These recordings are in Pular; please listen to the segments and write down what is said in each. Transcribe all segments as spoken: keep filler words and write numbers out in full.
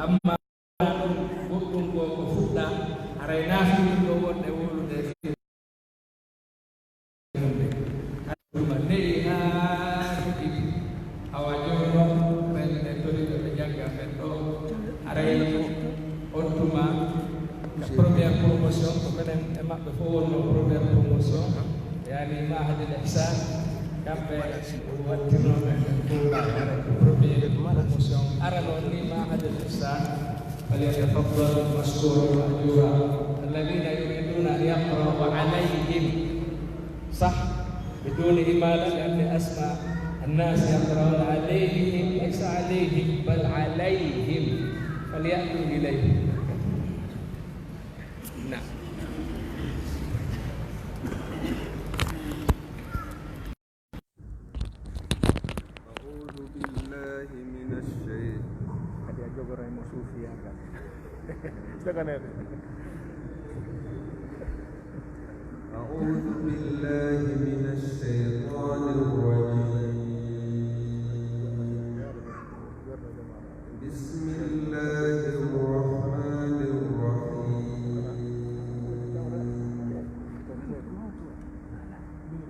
Amma ɗum goɗɗum goo ko fuɗɗa, haray naafii ɗum ɗoo wonde wowlude e fii ɗum. Ɗum ne'i haa heɓi. Awa jooni non, ɓen ɓe tori ɓe ɓe jannga ɓen ɗoo, haray on tuma, ka première promotion, ko menen e maɓɓe fof wonnoo première promotion, yaani Mahadil Ihsan, kamɓe wattinoo ɓen ɓe kuuɓa, haray ko première promotion. Arano on ni Mahadil Ihsan, فليتفضل مشكورا مأجورا. الذين يريدون أن يقرأوا عليهم، صح، بدون إمالة، لأن أسماء الناس يقرأون عليهم، ليس عليهم، بل عليهم، فليأتوا إليه. نعم. أعوذ بالله من الشيطان. Kadi a jogoray mo suufiyaa kan. Saganeede. أعوذ بالله من الشيطان الرجيم. بسم الله الرحمن الرحيم.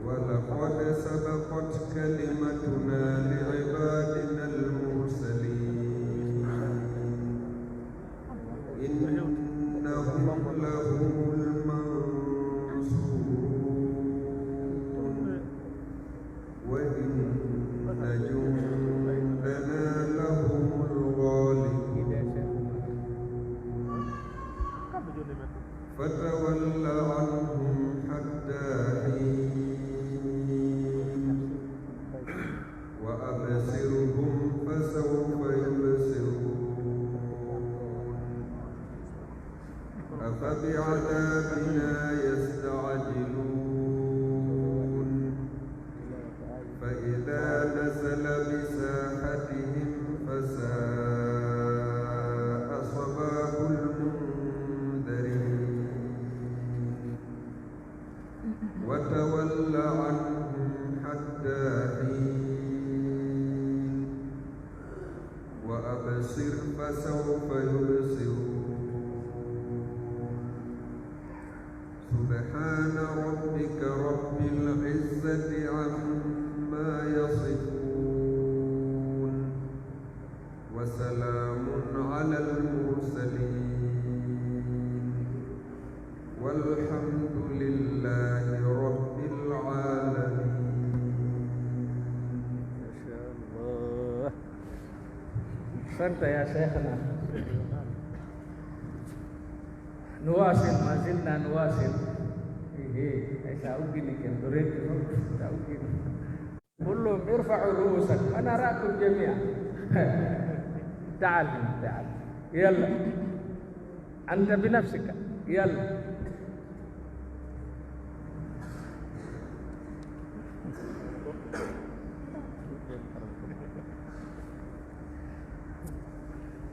ولقد سبقت كلمتنا لعبادنا المرسلين. إنهم لهم المنصورون. وإن جندنا لهم الغالبون. فتول عنهم حتى حين. وأبصرهم فسوف يبصرون. أفبعذابنا يستعجلون. فإذا نزل بساحتهم فساء صباح المنذرين. وتول عنهم حتى حين. وأبصر فسوف يبصرون. سبحان ربك رب العزة عما يصفون. وسلام على المرسلين. والحمد لله رب العالمين. ما شاء الله. أحسنت يا شيخنا. نواصل، ما زلنا نواصل. إيه، إيه. أي سأوقني كم دريت، سأوقني. قل لهم ارفعوا رؤوسكم، أنا أراكم جميعا. تعال هنا، تعال. يلا. أنت بنفسك. يلا.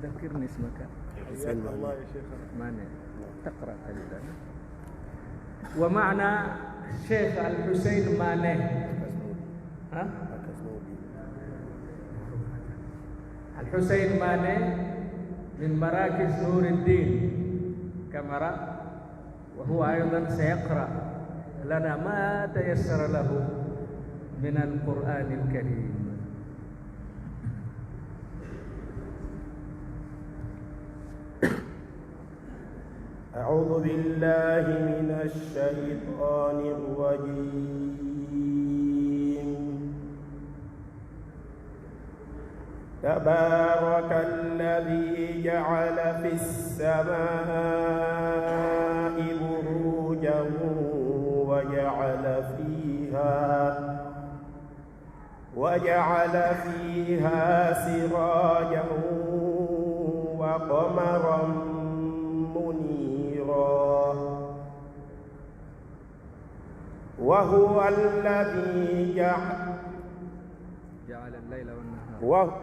ذكرني اسمك. حسين مانع. مانع. تقرأ قليلا. ومعنا الشيخ الحسين مانع. ها؟ الحسين مانع من مراكز نور الدين كمرا، وهو أيضا سيقرأ لنا ما تيسر له من القرآن الكريم. أعوذ بالله من الشيطان الرجيم. تبارك الذي جعل في السماء بروجا وجعل فيها وجعل فيها سراجا وقمرا منيرا. وهو الذي جعل جعل الليل والنهار. وه-،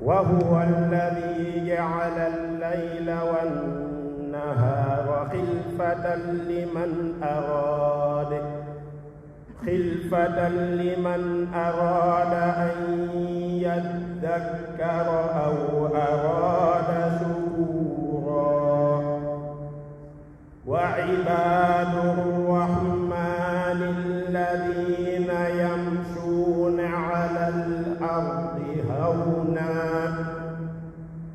وهو الذي جعل الليل والنهار خلفة لمن أراد، خلفة لمن أراد أن يذكر أو الأرض هونا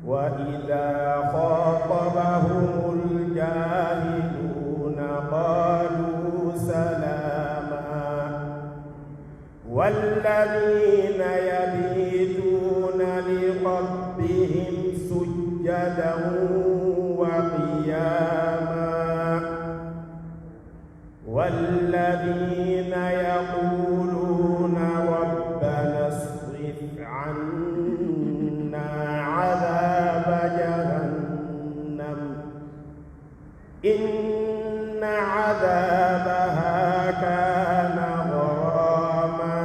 وإذا خاطبهم الجاهلون قالوا سلاما. والذين يبيتون لربهم سجدا وقياما. والذين يقولون ربنا اصرف عنا عذاب جهنم إن عذابها كان غراما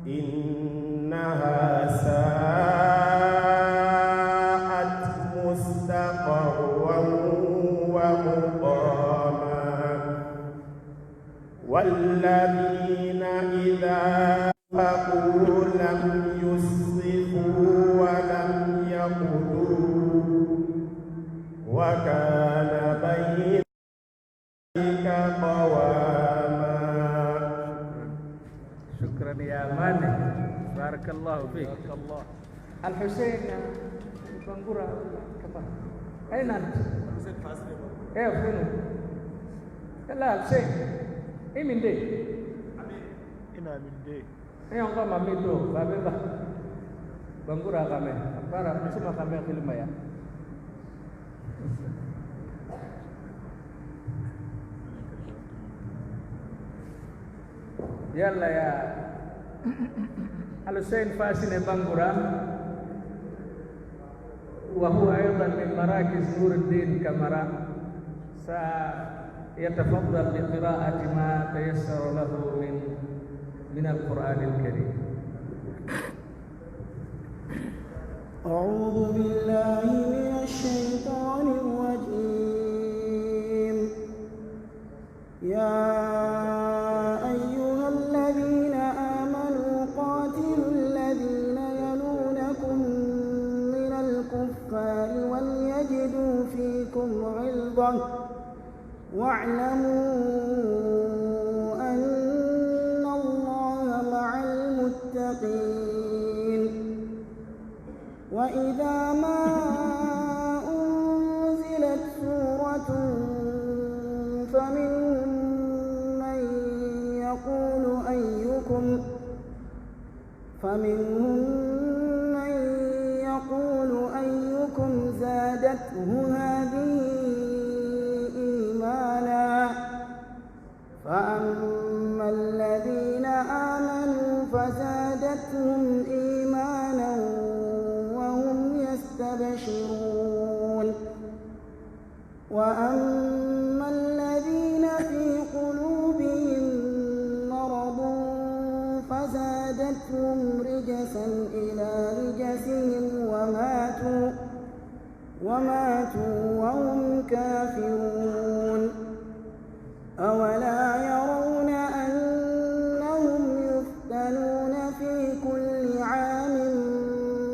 إنها ساءت مستقرا ومقاما. والذين إذا أنفقوا لم يسرفوا ولم يقتروا وكان بين ذلك قواما. شكرا يا ماني. بارك الله فيك. الحسين بنغورا كفا. أين أنت؟ إيه، فين؟ يلا، حسين. إيه من دي؟ Ina min de. Eyon, ko ma mi to, babe ba. Bangura kame, bara suma kame kilmaya. Yalla ya. Al Hussein Fasine Bangura. وهو أيضا من مراكز نور الدين كمرا سيتفضل بقراءة ما تيسر له من من القرآن الكريم. أعوذ بالله من الشيطان الرجيم. يا أيها الذين آمنوا قاتلوا الذين يلونكم من الكفار وليجدوا فيكم غلظة واعلموا أن الله مع المتقين. وإذا ما أنزلت سورة فمنهم من يقول أيكم، فمنهم من يقول أيكم زادته هذه إيمانا فأما الذين آمنوا فزادتهم إيمانا وهم يستبشرون. وأما الذين في قلوبهم مرض فزادتهم رجسا إلى رجسهم وماتوا وماتوا وهم كافرون. أولا يرون أنهم يفتنون في كل عام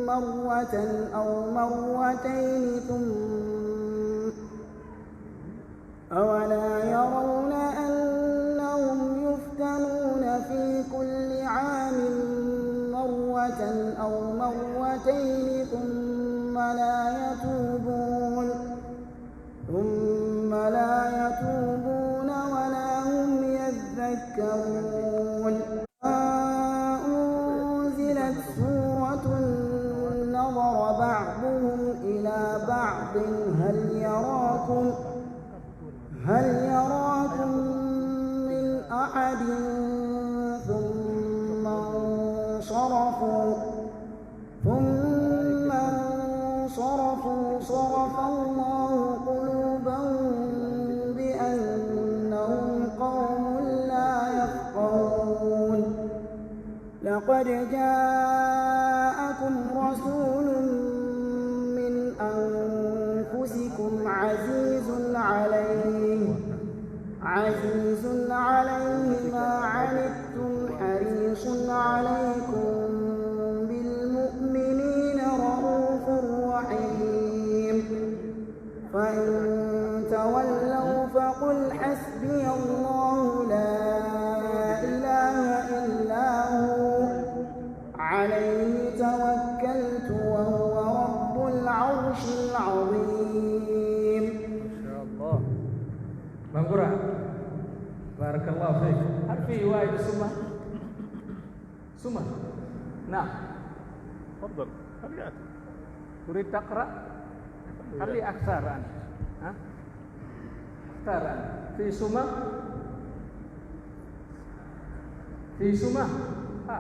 مرة أو مرتين ثم أولا يرون أنهم يفتنون في كل عام مرة أو مرتين ثم لا يتوبون، ثم لا يتوبون ولا هم يذكرون. أنزلت سورة نظر بعضهم إلى بعض هل يراكم، هل يراكم من أحد ثم انصرفوا، ثم انصرفوا صرف الله قلوبهم بأنهم قوم لا يفقهون. لقد جاءكم رسول من أنفسكم عزيز عليه، عزيز عليه ما عنتم حريص عليكم بالمؤمنين رءوف رحيم. فإن تولوا فقل حسبي الله لا إله إلا هو عليه توكلت وهو رب العرش العظيم. ما شاء الله. Bangura. بارك الله فيك. هل في رواية سمى؟ سمى. نعم. تفضل. خليه يأتي. تريد تقرأ؟ خليه أكثر أنت. ها؟ اختار أنت. في سمى؟ في سمى؟ ها.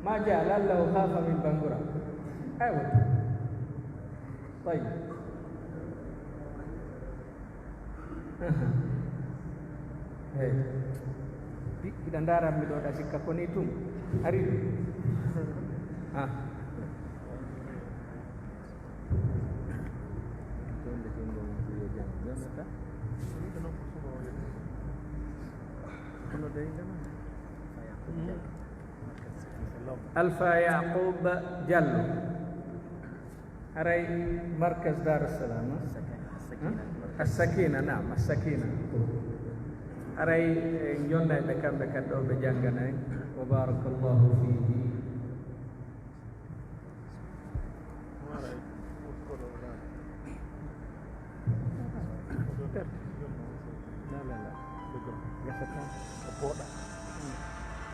ما جاء، لعله خاف من بنغورا. أيوة. طيب. Hey. Di-, hiɗa ndaara mi ɗo, ɗa sikka ko ni tun. Ari ɗo. Ah. Jonde jungo mum ko yo jam. Jonata. Kono dey ndema. Alfa Yaqub Diallo. Haray Markaz Dar es Salam, eh? As-Sakina, naam, As-Sakina. Haray, eh, en jonnay ɓe kamɓe kadi ɗo ɓe janngana en. Wa barakallahu fihi.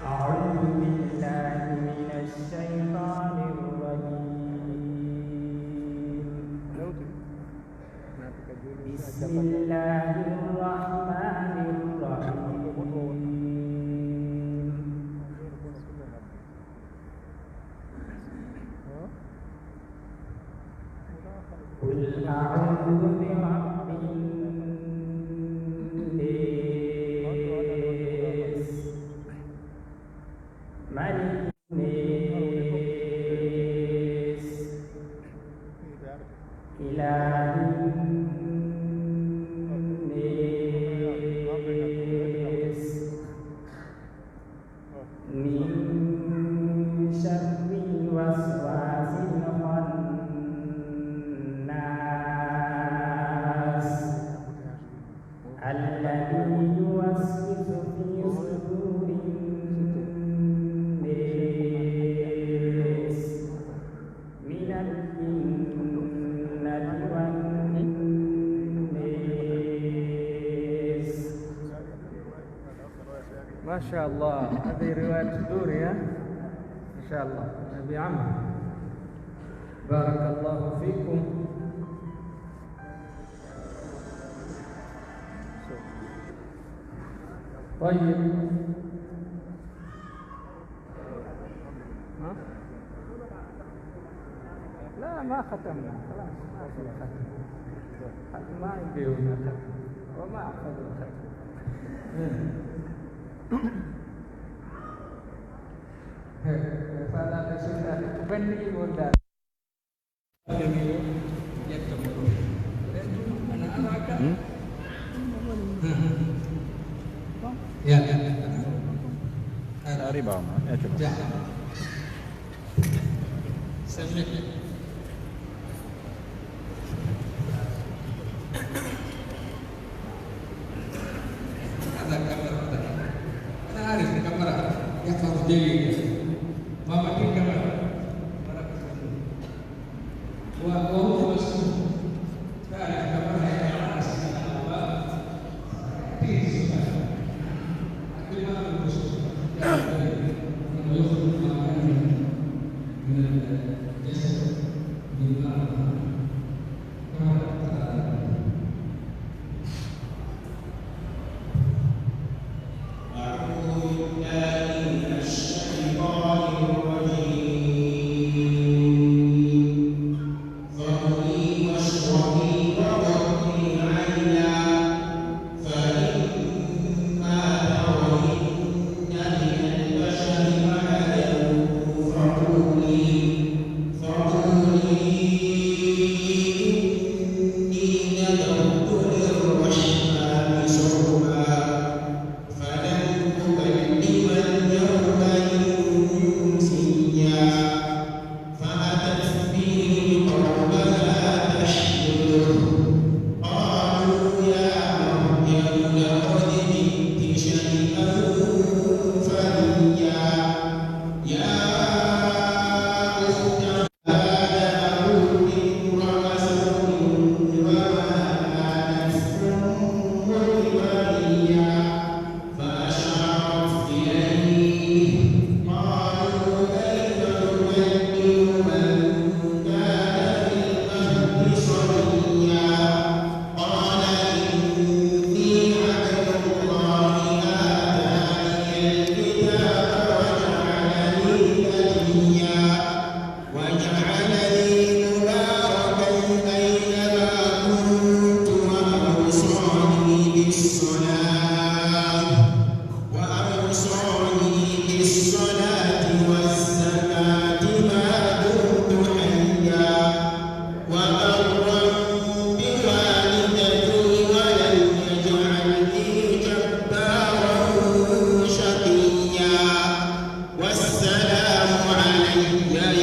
أعوذ بالله من الشيطان الرجيم. بسم الله الرحمن الرحيم. قل أعوذ برب الناس. ملك الناس. إله الناس. من شر الوسواس الخناس. الذي يوسوس في صدور الناس من الجنة والناس. ما شاء الله، هذه رواية الدوري، ها؟ ما شاء الله، أبي عمرو. بارك الله فيكم. طيب. ها؟ لا، ما ختمنا، خلاص، ما في ختم. ما عندي هنا ختم، وما أحفظ الختم. فلا تشد بني ولا. Hmm? Ya, ya, ya. Arriba, ma, ya, coba. Ya. Sami. هذا كاميرا. أنا عارف الكاميرا يحفظ جيد. ما بدي كاميرا. وهو مسؤول. تعرف كاميرا يا عارف. فيه سؤال. عندما المسؤول يخرج ما كان من الجسد من بعض أعوذ بالله من الشيطان الرجيم. فكلي واشربي وقري عينا فإما ترين من البشر أحدا فقولي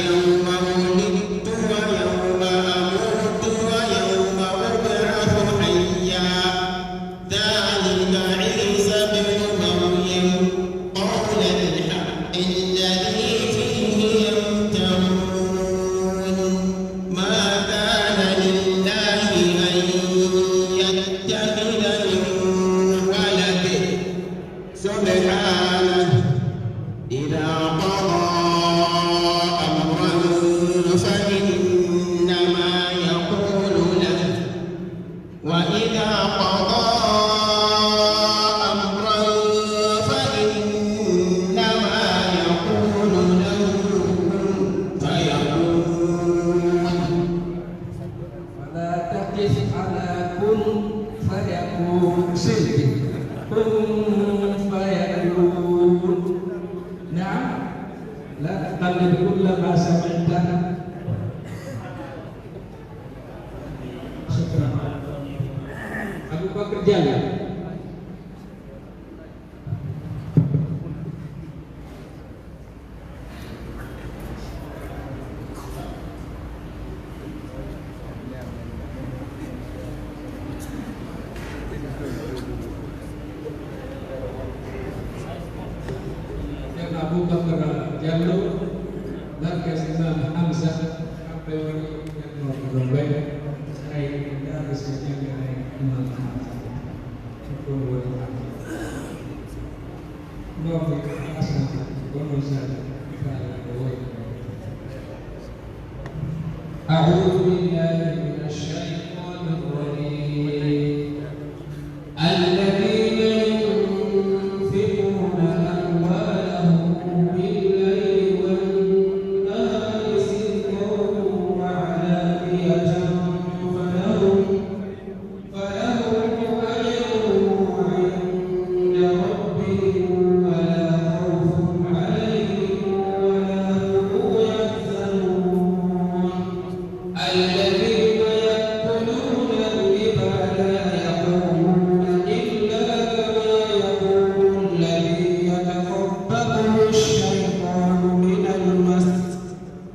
يوم ولدت ويوم أموت ويوم أبعث حيا. ذلك عيسى ابن مريم قول الحق الذي فيه يمترون. ما كان لله أن يتخذ من ولد سبحانه، إذا قضى أمرا فإنما يقول له، وإذا قضى أمرا فإنما يقول له كن فيكون. فلا تقف على كن فيكون. سيدي. كن فيكون. نعم. لا تقلد كل ما سمعت. شكرا. أبو بكر جلال. Ceerno Abubakar Jallo, Markaz Imam Hamza, kamɓe woni ƴannooɓe ɗon ɓay, haray ɓe ndaari si ɓe jannganay Imam Hamza. Ɗum woni ɗum woni asama, kono sa faala ko woy. أعوذ بالله من الشيطان الرجيم. الذين ينفقون أموالهم بالليل والنهار سرا وعلانية فلهم، فلهم أجرهم عند ربهم ولا خوف عليهم ولا هم يحزنون. الذين يأكلون الربا لا يقومون إلا كما يقوم الذي يتخبطه الشيطان من المس،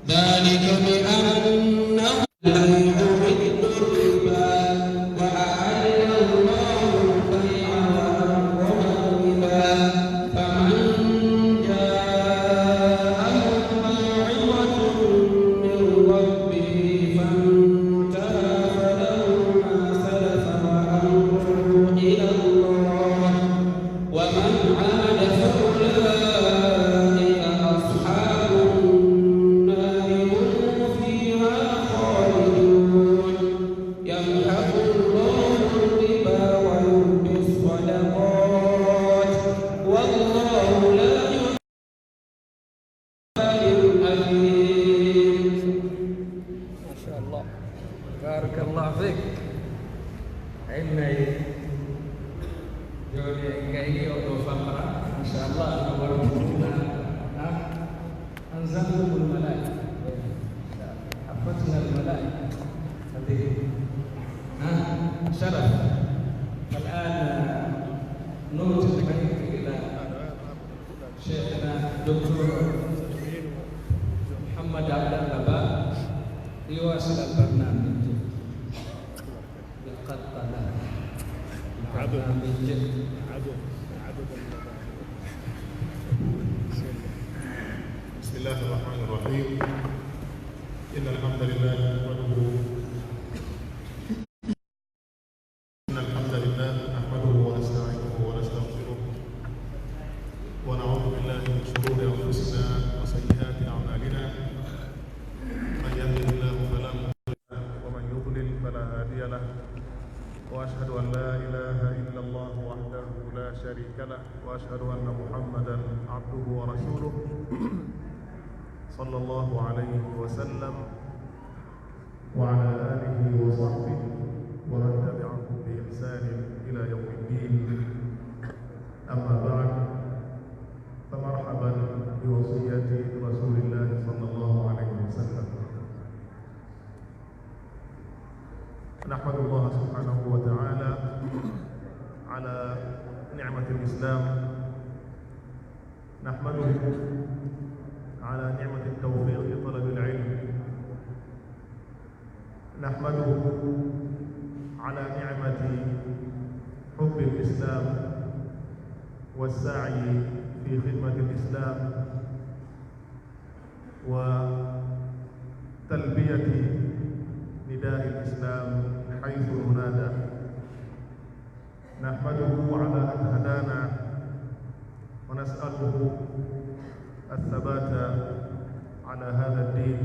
ذلك بأنهم البيع مثل الربا وأحل الله البيع وحرم الربا فمن جاءه موعظة من ربه فانتهى فله ما سلف وأمره إلى الله ومن عاد فأولئك أصحاب النار هم فيها خالدون. يمحق الله الربا ويربي الصدقات والله لا يحب كل كفار أثيم. ما شاء الله. بارك الله فيك. Ay, nay. Jooni en gayni oo ɗoo famara. Machallah, no waɗi ɗum. Ha? أنزلتم الملائكة. حفتنا الملائكة. هذه. ها؟ شرف. الآن نرجع إلى شيخنا الدكتور محمد عبد الله با ليواصل البرنامج. القلقلة. البرنامج. بسم الله الرحمن الرحيم. إن الحمد لله نحمده إن الحمد لله نحمده ونستعينه ونستغفره ونعوذ بالله من شرور أنفسنا وسيئات أعمالنا. من يهده الله فلا مضل له ومن يضلل فلا هادي له. وأشهد أن لا إله إلا الله وحده لا شريك له وأشهد أن محمدا عبده ورسوله صلى الله عليه وسلم وعلى آله وصحبه ومن تبعهم بإحسان إلى يوم الدين. أما بعد، فمرحبا بوصية رسول الله صلى الله عليه وسلم. نحمد الله سبحانه وتعالى على نعمة الإسلام. نحمده على نعمة التوفيق أحمده على نعمة حب الإسلام والسعي في خدمة الإسلام وتلبية نداء الإسلام حيث ينادى. نحمده على أن هدانا ونسأله الثبات على هذا الدين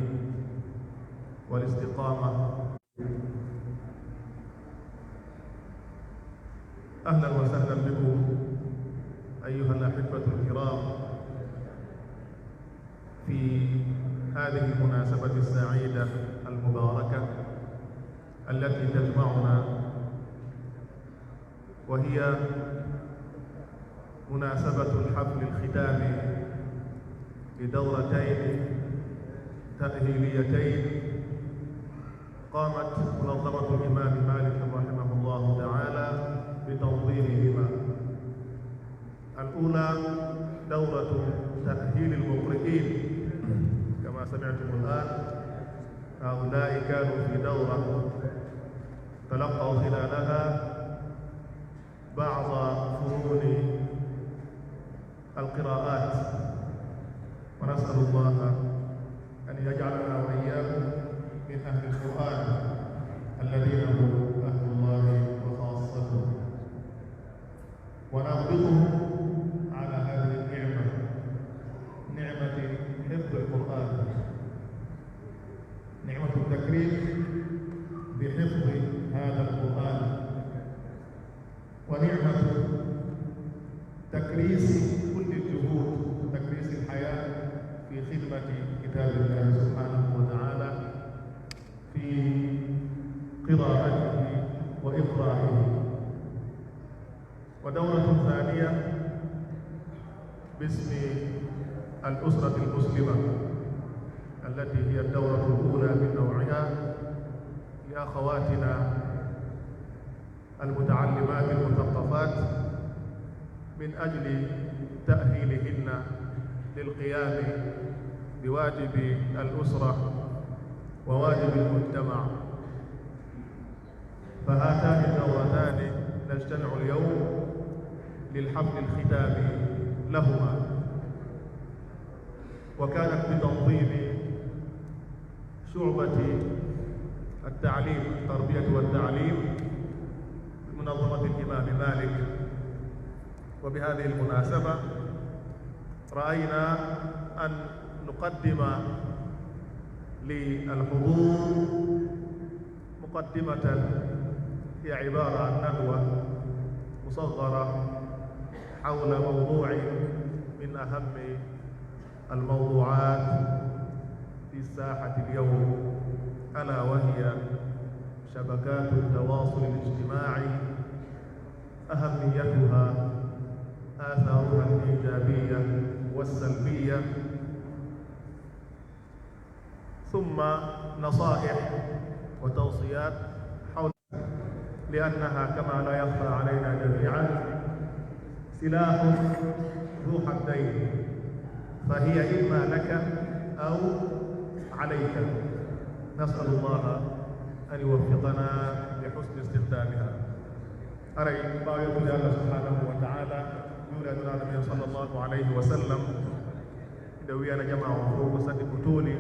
والاستقامة. أهلا وسهلا بكم أيها الأحبة الكرام في هذه المناسبة السعيدة المباركة التي تجمعنا، وهي مناسبة الحفل الختامي لدورتين تأهيليتين قامت منظمة الإمام مالك رحمه الله تعالى بتنظيمهما. الأولى دورة تأهيل المقرئين، كما سمعتم الآن، هؤلاء كانوا في دورة تلقوا خلالها بعض فنون القراءات، ونسأل الله أن يجعلنا وإياكم من أهل القرآن الذين هم أهل الله وخاصته، ونربطهم على هذه النعمة، نعمة حفظ القرآن، نعمة التكريم بحفظ هذا القرآن، ونعمة تكريس كل الجهود وتكريس الحياة في خدمة كتاب الله سبحانه وتعالى، في قراءته وإقرائه. ودورة ثانية باسم الأسرة المسلمة، التي هي الدورة الأولى من نوعها لأخواتنا المتعلمات المثقفات من أجل تأهيلهن للقيام بواجب الأسرة وواجب المجتمع. فهاتان الدورتان نجتمع اليوم للحفل الختامي لهما، وكانت بتنظيم شعبة التعليم، التربية والتعليم، بمنظمة الإمام مالك. وبهذه المناسبة رأينا أن نقدم للحضور مقدمة هي عبارة عن ندوة مصغرة حول موضوع من أهم الموضوعات في الساحة اليوم، ألا وهي شبكات التواصل الاجتماعي، أهميتها، آثارها الإيجابية والسلبية، ثم نصائح وتوصيات حول، لأنها كما لا يخفى علينا جميعا سلاح ذو حدين، فهي إما لك أو عليك. نسأل الله أن يوفقنا لحسن استخدامها. Haray ɓaawo yettude Allah subhanahu wa ta'ala, juula e Nulaaɗo men sallallahu alayhi wa sallam, miɗo wiyana jamaa on fow ko saɗi ko tooni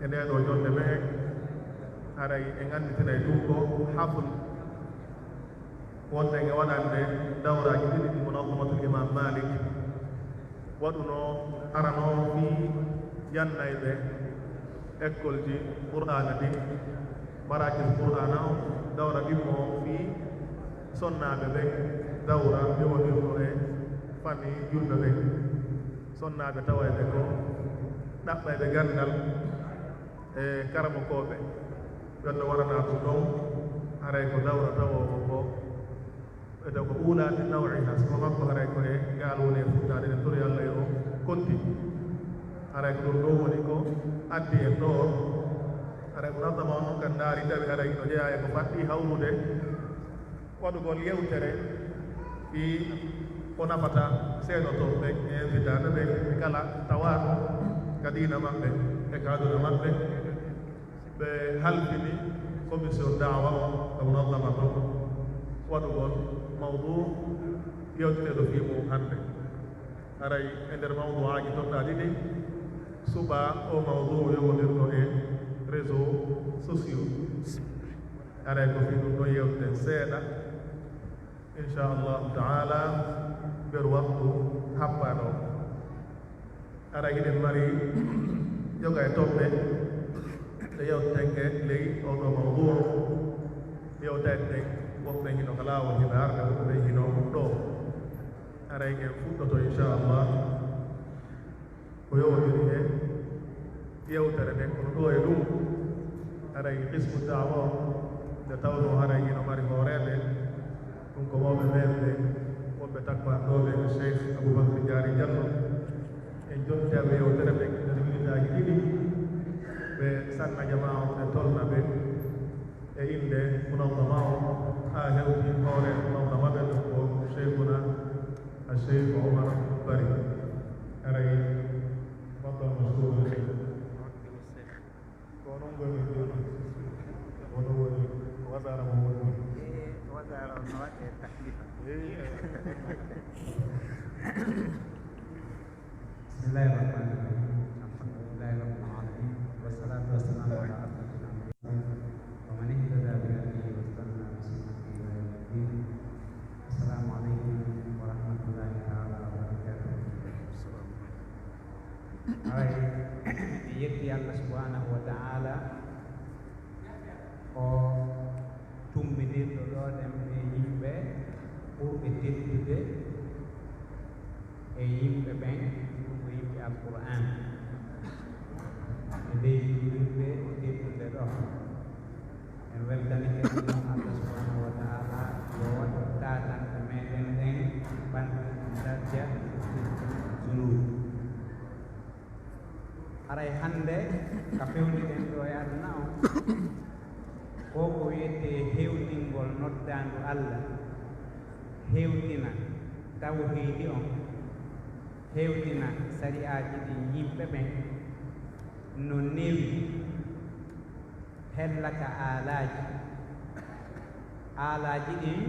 e ndee ɗoo jonnde me'en. Haray en annditinay ɗum ko hafl wonɗen e waɗande dawraaji ɗiɗi ɗi Munazamatul Imam Malik waɗunoo, aranoo fii jannayɓe ekkolji Qur'aana ɗin, marakis Qur'aana on, dawra ɗimmo on fii sonnaaɓe ɓen, dawra ɓe wonirno e fami julɓe ɓen, sonnaaɓe tawayɓe ko ɗaɓɓayɓe ganndal e karamokooɓe. Ɓen no waranaa ɗum ɗon, haray ko dawra tawoowo ko Ɓe taw ko uulaa min naw'iha, sifa makko haray ko e ngal woni e fuɗɗaade, enen tori Allah yo konti. Haray ko ɗum ɗoo woni ko addi en ɗoo. Haray munazama on non kan ndaari tawi haray no jeyaa e ko faɗɗi hawrude waɗugol yewtere fii ko nafata seedotooɓe ɓen e invitaaɓe ɓen e kala tawaaɗo ka diina maɓɓe e ka aduna maɓɓe. Ɓe halfini commission da'wa on ka munazama ton waɗugol mawduu yewteteeɗo fii mun hannde. Haray e nder mawduu'aaji ton ɗaa ɗiɗi, suɓaa oo mawduu yowondirɗo e réseaux sociaux. Haray ko fii ɗun ɗon yewteten seeɗa. Insha Allahu ta'ala, nder waqtu happaɗo. Ara hiɗen mari yoga e toɓɓe ɗe yewteten e ley oo ɗoo mawduu. Yewtayɗe ɗen, woɓɓe hino ka laawol, hino arde, woɓɓe hino ɗoo. Aray en fuɗɗoto, insha Allah, ko yowondiri e yewtere nden. Kono ɗoo e ɗum, haray qismu da'wa on, nde tawnoo haray hino mari hooreeɓe, ɗum ko mawɓe men ɓe, wonɓe takko an ɗoo ɓe, Cheikh Aboubacry Diarry Diallo. En jonti e yewtere nden e nder minitaaji ɗiɗi, ɓe sanna jamaa on, ɓe tolna ɓe e innde munazama on, haa hewti hoore munazama ɓen ɗon ko Cheikhuna Cheikh Omar Bari. Aray, tafadal mashkuran. Ko onon ngoni jooni. Onon woni wasaara mo woni. Eh, wasaara on no waɗee taklifa. Eh. بسم الله الرحمن الرحيم. الحمد لله رب العالمين. والصلاة والسلام على أشرف الأنبياء ومن اهتدى بهديه واستنى بسنته إلى يوم الدين. السلام عليكم ورحمة الله تعالى وبركاته. Aray, en yetti Allah subhanahu wa ta'ala, o tummbindirɗo ɗoo ɗen ɓee yimɓe ɓurɓe teddude e yimɓe ɓen, ɗum ko yimɓe Alqur'aan. E ley yimɓe teddude ɗoo, en weltanike Allah subhanahu wa ta'ala, yo waɗu taatanɓe meɗen ɗen ɓanti darja zunuubi. Haray hannde, ka fewndiɗen ɗoo e aduna on, ko ko wi'etee hewtingol noddaandu Alla, hewtina tawhiidi on, hewtina sari'aaji ɗin yimɓe ɓen, no newi hella ka aalaaji. Aalaaji ɗin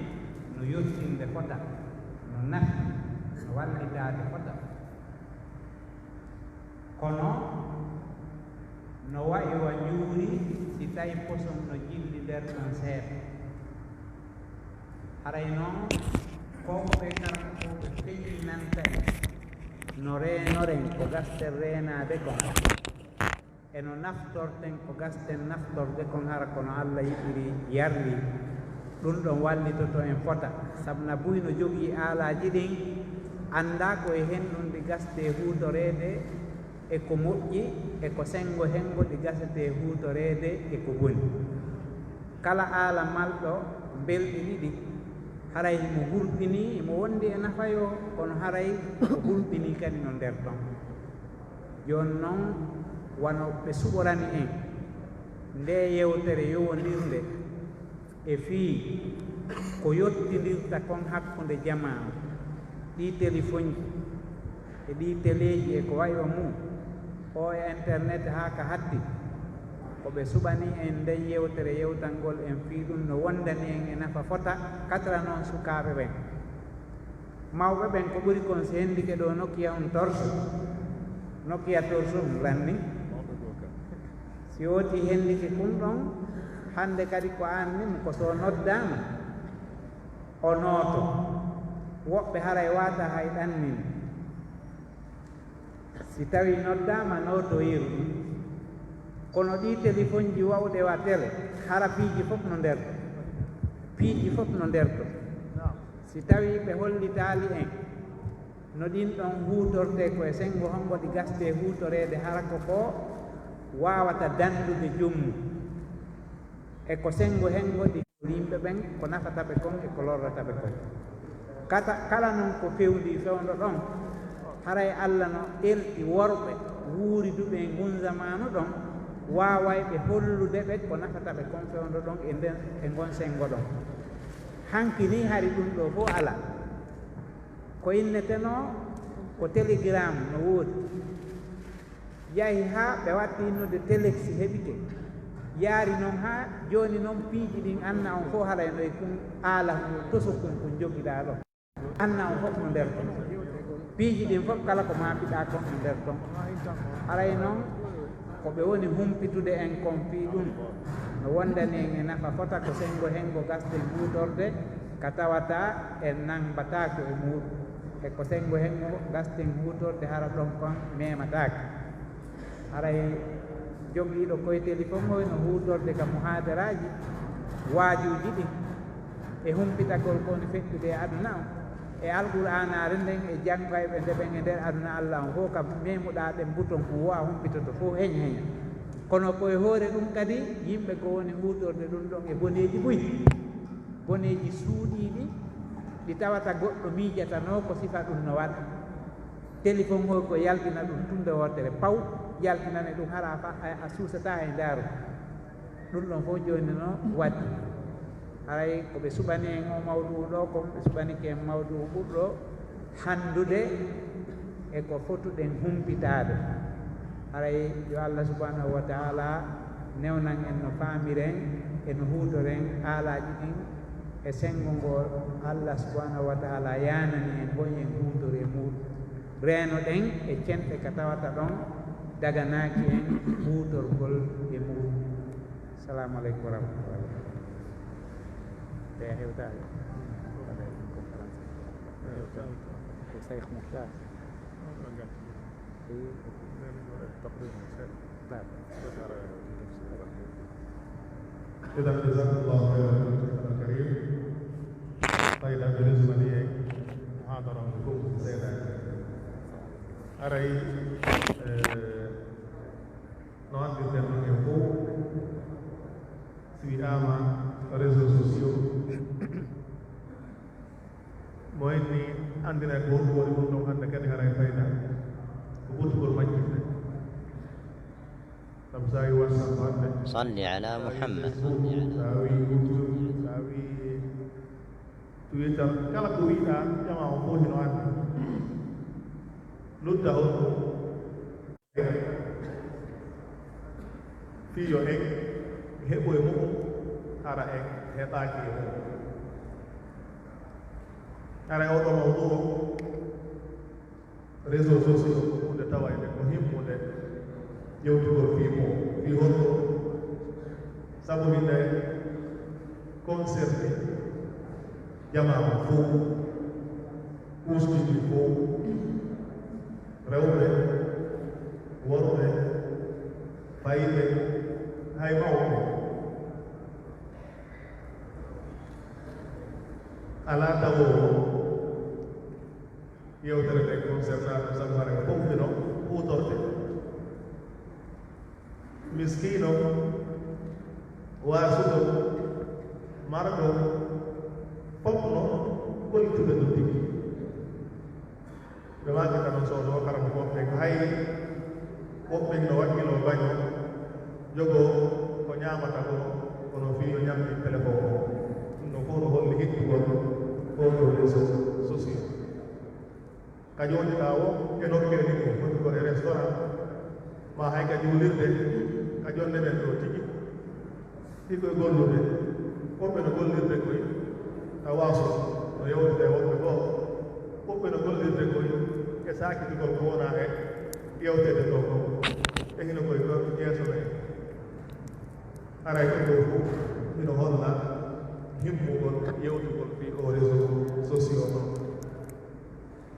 no yottinde fota, no nafi, no wallitaade fota. Kono no wa'i wa njuuri si tawi poson no jilli nder ɗon seeɗa. Haray non, ko ko ɓe karamokooɓe feññinanta en no reenoren ko gasten reenaade kon. E no naftorten ko gasten naftorde kon hara ko no Alla yiɗiri yarli. Ɗun ɗon wallitoto en fota, sabu na buy no jogii aalaaji ɗin, anndaa ko e hen ɗun ɗi gastee huutoreede e ko moƴƴi, e ko senngo henngo ɗi gasetee huutoreede e ko boni. Kala aala malɗo belɗi ɗiɗi, haray himo hulɓinii, himo wondi e nafayoo, kono haray ko hulɓinii kadi no nder ton. Jooni non, wano ɓe suɓorani en ndee yewtere yowondirnde e fii ko yottindirta kon hakkunde jamaa on, ɗii telefonji e ɗii teleeji e ko wa'i wa mun, oo e internet haa ka hatti, ko ɓe suɓani en nden yewtere yewtangol en fii ɗun no wondani en e nafa fota, katra non sukaaɓe ɓen. Mawɓe ɓen, ko ɓuri kon si hendike ɗoo Nokia on torche, Nokia torche on lanni. Si wootii hendike kun ɗon, hannde kadi ko an ni mo ko so noddaama, o nooto. Woɓɓe haray waata hay ɗannin. Si tawii noddaama, nootoyiru ɗun. Kono ɗii telefonji wa'uɗe wa tele, hara piiji fof no nder ɗon. Piiji fof no nder ɗon. Si tawii ɓe hollitaali en no ɗin ɗon huutortee, ko e senngo honngo ɗi gastee huutoreede, hara ko ko waawata danndude jommu, e ko senngo henngo ɗi yimɓe ɓen, ko nafata ɓe kon e ko lorrata ɓe kon. Kata, kala non ko fewndii fewndo ɗon, haray Alla no elti worɓe wuuriduɓe e ngun zamaanu ɗon, waawayɓe hollude ɓe ko nafata ɓe kon fewndo ɗon e nden, e ngon senngo ɗon. Hanki nii hari ɗun ɗoo fow alaa. Ko innetenoo ko Telegram no woodi. Yahi haa ɓe watti innude Telex heɓike. Yaari non haa jooni non, piiji ɗin anna on fof haray no e kun aala kun toso kun kun jogiɗaa ɗon. Anna on fof no nder ton. Piiji ɗin fof kala ko maapiɗaa kon no nder ton. Haray non ko ɓe woni humpitude en kon fii ɗun no wondani en e nafa fota ko senngo henngo gasɗen huutorde ka tawata en nanmbataako e muuɗum. E ko senngo henngo gasɗen huutorde hara ɗon kon memataake. Haray jogiiɗo koye telefon on no huutorde ka muhaadaraaji waajuuji ɗin e humpitagol ko woni feƴƴude e aduna on e Alqur'aanaare nden e janngayɓe nde ɓen e nder aduna Alla on fow ka memuɗaa ɗen buton kun wo a humpitoto fow heña heña. Kono ko e hoore ɗun kadi yimɓe ko woni huutorde ɗun ɗon e boneeji buy, boneeji suuɗiiɗi ɗi tawata goɗɗo miijatanoo ko sifa ɗun no waɗa. Telefon o ko yaltina ɗun tun nde wootere paw, yaltinane ɗun hara a fa-, a, a suusataa hay ndaaru. Ɗun ɗon fow jooni no waɗi. Haray ko ɓe suɓani en o mawdu'u ɗoo kon, ɓe suɓanike en mawdu'u ɓurɗo hanndude e ko fotuɗen humpitaade. Haray yo Allah subhanahu wa ta'ala newnan en no faamiren e no huutoren aalaaji ɗin e senngo ngo Allah subhanahu wa ta'ala yaanani en, woni en huutori e muuɗum. Reenoɗen e cenɗe ka tawata ɗon daganaaki en huutorgol e muuɗum. Salaamu aleykum wa rahmatullahi wa barakatuh. Ɓe hewtaade. Ko Seykh Muhtar. Idan, jazakumullahu khairan, Cheikhna al-Karim. Tawi ɗaɓɓe resumani e muhadara on fof seeɗa. Aray, eh, no anndirten non en fof, si wi'aama réseaux sociaux, mo inni anndina ko honɗum woni ɗum ɗon, hannde kadi haray fayda ko ɓurtugol majjitde. Sabu so a wii WhatsApp hannde, صل على محمد. So a wii YouTube, so a wii Twitter, kala ko wiiɗaa, jamaa on fof hino anndi. Lutta honɗum? Fii yo en heɓu e mu'un, hara en heɓaaki e mu'un. Hara e oo ɗoo mawduu on, réseaux sociaux ko huunde tawayde ko himmunde yewtugol fii mun, fii honɗun? Sabu hinde concerné jamaa on fow, kuskuuji fow, rewɓe, worɓe, fayɓe, hay mawɓe. Alaa tawoowo yewtere nden concerné ɗum, sabu hara fow hino huutorte. Miskiino, waasuɗo, marɗo, fof no gollitude ɗum tigi. Ɓe maaki tan on soodo karamoko woɓɓe ko hay woɓɓe no wakkiloo baño jogoo ko ñaamata ko, kono fii yo ñamɗin telefon o. Ɗum ɗo fof no holli hittugol oo ɗoo réseau sociaux. Ka jooni ka o e nokkeeli ɗin fof, foti ko e restaurant, maa hay ka juulirde, ka jonde men ɗoo tigi. Ɗi koye gollude, woɓɓe no gollirde koye ka waaso, no yewtida e woɓɓe goo. Woɓɓe no gollirde koye e saakitugol ko wonaa e yewteede ɗoo kon. E hino koye ɗon yeeso men. Haray ko ɗoo fof hino holla himmugol yewtugol fii oo réseau sociaux ɗoo.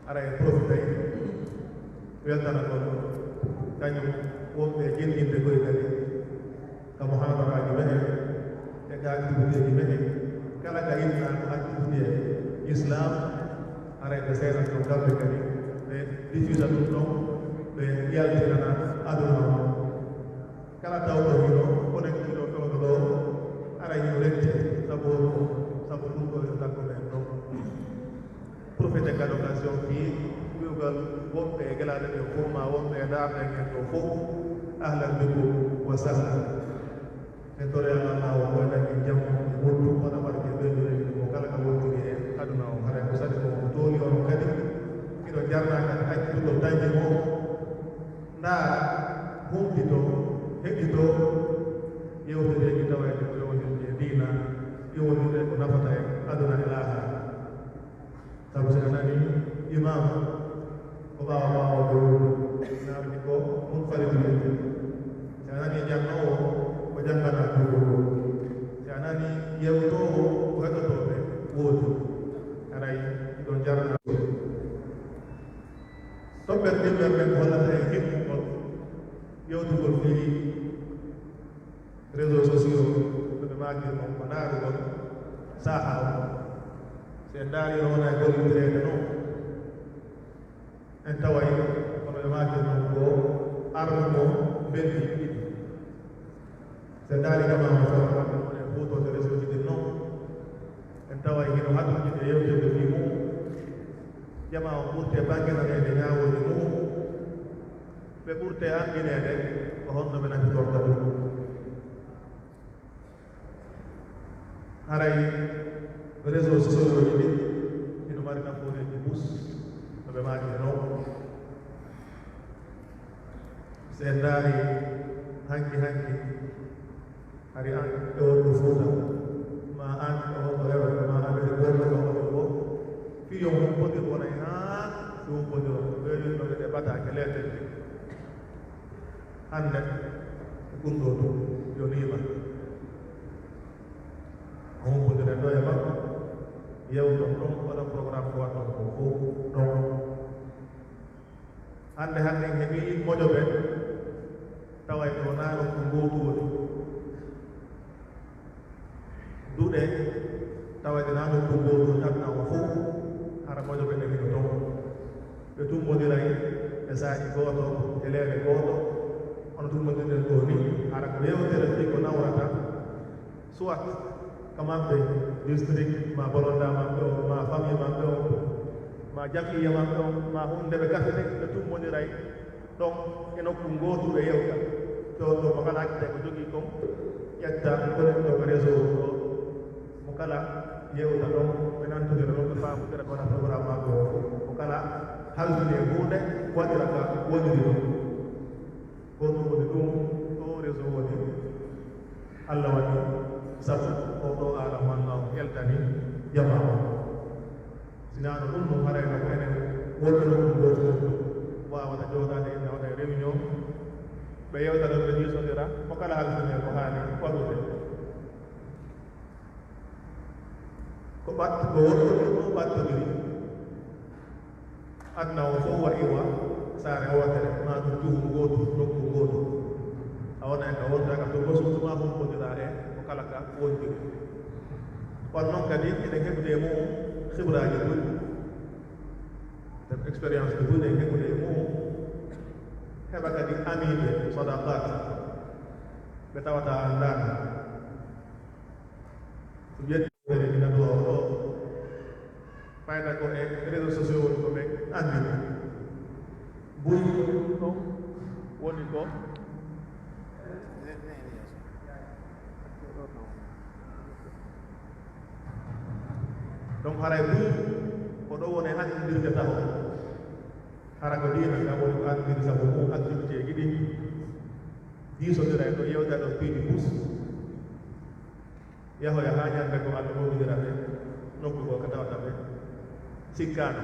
Hara en profitay weltanagol kañum wonɓe e jillinnde koye kadi ka muhaadaraaji meɗen e ka activitéji meɗen. Kala ka innaa ko activité Islam, hara ɓe seenan ɗon kamɓe kadi, ɓe diffusa ɗum ɗon, ɓe yaltinana aduna on. Kala tawɗo hino connecté ɗo fewndo ɗo, hara hino rente, sabu, sabu ɗum ɗo yo takko ɓen ɗon. Profité ka occasion fii wi'ugal woɓɓe e gelaaɗe ɓen fow, maa wonɓe e daarɗe en ɗo fow, ahlan bikum wa sahlan. E toree Allah o waɗani jam e wondu, hono barke ɓeydude ko kala ka wontiri e aduna o. Haray ko saɗi ko tooli on kadi, hiɗo jarnaa kadi accitugol dañde mo, ndaara, humpitoo, heɗitoo, yewtere Sabu si a nanii imaam ko ɓaawo ɓaawo dow naardi ko munfarid wiyete. Si a nanii janngoowo ko jannganaa dow dow. Si a nanii yewtoowo ko heɗotooɓe woodi. Haray ɗon jarnaa. Toɓɓere ɗimmere nden ko hollata en himmugol yewtugol fii réseaux sociaux no ɓe maakiri non ko ndaarugol saaha on. Si en ndaari no wona e gollidireede non, en taway kono ɓe maakiri non ko arme mo belɗi ɗiɗi. Si en ndaari jamaa o fewata woni e huutoode réseau ji ɗin non, en taway hino hatonji e yewtirde fii mu'un. Jamaa o ɓurte bannge naneede ñaawooji mu'un. Ɓe ɓurte anndineede ko honno ɓe nafitorta ɗum. Haray réseaux sociaux ji ɗin hino mari nafooreeji bus no ɓe maakiri non. Si en ndaari hanki hanki, hari an e wonɗo Fuuta, ma an e wonɗo Rewɓe, ma an e wonɗo Bawol, fii yo humpondir wonay haa si humpondiro, ɓe wi'no e ɗe bataake leetel ɗin. Hannde, e ɗum ɗoo ɗum, yo niima. O humpondira ɗoo e makko, yewton ɗon, waɗon programme ko waɗɗon ko fow ɗon. Hannde, hannde en heɓii mojobe, tawa e ɗoo naano ko ngootu woni. Duɗe tawa e ɗe naano ko ngootu woni aduna o fow, hara mojobe ɗen hino ton. Ɓe tummbondiray e saa'i gooto, e leere gooto, hono tummbodirɗen ɗoo ni, hara ko yewtere fii ko nawrata, soit ka maɓɓe, district, ma bolondaa maɓɓe on, ma famille maɓɓe on, ma jam'iyya maɓɓe on, ma huunde ɓe gafete, ɓe tummbondiray ɗon e nokku ngootu ɓe yewta. Fewndo mo kala accitay ko jogii kon, ƴetta, konen ɗoo ko réseau on ɗoo, mo kala yewta ɗon, ɓe nantondira ɗon, ɓe faamondira ko wona programme maɓɓe o fow. Mo kala halfini e huunde, waɗira ka woniri ɗon. Ko ɗum woni ɗum, ɗoo réseau woni, Alla waɗi sabu oo ɗoo aalamu Allah on yaltani jamaa on. Si naano ɗum, ɗum haray no ko enen wonɓe nokku gooto fof ɗum waawata jooɗaade, ina waɗa e réunion, ɓe yewta ɗon, ɓe diisondira, mo kala halfini e ko haani waɗude. Ko ɓat-, ko wonɓe ɗum ɗoo ɓattondiri. Aduna on fow wa'i wa saare wootere, maa ɗum cuuɗi gooɗi, nokku gooto. A wona e ka wonta ka to gosu, tuma humpondiraa e ko kala ka wontiri. Kono non kadi, eɗen heɓude e mu'un khibraaji buy. Sabu expérience ji buy ɗen heɓude e mu'un. Heɓa kadi amiiɓe, sadaqaat, ɓe tawata a anndaano. Ko wiyetee ina ɗo, ɗo. Fayda ko e réseaux sociaux woni ko ɓe anndi. Buy ko ɗum ɗon woni ko. Donc, haray buy ko ɗo woni anndindirde taho. Hara ko diina ka woni ko anndiri sabu mum activité ji ɗin. Diisondira e ɗo yewta ɗo piiji bus. Yahoya haa ñande ko Allah mawninira ɓe nokku goo ka tawata ɓe sikkaano.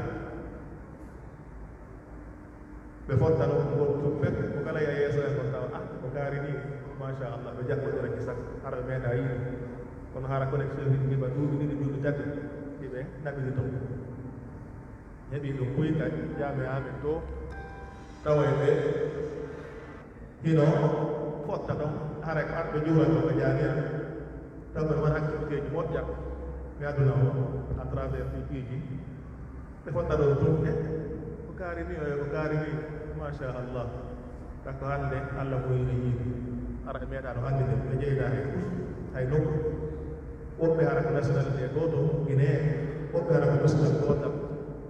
Ɓe fottano ngol tun pet, ko kala ya yeeso e ngol tawa, ah, ko kaari ni, machallah, ɓe jaggondira kisan, hara ɓe meeɗa yiide. Kono hara connexion ɗin heɓa duuɓi ɗiɗi, duuɓi tati, ɗi ɓe naɓiri ton. Heɓi ɗum buy ka jaami'a men to, tawa e ɓe hino fotta ɗon, haray ko arɓe juural ko ka jaami'a, tawa ɓe mbaɗa activité ji moƴƴa e aduna o, à travers ɗi piiji. Ɓe fotta ɗon tun, e ko kaari ni, o ko kaari ni, machallah. Takko hannde, Allah ko yiɗi yiɗi. Hara ɓe meeɗaano anndude, ɓe jeyda hay fus, hay nokku. Woɓɓe hara ko nationalité gooto, Guinée, woɓɓe hara ko musidal gootal,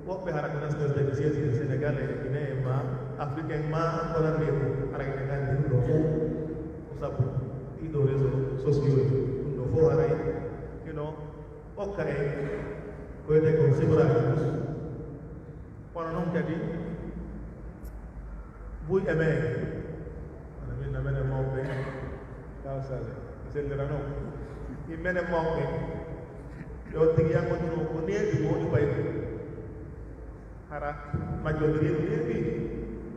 woɓɓe hara ko nationalité ko seedi, Sénégalais, Guinéen ma, Africain ma, ko nanndi e mum. Hara eɗen anndi ɗum ɗoo fof ko sabu ɗii ɗoo réseaux sociaux ji. Ɗum ɗoo fof haray hino okka en ko wiyetee ko khibraaji. Kono non kadi, buy e men, wano min no menen mawɓe ɓen, Kaw Sale, ɓe sellirano. Min menen mawɓe ɓen, yo tigi yangodiro ko neeɓi ko woni fayda. Hara majjondiriino neeɓi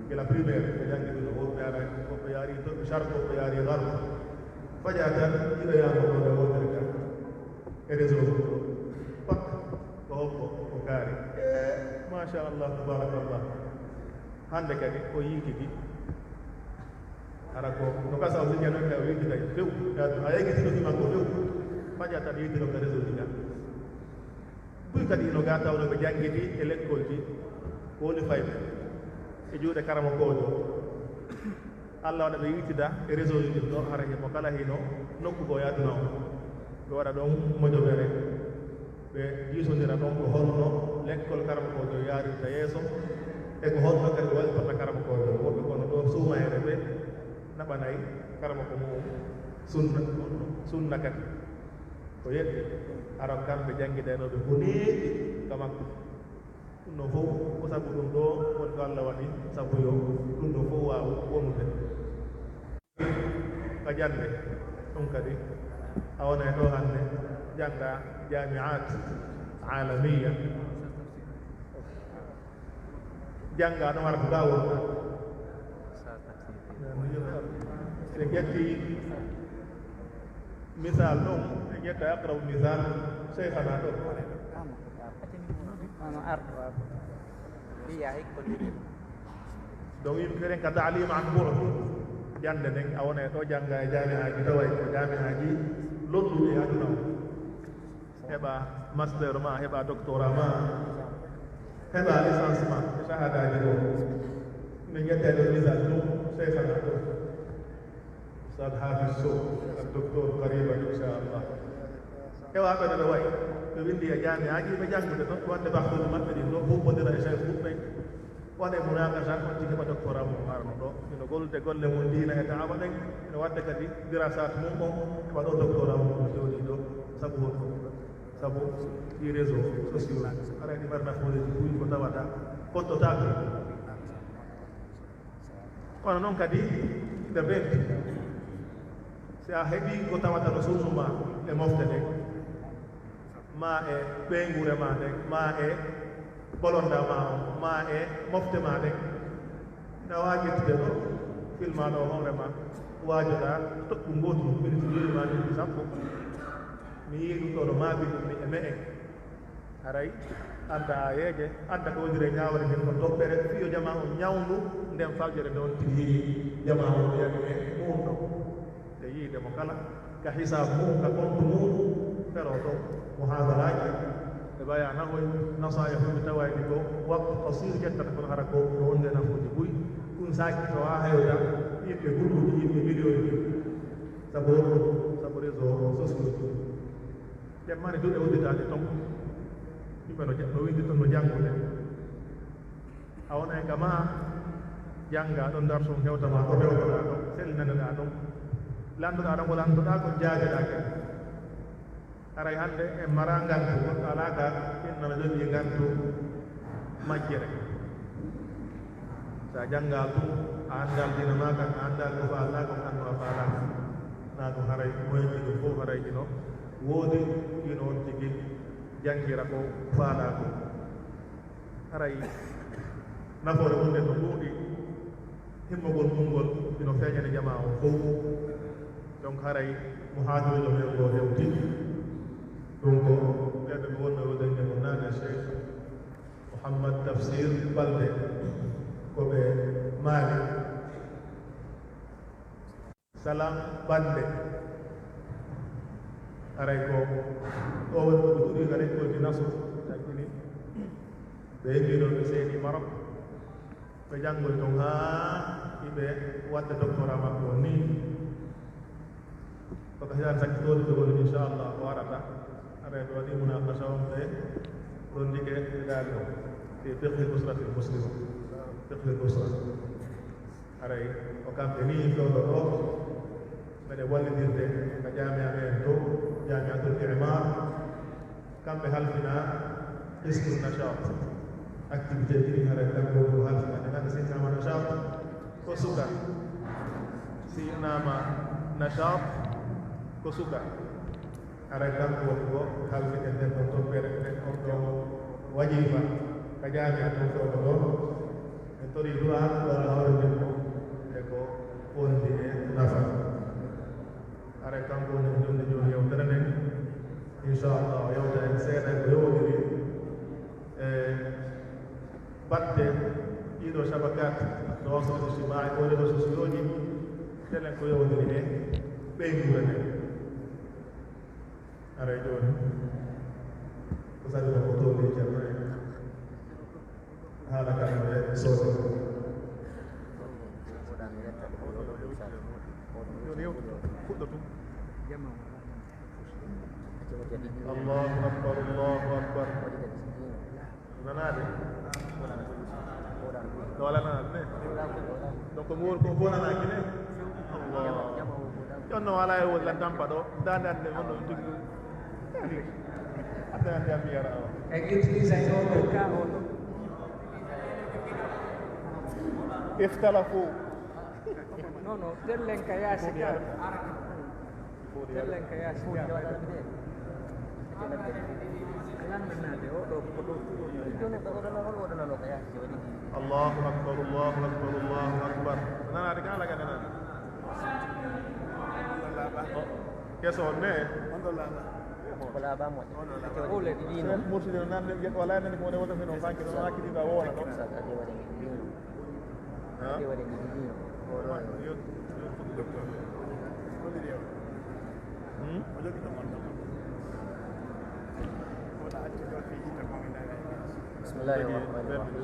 gila primaire, ɓe janngi ɗum, woɓɓe ara, woɓɓe yaari to Sharq, woɓɓe yaari Gharb. Fajaa tan, hiɓe yaama ɗo e wootere ka e réseau ɗo. Pak, ko hokko, ko kaari. Eh, machallah, tabarakallah. Hannde kadi, o yiitidi. Hara ko, no gasa o sigi, no ka o yiitida few. A yeggitino ɗum ko few. Fajaa tan yiitino ka réseau ɗi ka. Buy kadi hino ga tawno ɓe janngiti e lekkolji, ko woni fayɓe e juuɗe karamokoojo. Alla waɗa ɓe yiitida e réseau ji ɗin ɗo, hara himo kala hino nokku goo e aduna on. Ɓe waɗa ɗon mojobere, ɓe diisondira ɗon ko honno lekkol karamokoojo yaarirta yeeso, e ko honno kadi wallirta karamokoojo. Woɓɓe kono ɗo suumayere ɓe naɓanay karamoko mu'un sunna, sunna kadi. Ko yeɗɗi, hara kamɓe janngidaynooɓe ko neeɓi ka makko. Ɗum ɗon fow, ko sabu ɗum ɗoo woni ko Alla waɗi, sabu yo ɗum ɗoo fow waawu wonude. Ka jannde, ɗum kadi, a wonay ɗoo hannde, jannga jaami'aat aalamiya. Jannga ɗon hara ko gaa wonɗaa. Ɓe ƴetti misal ɗon, ɓe ƴetta aqrabu misal, Shaykhana ɗo. Ano arɗo. Iya, hikko ndiri. Donc, yimɓe ɓen ka ta'lim an bu'd. Jannde nden, a wona e ɗo jannga e jaami'aaji, tawa e ko jaami'aaji lolluɗi e aduna o. Heɓa master ma, heɓa doctorat ma, heɓa licence ma, e shahadaaji ɗo. Min ƴetta e ɗo misal ɗum, Shaykhana ɗo. Ustad Hafiz Sow, ak Docteur Qariban, inchallah. Heewɓe ɓe no wayi, ɓe winndi e jaami'aaji, ɓe janngude ɗon, ɓe waɗde bahsuuji maɓɓe ɗin ɗon, humpondira e Shaykh Kuɓɓe, waɗa e munakasha, on tigi heɓa doctorat mum arno ɗo. Hino gollude golle mum diina e da'awa ɗen, hino waɗde kadi dirasaat mum on, heɓa ɗo doctorat mum on jooɗii ɗo. Sabu honɗum? Sabu ɗii réseaux sociaux, aray ɗi mari nafooreeji buy ko tawata, kottotaako. Kono non kadi, ɓe benti. Si a heɓii ko tawata no sunnu ma e mofte ɗen, ma e ɓeynguure ma nden, ma e bolonda ma on, ma e mofte ma ɗen, na waawi ƴettude ɗo, filma ɗo hoore ma, waajoɗaa toɓɓu ngootu, miniti jowi ma miniti sappo. Mi yii ɗum ɗo no maabi ɗum mi e me'en. Haray adda aayeeje, adda ko woniri e ñaawre nden kon toɓɓere, fii yo jamaa on ñawndu nden fajere nde on tigi jamaa on yahi e mu'un ɗon. Nde yiide mo kala ka hisaabu mu'un, ka kontu mu'un, feroo to muhaadaraaji, ɓe bayaanahoy, nasaayahuuji tawayɗi ko waqtu qasiir ƴettata, kono hara ko no wonde nafuuji buy. Ɗum saakito haa hewta yimɓe guluuji, yimɓe miliyonji. Sabu, sabu réseaux sociaux. Ɗen mari duɗe udditaaɗe ton. Yimɓe no ja-, no winndi ton, no janngude. A wona e ka maa janngaa ɗon, darsu on hewta ma, ko rewtoɗaa ɗon, sellinanoɗaa ɗon. Landoɗaa ɗon ko landoɗaa kon, jaabiɗaa kadi. Haray hannde en maraa ngantu, goɗɗo alaa ka, inna no jogii ngantu majjere. Sa janngaa tun, a anndaa diina maa kan, a anndaa ko faalaa kon, annoo a faalaa kon. Naa ɗum haray moyonji ɗum fof haray ino woodi, ino on tigi janngira ko faalaa kon. Haray nafoore mum nden no ɗuuɗi, himmogol mum ngol ino feeñani jamaa on fof. Donc haray muhaadiriijo men ngoo hewti. Ɗum ko ɓeeɓe ɓe wonnoo e dañde mo naane Cheikh Mouhammad Tafsir Balde, ko ɓe Maali. Salam Bande. Haray ko o woni ko ɓe ɓuri ka lekkolji naso, taƴƴini. Ɓe heɓi ɗon ɓe seeni Marok. Ɓe janngoyi ton haa hiɓe waɗde doctorat maɓɓe on nii. Ko ka hiɗan sakkitoode ɓe woni, inchallah, ko arata. Haray ɓe waɗi munaqasha on ɓe rondike e daali on. Fi fiqhi usratil muslima. Fiqhi usra. Haray ko kamɓe nii fewndo ɗoo, meɗen wallidirde ka jaami'a men to, Jaami'atul I'mar. Kamɓe halfina qismu nashat. Activité ɗiɗi haray ɗan ko halfina. Ɗen hannde si innama nashat ko suka. Si innama nashat ko suka. Haray ɗan ko woni ko halfinen nden ɗon toppere, nden on ɗon wajifa. Ka jaami a tun fewndo ɗon, en torii du'aa, Alla hawrindin mo e ko wondi e nafa. Haray kanko woni ko jonnde jooni yewtere nden. Inshallah, o yewta en seeɗa e ko yowondiri e batte ɗiɗo shabakat, tawassul ijtimaa'i, ko réseaux sociaux ji, telen ko yowondiri e ɓeynguure nden. Haray jooni, ko sali ko ko towni Ceerno en. Haala kan e soose. Jooni yewtu fuɗɗo tun. Allahu akbar, Allahu akbar. Nanaade? Ɗo wala nanaade ne? Donc, ko woni ko fof nanaaki ne? Allah. Jooni no wala e woni lan tampa ɗo. Daande ande honno tigi. Adda ande am yara o. E utilise ay ɗo ɗo. Ikhtalafu. Non, non, tellen ka yaasi ga. Tellen ka yaasi ga. Allahu akbar, Allahu akbar, Allahu akbar. Nanaade ka laga nanaade. Oh, keso on ne? Ko laaɓa moƴƴa. Ole ɗiɗi non. Murtide non nan, wala nan ko wona wota fino fanki non hakki ɗiɗo wona ɗon. Sa ka je waɗi ɗiɗi non. Ha? Je waɗi ɗiɗi non. Hmm? بسم الله الرحمن الرحيم.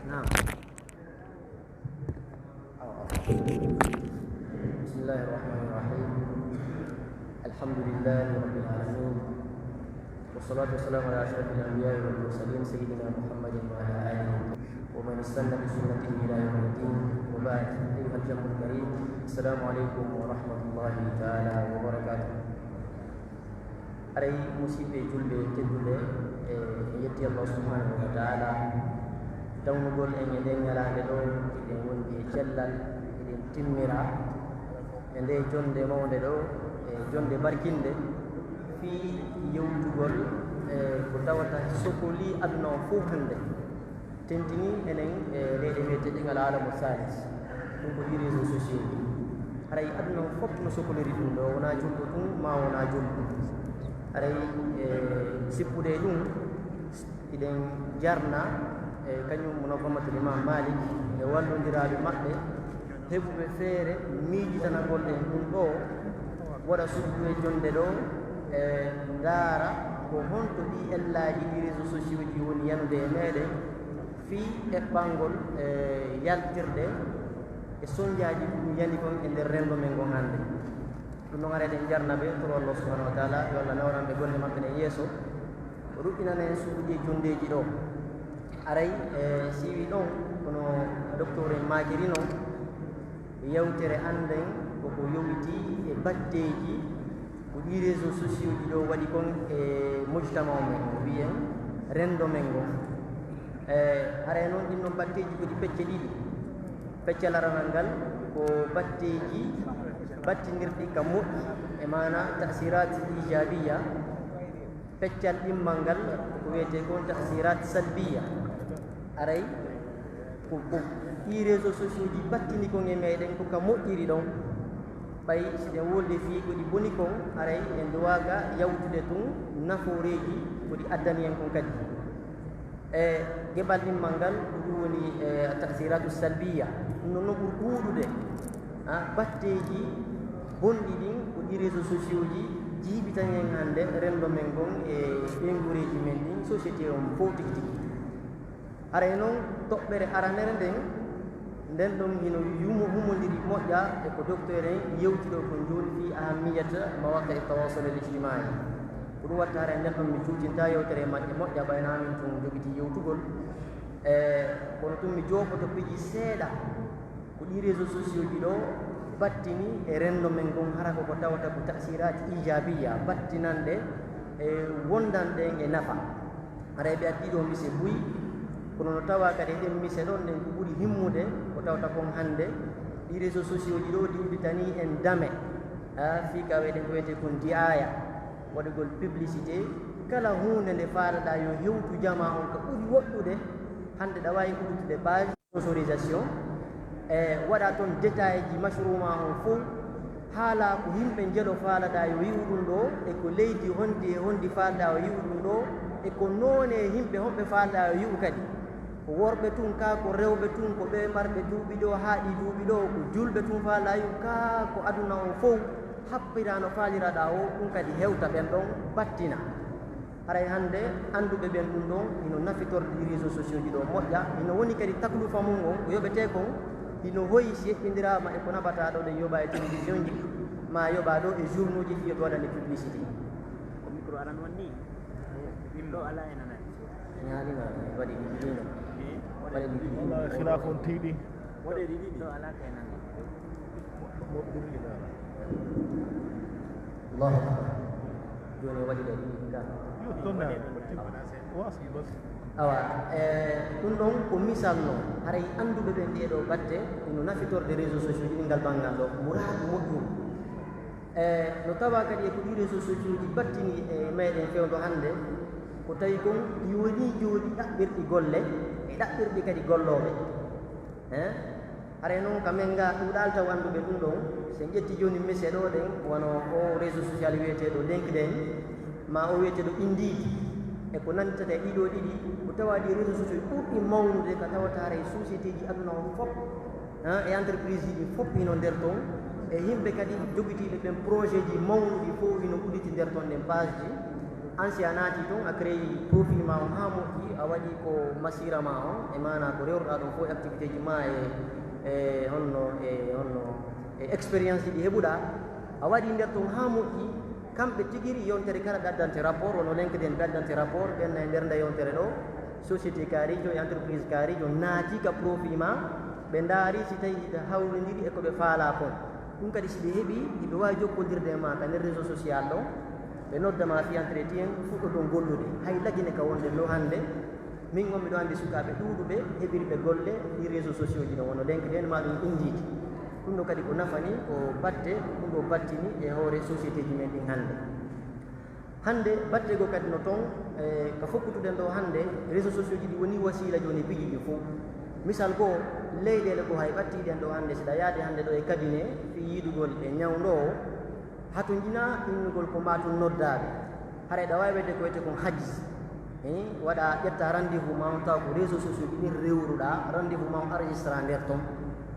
نعم. بسم الله الرحمن الرحيم. الحمد لله رب العالمين. والصلاة والسلام على أشرف الأنبياء والمرسلين سيدنا محمد وعلى آله ومن استن بسنته إلى يوم الدين. وبعد، أيها الجمع الكريم، السلام عليكم ورحمة الله تعالى وبركاته. Haray, musiɓɓe julɓe tedduɓe, e, en yetti Allah subhanahu wa ta'ala tawnugol en e nden ñalaande ɗo, eɗen wondi e cellal, eɗen timmira e nde jonde mawnde ɗo, e jonde barkinde, fii yewtugol, e, ko tawata sokolii aduna on fow hannde. Tentini enen e leyɗe wi'eteeɗe ngal aalamu saalis, ɗum ko ɗi réseaux sociaux ɗi. Haray aduna on fof no sokoliri ɗum ɗo, wonaa julɗo tun, maa wonaa julɗo. Haray, e, sippude e ɗum, hiɗen jarna, e, kañum no Fammatul Imam Malik e wallondiraaɓe maɓɓe, heɓuɓe feere miijitanagol en ɗum ɗoo, waɗa suɓtuɓe jonde ɗoo, e, ndaara ko honto ɗii ellaaji ɗi réseaux sociaux ji woni yanude e meeɗen, fii eɓɓangol, e, yaltirde e sonjaaji ɗi ɗum yani kon e nder renndo men ngon hannde. Ɗum non, haray eɗen jarna ɓe, toro Allah subhanahu wa ta'ala, yo Allah nawran ɓe golle maɓɓe ɗen yeeso, o ɗuɗɗinana en suuɗuɗi e jondeeji ɗoo. Haray, e, siwi ɗon, kono docteur en maakiri non, yewtere an nden koko yowitii e batteeji ko ɗii réseaux sociaux ji ɗoo waɗi kon e mujtama o men, o wiyen renndo men ngon. E, haray non, ɗin non batteeji ko ɗi pecce ɗiɗi. Peccal aranal ngal ko batteeji battindirɗi ka moƴƴi, e maana ta'siraat ijaabiya. Peccal ɗimmal ngal ko wi'etee kon ta'siraat salbiya. Haray ko, ko ɗii réseaux sociaux ji battini kon e meɗen ko ka moƴƴiri ɗon. Ɓay si ɗen wolde fii ko ɗi boni kon, haray en nduwaaka yawtude tun nafooreeji ko ɗi addani en kon kadi. E geɓal ɗimmal ngal, ko ɗum woni, e, ta'siratu salbiya. Ɗum non no ɓuri ɗuuɗude, a, batteeji bonɗi ɗin, ko ɗi réseaux sociaux ji jiiɓitani en hannde renndo men ngon e ɓeynguureeji men ɗin, société on fow tigi tigi. Haray non, toɓɓere aranere nden, nden ɗon hino yumo-, humondiri moƴƴa e ko docteur en yewti ɗoo kon jooni fii ahammiyata mawaqi'i tawassul al ijtimai. Ko ɗum watta haray nden ɗon mi juutinta yewtere e majje moƴƴa, ɓay no amin tun jogitii yewtugol. E, kono tun mi jooɓoto piiji seeɗa ko ɗii réseaux sociaux ji ɗoo battini e renndo men ngon, hara ko ko tawata ko ta'siraat ijaabiya, battinanɗe e wondanɗe en e nafa. Haray ɓe addi ɗoo mise buy, kono no tawaa kadi e ɗen mise ɗon, ɗen ko ɓuri himmude, ko tawata kon hannde, ɗii réseaux sociaux ji ɗoo ɗi udditanii en dame, a, fii ka wi'eten ko wi'etee kon di'aaya. Waɗugol publicité, kala huunde nde faalaɗaa yo hewtu jamaa on ka ɓuri woɗɗude, hannde ɗa waawi uddude page sponsorisation, e waɗa ton détail ji mashru maa on fow, haala ko yimɓe njelo faalaɗaa yo yi'u ɗum ɗoo, e ko leydi honndi e honndi faalaɗaa yo yi'u ɗum ɗoo, e ko noone yimɓe honɓe faalaɗaa yo yi'u kadi. Ko worɓe tun kaa, ko rewɓe tun, ko ɓee marɓe duuɓi ɗoo, haaɗi duuɓi ɗoo, ko julɓe tun faalaɗaa yo yi'u kaa, ko aduna on fow. Happiraa no faaliraɗaa o, ɗum kadi hewta ɓen ɗon battina. Haray hannde annduɓe ɓen ɗum ɗon hino nafitorde ɗi réseaux sociaux ji ɗoo moƴƴa, hino woni kadi taklufa mum on ko yoɓetee kon, hino hoyi si heɓɓindiraama e ko naɓataa ɗoo ɗen yoɓa e télévision ji, maa yoɓa ɗoo e journaux ji fii yoɓe waɗande publicité. Ko micro aran wonni? Ɗo alaa e nanani. Ñaali ma waɗi ɗiɗi ɗiɗi no. Waɗi ɗiɗi ɗiɗi. Wallaahi, khilaafu on tiiɗi. Waɗi ɗiɗi ɗiɗi. Ɗo alaa ka e nanani. Allahu Akbar. Jooni o waɗi ɗe ɗiɗi ka. Yo, ɗon na. Waasi bas. Awa, e, ɗum ɗon ko misal non. Haray annduɓe ɓen ɗee ɗoo batte, hino nafitorde réseaux sociaux ji ɗi ngal banngal ɗoo. Muraadu moƴƴuru. E, no tawaa kadi e ko ɗii réseaux sociaux ji battini e meɗen fewndo hannde, ko tawi kon ɗi wonii jooɗi ɗaɓɓirɗi golle e ɗaɓɓirɗi kadi gollooɓe. Hein? Haray non ka men ga ɗuuɗal taw annduɓe ɗum ɗon, si en ƴetti jooni mise ɗoo ɗen, wano oo réseau social wiyeteeɗo LinkedIn, maa o wiyeteeɗo Indeed, e ko nannditata e ɗii ɗoo ɗiɗi, ko tawaa ɗii réseaux sociaux ɓurɗi mawnude ka tawata haray société ji aduna on fof, ah, e entreprise ji ɗi fof hino nder ton, e yimɓe kadi jogitiiɓe ɓen projet ji mawnuɗi fof hino udditi nder ton ɗen page ji. An si a naati ton, a créé profil maa on haa moƴƴi, a waɗi ko masira maa on, e maanaa ko rewruɗaa ɗon fof e activité ji maa e, e honno, e honno, e expérience ji ɗi heɓuɗaa, a waɗi nder ton haa moƴƴi, kamɓe tigiri yontere kala ɓe addante rapport, wano LinkedIn ɓe addante rapport, ɓen na e nder nde yontere ɗoo, société kaarijo e entreprise kaarijo naati ka profil maa, ɓe ndaari si tawii hiɗa hawrindiri e ko ɓe faalaa kon. Ɗum kadi si ɓe heɓii, hiɓe waawi jokkondirde e maa ka nder réseau social ɗoo, ɓe nodda ma fii entretien, fuɗɗoton gollude. Hay Lagine ka wonɗen ɗoo hannde, min on miɗo anndi sukaaɓe ɗuuɗuɓe heɓirɓe golle ɗi réseaux sociaux ji ɗon, wano LinkedIn maa ɗum Indeed. Ɗum ɗoo kadi ko nafani, ko batte ɗum ɗoo battini e hoore société ji men ɗin hannde. Hannde batte goo kadi no ton, e, ka fokkutuɗen ɗoo hannde, réseaux sociaux ji ɗi woni wasiila jooni piiji ɗin fow. Misal goo, leyɗeele goo hay ɓattiiɗen ɗoo hannde, si ɗa yaadi hannde ɗoo e cabinet fii yiɗugol e ñawndoowo, hatonjinaa innugol ko maa tun noddaaɓe. Haray ɗa waawi waɗde ko wiyetee kon hajis. Eh, waɗa, ƴetta rendez-vous maa on, taw ko réseaux sociaux ji ɗin rewruɗaa, rendez-vous maa on enregistré nder ton.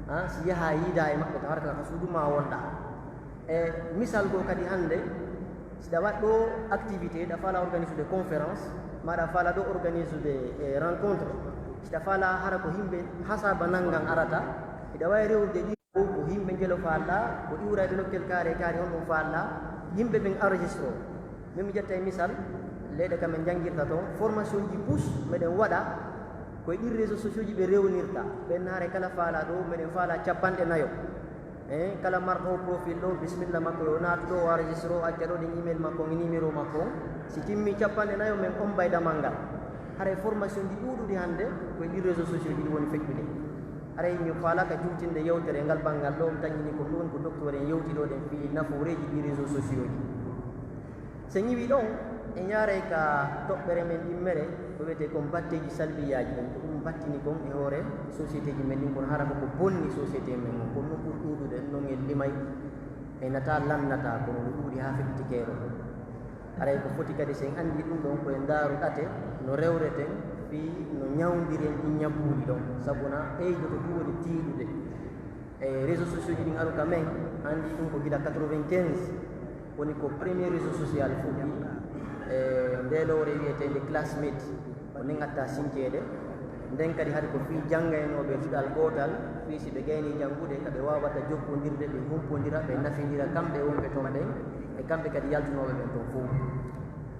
Ah, si yahaa yiidaa e maɓɓe, taw hara ka suudu maa wonɗaa. E misal goo kadi hannde, si ɗa waɗ ɗoo activité, ɗa faala organisude conférence, maa ɗa faala ɗoo organisude, eh, rencontre, si ɗa faala hara ko yimɓe hasaaba nanngan arata, hiɗa waawi rewrude ɗi. Ko yimɓe njelo faalɗaa, ko iwrayɓe nokkel kaari e kaari, honɗun faalɗaa, yimɓe ɓen enregistroo. Min mi ƴetta e misal, leyɗe ka men njanngirta ton, formation ji bus meɗen waɗa, ko e ɗin réseaux sociaux ji ɓe rewnirta. Ɓen haray kala faalaa ɗoo, meɗen faalaa cappanɗe nayo. Eh, kala marɗo oo profil ɗoo, bisimilla makko yo naatu ɗoo, o enregistroo, o acca ɗoo ɗin email makko on e numéro makko on. Si timmii cappanɗe nayo, men ommbay damal ngal. Haray formation ji ɗuuɗuɗi hannde, ko e ɗin réseaux sociaux ji ɗi woni feƴƴude. Haray mi faalaa ka juutinde yewtere e ngal banngal ɗoo, mi taƴini ko ɗun ko docteur en yewti ɗoo ɗen fii nafooreeji ɗi réseaux sociaux ji. Si en iwii ɗon, en yaaray ka toɓɓere men ɗimmere, ko wiyetee kon batteeji salbiyaaji ɗin. Ko ɗun battini kon e hoore société ji men ɗin, kono hara ko ko bonni société men on. Kono ɗun ɓuri ɗuuɗude, non en limay, en nataa lannataa, kono ɗun ɗuuɗi haa feƴƴi keerol. Haray ko foti kadi, si en anndii ɗun ɗon, ko en ndaaru ɗate no rewreten fii no ñawndiren ɗin ñabbuuli ɗon, sabu na ɓeydoto ɗun woni tiiɗude. E réseaux sociaux ji ɗin aru ka men, anndii ɗun ko gila quatre-vingt-quinze, woni ko premier réseau social fuɗɗi, e ndee lowre wiyeteende Classmate. Ko nden atta sinkeede. Nden kadi hari ko fii janngaynooɓe duɗal gootal, fii si ɓe gaynii janngude, ka ɓe waawata jokkondirde, ɓe humpondira, ɓe nafindira kamɓe wonɓe ton ɓen, e kamɓe kadi yaltunooɓe ɓen ton fow.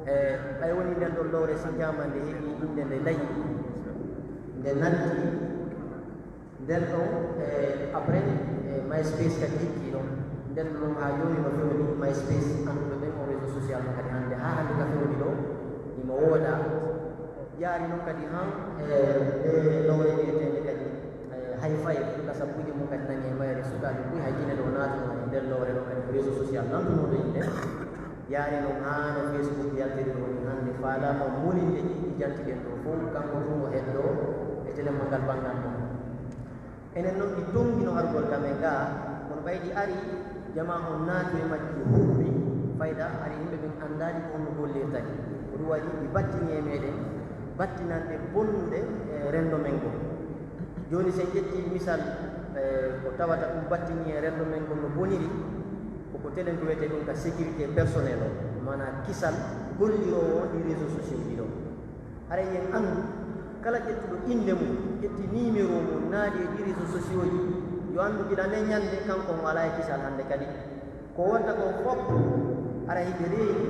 E, ɓay wonii nden ɗon lowre, si jamaa nde heɓii innde nde layi, nde natti, nden ɗon, e, après, e, MySpace kadi hikkii ɗon. Nden ɗon haa jooni no fewni MySpace, annduɓe ɓen on réseau social no kadi hannde, haa hannde ka fewni ɗoo, himo woodaa. Yaari non kadi han, e, e lowre wiyeteende kadi, e, Hi-Fi, ka sabbuuji mum kadi nani e mayre sukaaɓe buy hay jine ɗo naatuno e nder lowre ɗo kadi réseau social nantunooɗo yimɓe. Yaari non haa no Facebook yaltiri non, hannde faalaama molinde ɗi, ɗi jantiɗen ɗoo fow, kanko tun o heddoo e telemma ngal banngal non. Enen non ɗi tongino argol ka men gaa, kono ɓay ɗi ari, jamaa on naati e majji huɓɓi, fayda ari yimɓe ɓen anndaali ko honno gollirta ɗi. Ko ɗum waɗi ɗi battini e meɗen, battinanɗe bonnuɗe e renndo men ngon. Jooni, si en ƴettii misal, eh, ko tawata ɗum battini e renndo men ngon no boniri, ko ko telen ko wiyetee ɗum ka sécurité personnelle o, maanaa kisal golliroowo on ɗi réseaux sociaux ɗi ɗoo. Haray en anndu, kala ƴettuɗo innde mum, ƴetti numéro mum, naati e ɗi réseaux sociaux ji, yo anndu gila nden ñannde, kanko on alaa e kisal hannde kadi. Ko wonta kon fof, hara hiɓe reeni,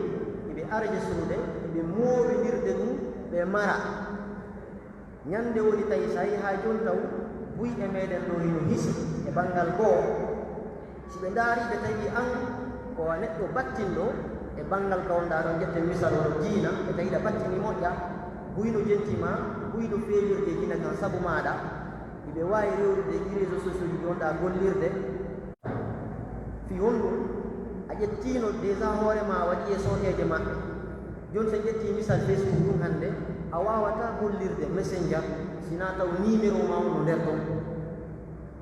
hiɓe enregistrude, hiɓe moowindirde ɗum, ɓe mara. Ñannde woni tawi so a yehii haa jooni taw, buy e meɗen ɗoo hino hisi e banngal goo. Si ɓe ndaarii, ɓe tawi an ko a neɗɗo battinɗo e banngal ka wonɗaa ɗon, ƴetten misal wano diina, ɓe tawi hiɗa battini moƴƴa, buy no jenti ma, buy no feewirde diina kan sabu maaɗa, hiɓe waawi rewrude e ɗii réseaux sociaux ɗi wonɗaa gollirde. Fii honɗun? A ƴettiino déjà hoore maa a waɗii e sookeeje maɓɓe. Jooni, si en ƴettii misal Facebook ɗun hannde, a waawataa gollirde Messenger si naa taw numéro maa on no nder ton.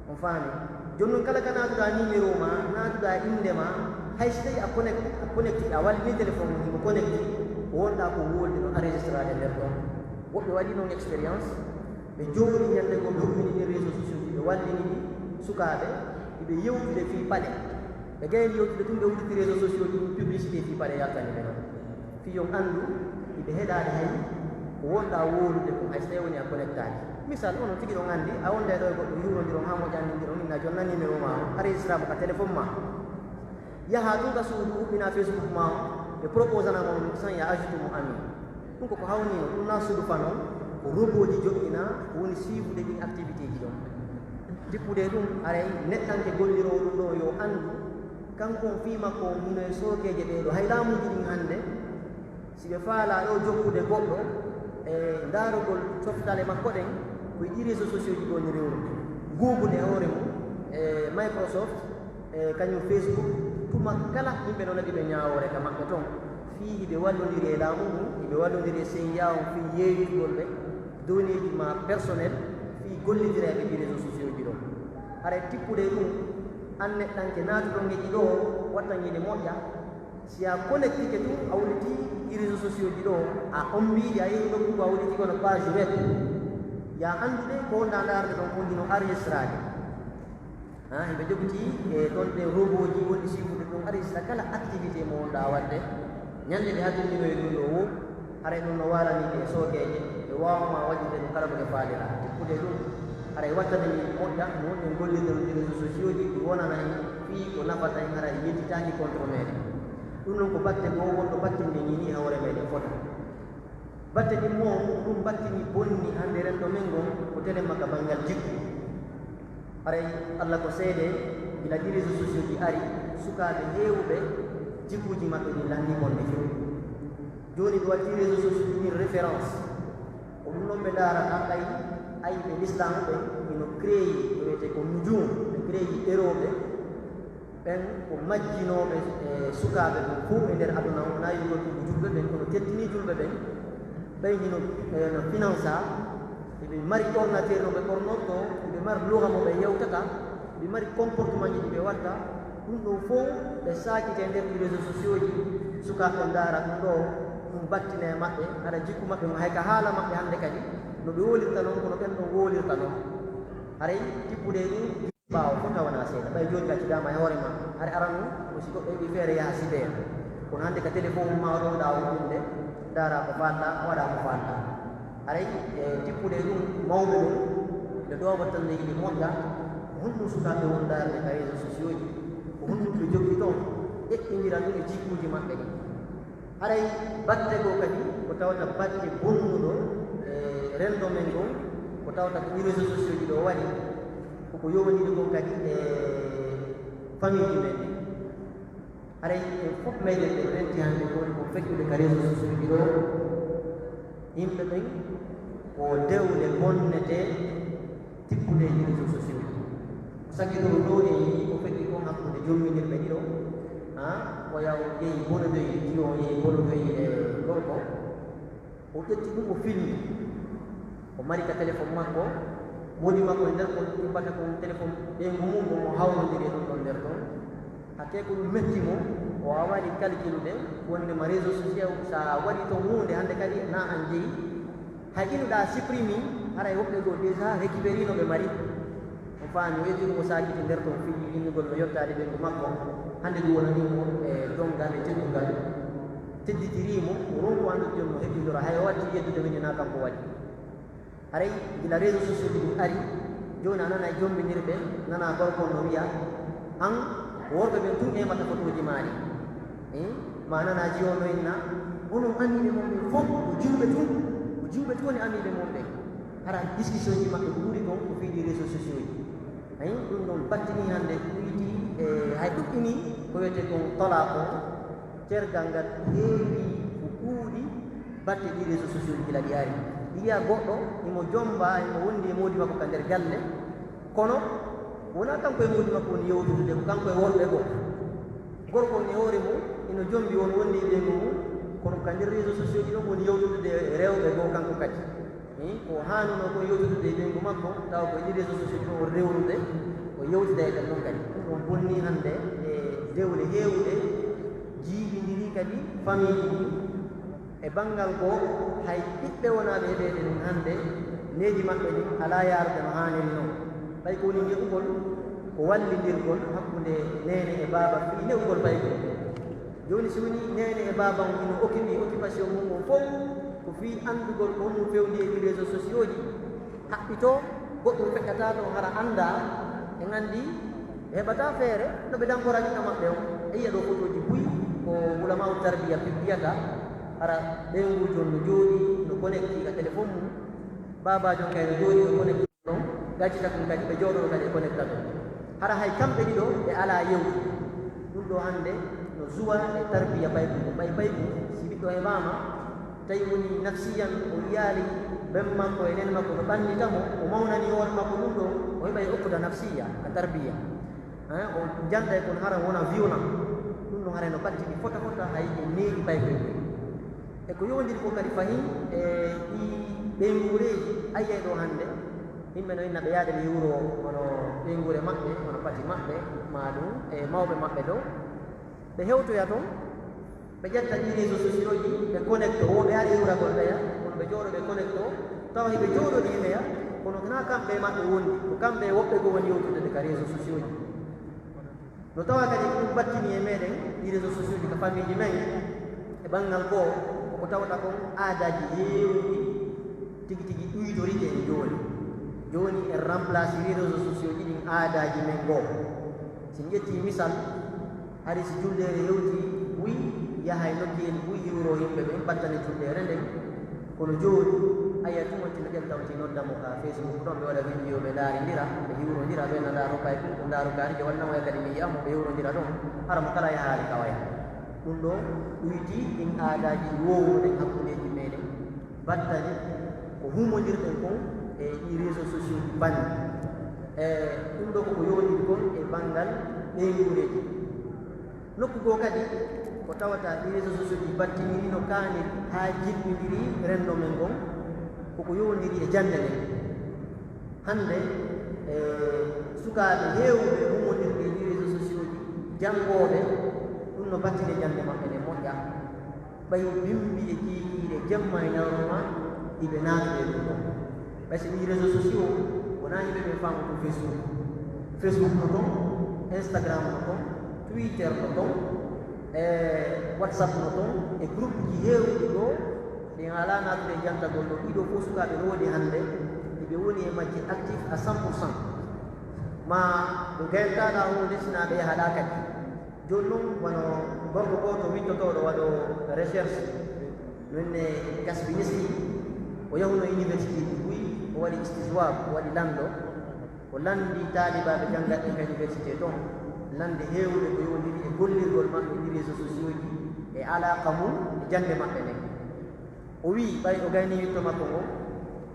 On faami? Jooni non, kala ka naatuɗaa numéro maa, naatuɗaa innde maa, hay si tawii a connect-, a connecté, a wallini téléphone on, himo connecté, ko wonɗaa ko wowlude no enregistrade nder ton. Woɓɓe waɗii non expérience, ɓe jooɗii ñannde goo, ɓe huɓɓini ɗin réseaux sociaux ɗin, ɓe wallini ɗi sukaaɓe, hiɓe yewtude fii paɗe. Ɓe gayni yewtude tun, ɓe udditi réseaux sociaux ɗin, publicité fii paɗe yaltani ɓe non. Fii yo on anndu, hiɓe heɗaade hay ko wonɗaa wowlude kon, hay so tawii wonii a connectaaki. Misal, onon tigi ɗon anndi, a wonday ɗoo e goɗɗo, hiwrondiron haa moƴƴa, anndiron, inna jonnaa numéro maa on, a registrama ka téléphone maa. Yahaa tun ka suudu, huɓɓinaa Facebook maa on, ɓe proposanaa ma mo, san ya ajouté mo ami. Ɗun ko ko hawnii non, ɗun naa suudu fa non, ko robooji joɗɗinaa, ko woni suivude ɗin activité ji ɗon. Tippude e ɗun, haray neɗɗanke golliroowo ɗun ɗoo yo anndu, kanko on fii makko on hino e sookeeje ɗee ɗoo. Hay laamuuji ɗin hannde, si ɓe faalaa ɗoo jokkude goɗɗo e ndaarugol coftale makko ɗen, ko e ɗii réseaux sociaux ji ɗoo ni rewrude. Google e hoore mum, e Microsoft, e kañum Facebook, tuma kala yimɓe no naɓi ɓe ñaawoore ka maɓɓe ton. Fii hiɓe wallondiri e laamu ngun, hiɓe wallondiri e C I A on fii yeeytugol ɓe, donnéeji maa personnel, fii gollidireeɓe ɗii réseaux sociaux ji ɗoo. Haray tippude e ɗun, an neɗɗanke naatuɗo ngeƴi ɗoo, wattan yiide moƴƴa, si a connectike tun, a wullitii ɗii réseaux sociaux ji ɗoo, a ommbii ɗi, a yehi nokku goo, a wullitii kono page web, ya anndude ko wonɗaa ndaarde ɗon, ko hino enregistraade. Ha, hiɓe jogitii e ton ɗen robooji wonɗi suivude ɗun, enregistra kala activité mo wonɗaa waɗde. Ñannde ɓe hatondirnoo e ɗun ɗoo woo, haray ɗun no waalanii ɓe e sookeeje, ɓe waawa ma waɗirde ɗun kala ko ɓe faaliraa. Tippude ɗun, haray wattani min moƴƴa no wonɗen gollirde no ɗi réseaux sociaux ji, ɗi wonana en fii ko nafata en, haray yejjitaaki contre meɗen. Ɗun non ko batte goo wonɗo battinɗen nii e hoore meɗen fota. Batte ɗin mo ɗun battini bonni hannde renndo men ngon ko telemma ka banngal jikku. Haray Alla ko seede, gila ɗii réseaux sociaux ɗi ari, sukaaɓe heewuɓe jikkuuji maɓɓe ɗin lanni bonde few. Jooni ɓe waɗi réseaux sociaux ɗin référence. Ko ɗun non ɓe ndaarata ɓay ayɓe lislaam ɓen hino créé ko wiyetee ko nujum, ɓe créé erooɓe. Ɓen ko majjinooɓe e sukaaɓe ɓen fow e nder aduna on, wonaa yigol ko julɓe ɓen, kono teddinii julɓe ɓen. Ɓen hino, eh, no finansa, hiɓe mari ordinateur no ɓe ɓornortoo, hiɓe mari luga mo ɓe yewtata, hiɓe mari comportement ji ɗi ɓe watta. Ɗun ɗon fow ɓe saakiti e nder ɗii réseaux sociaux ji, sukaaɓe on ndaara ɗun ɗoo, ɗun battina e maɓɓe, hara jikku maɓɓe on, hay ka haala maɓɓe hannde kadi, no ɓe wolirta non, kono ɓen ɗon wolirta non. Haray tippude e ɗun, ɓaawo fof tawanaa seeɗa. Ɓay jooni accidaama e hoore maa, hari aran on, ko si goɗɗo heɓii feere yaha sibee. Kono hannde ka téléphone maa o ɗon ɗaa o wonde, ndaara ko faalɗaa, waɗa ko faalɗaa. Haray e tippude e ɗun, mawɓe ɓen, ɓe ɗooɓa tan ne yiɗi moƴƴa, ko honɗun sukaaɓe woni ndaarde ka réseaux sociaux ji? Ko honɗun ɓe jokki ton? Eɓɓindira ɗun e jikkuuji maɓɓe ɗin. Haray batte goo kadi, ko tawata batte bonnuɗo e renndo men ngon, ko tawata ko ɗii réseaux sociaux ji ɗoo waɗi, ko ko yowondiri kon kadi e famille ji men ɗin. Haray en fof meɗen ɓe renti hannde ko woni ko feccude ka réseaux sociaux ji ɗoo. Yimɓe ɓen ko dewle bonnetee tippude e réseaux sociaux ji. Ko sakkitoo ɗoo en yii ko feƴƴi kon hakkunde jomminirɓe ɗiɗo, Ha, o yaha o yehi bonodoyi, jiyo o yehi bonodoyi e gorko. O ƴetti ɗum, o filmi. O mari ka telefon makko, moodi makko e nder kon, ɗum mbata kon telefon ɓeyngu mum, o hawrondiri e ɗum ɗon nder ɗon. Hakkee ko ɗum metti mo, o waawaali kalkilude wonde ma réseau social, so a waɗii ton huunde hannde kadi, na an jeyi. Hay ino ɗa supprimi, haray woɓɓe goo déjà récupéri no ɓe mari. On faami, o ƴetti ɗum, o saakiti nder ton, fii innugol no yottaade ɓeyngu makko. Hannde ɗum wonanii mo e donngal e teddungal. Tedditirii mo, o ronku anndude jooni no heɓindora, hay o watti yeddude min na kanko waɗi. Haray gila réseau sociaux ɗi ɗum ari, jooni a nana e jommbinirɓe, nana gorko on no wi'a, an, ko worɓe ɓen tun ƴeewata fotooji maa ɗin. Eh, ma nana jiyo no inna, onon anniiɓe mon ɓen fof, ko jiwɓe tun, ko jiwɓe tun woni anniiɓe mon ɓen. Hara discussion ji maɓɓe ko ɓuri kon ko fii ɗi réseau sociaux ji. Ayi, ɗum ɗon battini hannde ɗuyti, e hay ɗuɗɗini ko wiyetee kon talaq on, tergal ngal heewi ko ɗuuɗi batte ɗi réseau sociaux ji gila ɗi ari. Ɗi yi'a goɗɗo, imo jomba, imo wondi e moodi makko ka nder galle, kono wonaa kanko e moodi makko woni yewtude, ko kanko e worɓe goo. Gorko on e hoore mum, ino jombi, on wondi e ɓeyngu mum, kono ka nder réseau sociaux ji ɗon woni yewtude e rewɓe goo kanko kadi. Hii, ko haanunoo kon yewtude e ɓeyngu makko, tawa ko e ɗi réseau sociaux ji ɗon o rewrude, o yewtida e ɓen ɗon kadi. Ɗum ɗon bonni hannde e dewle heewuɗe, jiiɓindiri kadi famiiji ɗin. E banngal goo, hay ɓiɓɓe wonaaɓe heɓeede ɗum hannde, needi maɓɓe ɗin alaa yaarude no haaniri non. Ɓay ko woni ne'ugol, ko wallindirgol hakkunde neene e baaba fii ne'ugol paykun. Jooni, si wonii neene e baaba on ino occupé occupation mum on fow, ko fii anndugol ko honɗum fewndi e ɗii réseaux sociaux ji, haɓɓitoo, goɗɗum feƴƴataa ɗon hara anndaa, en anndii ɓe heɓataa feere no ɓe dankora ɓiɗɗo maɓɓe on. E yi'a ɗoo fotooji buy ko ulama'u tarbiya pi-, piyata, hara ɓeynguujo on no jooɗii, no connecté ka téléphone mum, baabaajo on kay no jooɗii, no connecté ɗon, gacita ɗum kadi, ɓe jooɗoo kadi e connecta ɗon. Hara hay kamɓe ɗiɗo ɓe alaa yewtude. Ɗum ɗoo hannde no zuwa e tarbiya paykun. Ɓay paykun, si ɓiɗɗo heɓaama, tawi woni nafsiyan, o yiyaali ben makko e nene makko no ɓannita mo, o mawnani hoore makko ɗum ɗoo, o heɓay okkuda nafsiya, a tarbiya. Hein, o janday kon hara wona violent. Ɗum no hara no ɓattini fota fota hay e neeɗi paykun. E ko yowondiri kon kadi fahin e ɗii ɓeynguureeji, a yi'ay ɗoo hannde, yimɓe no inna ɓe yaade ɓe hiwroo hono ɓeynguure maɓɓe, hono pati maɓɓe, maa ɗum e mawɓe maɓɓe ɗoo. Ɓe hewtoya ton, ɓe ƴetta ɗii réseaux sociaux ji, ɓe connecto, wo ɓe ari hiwragol ɓeya, kono ɓe jooɗo ɓe connecto, tawa hiɓe jooɗodi hiɓeya, kono hinaa kamɓe e maɓɓe wondi, ko kamɓe e woɓɓe goo woni yewtude ka réseaux sociaux ji. No tawa kadi ko ɗum battini e meɗen ɗii réseaux sociaux ji ka famille ji men, e banngal goo, ko ko tawata kon aadaaji heewuɗi tigi tigi ɗuytorike en jooni. Jooni en remplaciri réseaux sociaux ji ɗin aadaaji men goo. Si en ƴettii misal, hari si juldeere hewtii buy, yahay nokkeeli buy, hiwroo yimɓe ɓen, battane juldeere nden, kono jooni, a yi'ay tun wonti no ƴetta, wonti nodda mo ka Facebook ɗon, ɓe waɗa video, ɓe ndaarindira, ɓe hiwrondira, ɓe na ndaaro kay ɗum, ko ndaaro kaari, ɓe waɗna mo kadi mi yi'a mo, ɓe hiwrondira ɗon, hara mo kala yahaali ka waya. Ɗum ɗoo ɗuytii ɗin aadaaji woowuɗen hakkundeeji meɗen, battani ko humondirɗen kon e ɗii réseaux sociaux ɗi banni. E ɗum ɗoo ko ko yowondiri kon e banngal ɓeynguureeji. Nokku goo kadi, ko tawata ɗii réseaux sociaux ɗi battiniri no kaaniri haa jippindiri renndo men ngon, ko ko yowondiri e jannde nden. Hannde, e, sukaaɓe heewɓe humondirɓe e ɗii réseaux sociaux ɗi, janngooɓe, ɗum no battini jannde maɓɓe nden moƴƴa. Ɓay bimbi e kiikiiɗe jemma e ñalawma, hiɓe naatude e ɗum ɗoo. Ɓay si ɗii réseaux sociaux, wonaa yimɓe ɓe faamu ko Facebook. Facebook no ton, Instagram no ton, Twitter no ton, e WhatsApp no ton, e groupe ji heewuɗi ɗoo, ɗi alaa naatude e jantagol ɗoo. Ɗii ɗoo fof sukaaɓe no woodi hannde, hiɓe woni e majji actif à cent pour cent. Ma ɓe gayntaaɗaa huunde sinaa ɓe yahaɗaa kadi. Jooni non, wano gorko gooto wittotooɗo waɗo recherche, no inne Kasbiniski, o yahuno université ji buy, o waɗi istijwaab, o waɗi lanndo, o lanndi taalibaaɓe janngatɓe ka université ton, lannde heewude ko yowondiri e gollirgol maɓɓe ɗi réseaux sociaux ji e alaaqa mum e jannde maɓɓe nden. O wi'i, ɓay o gaynii witto makko ngon,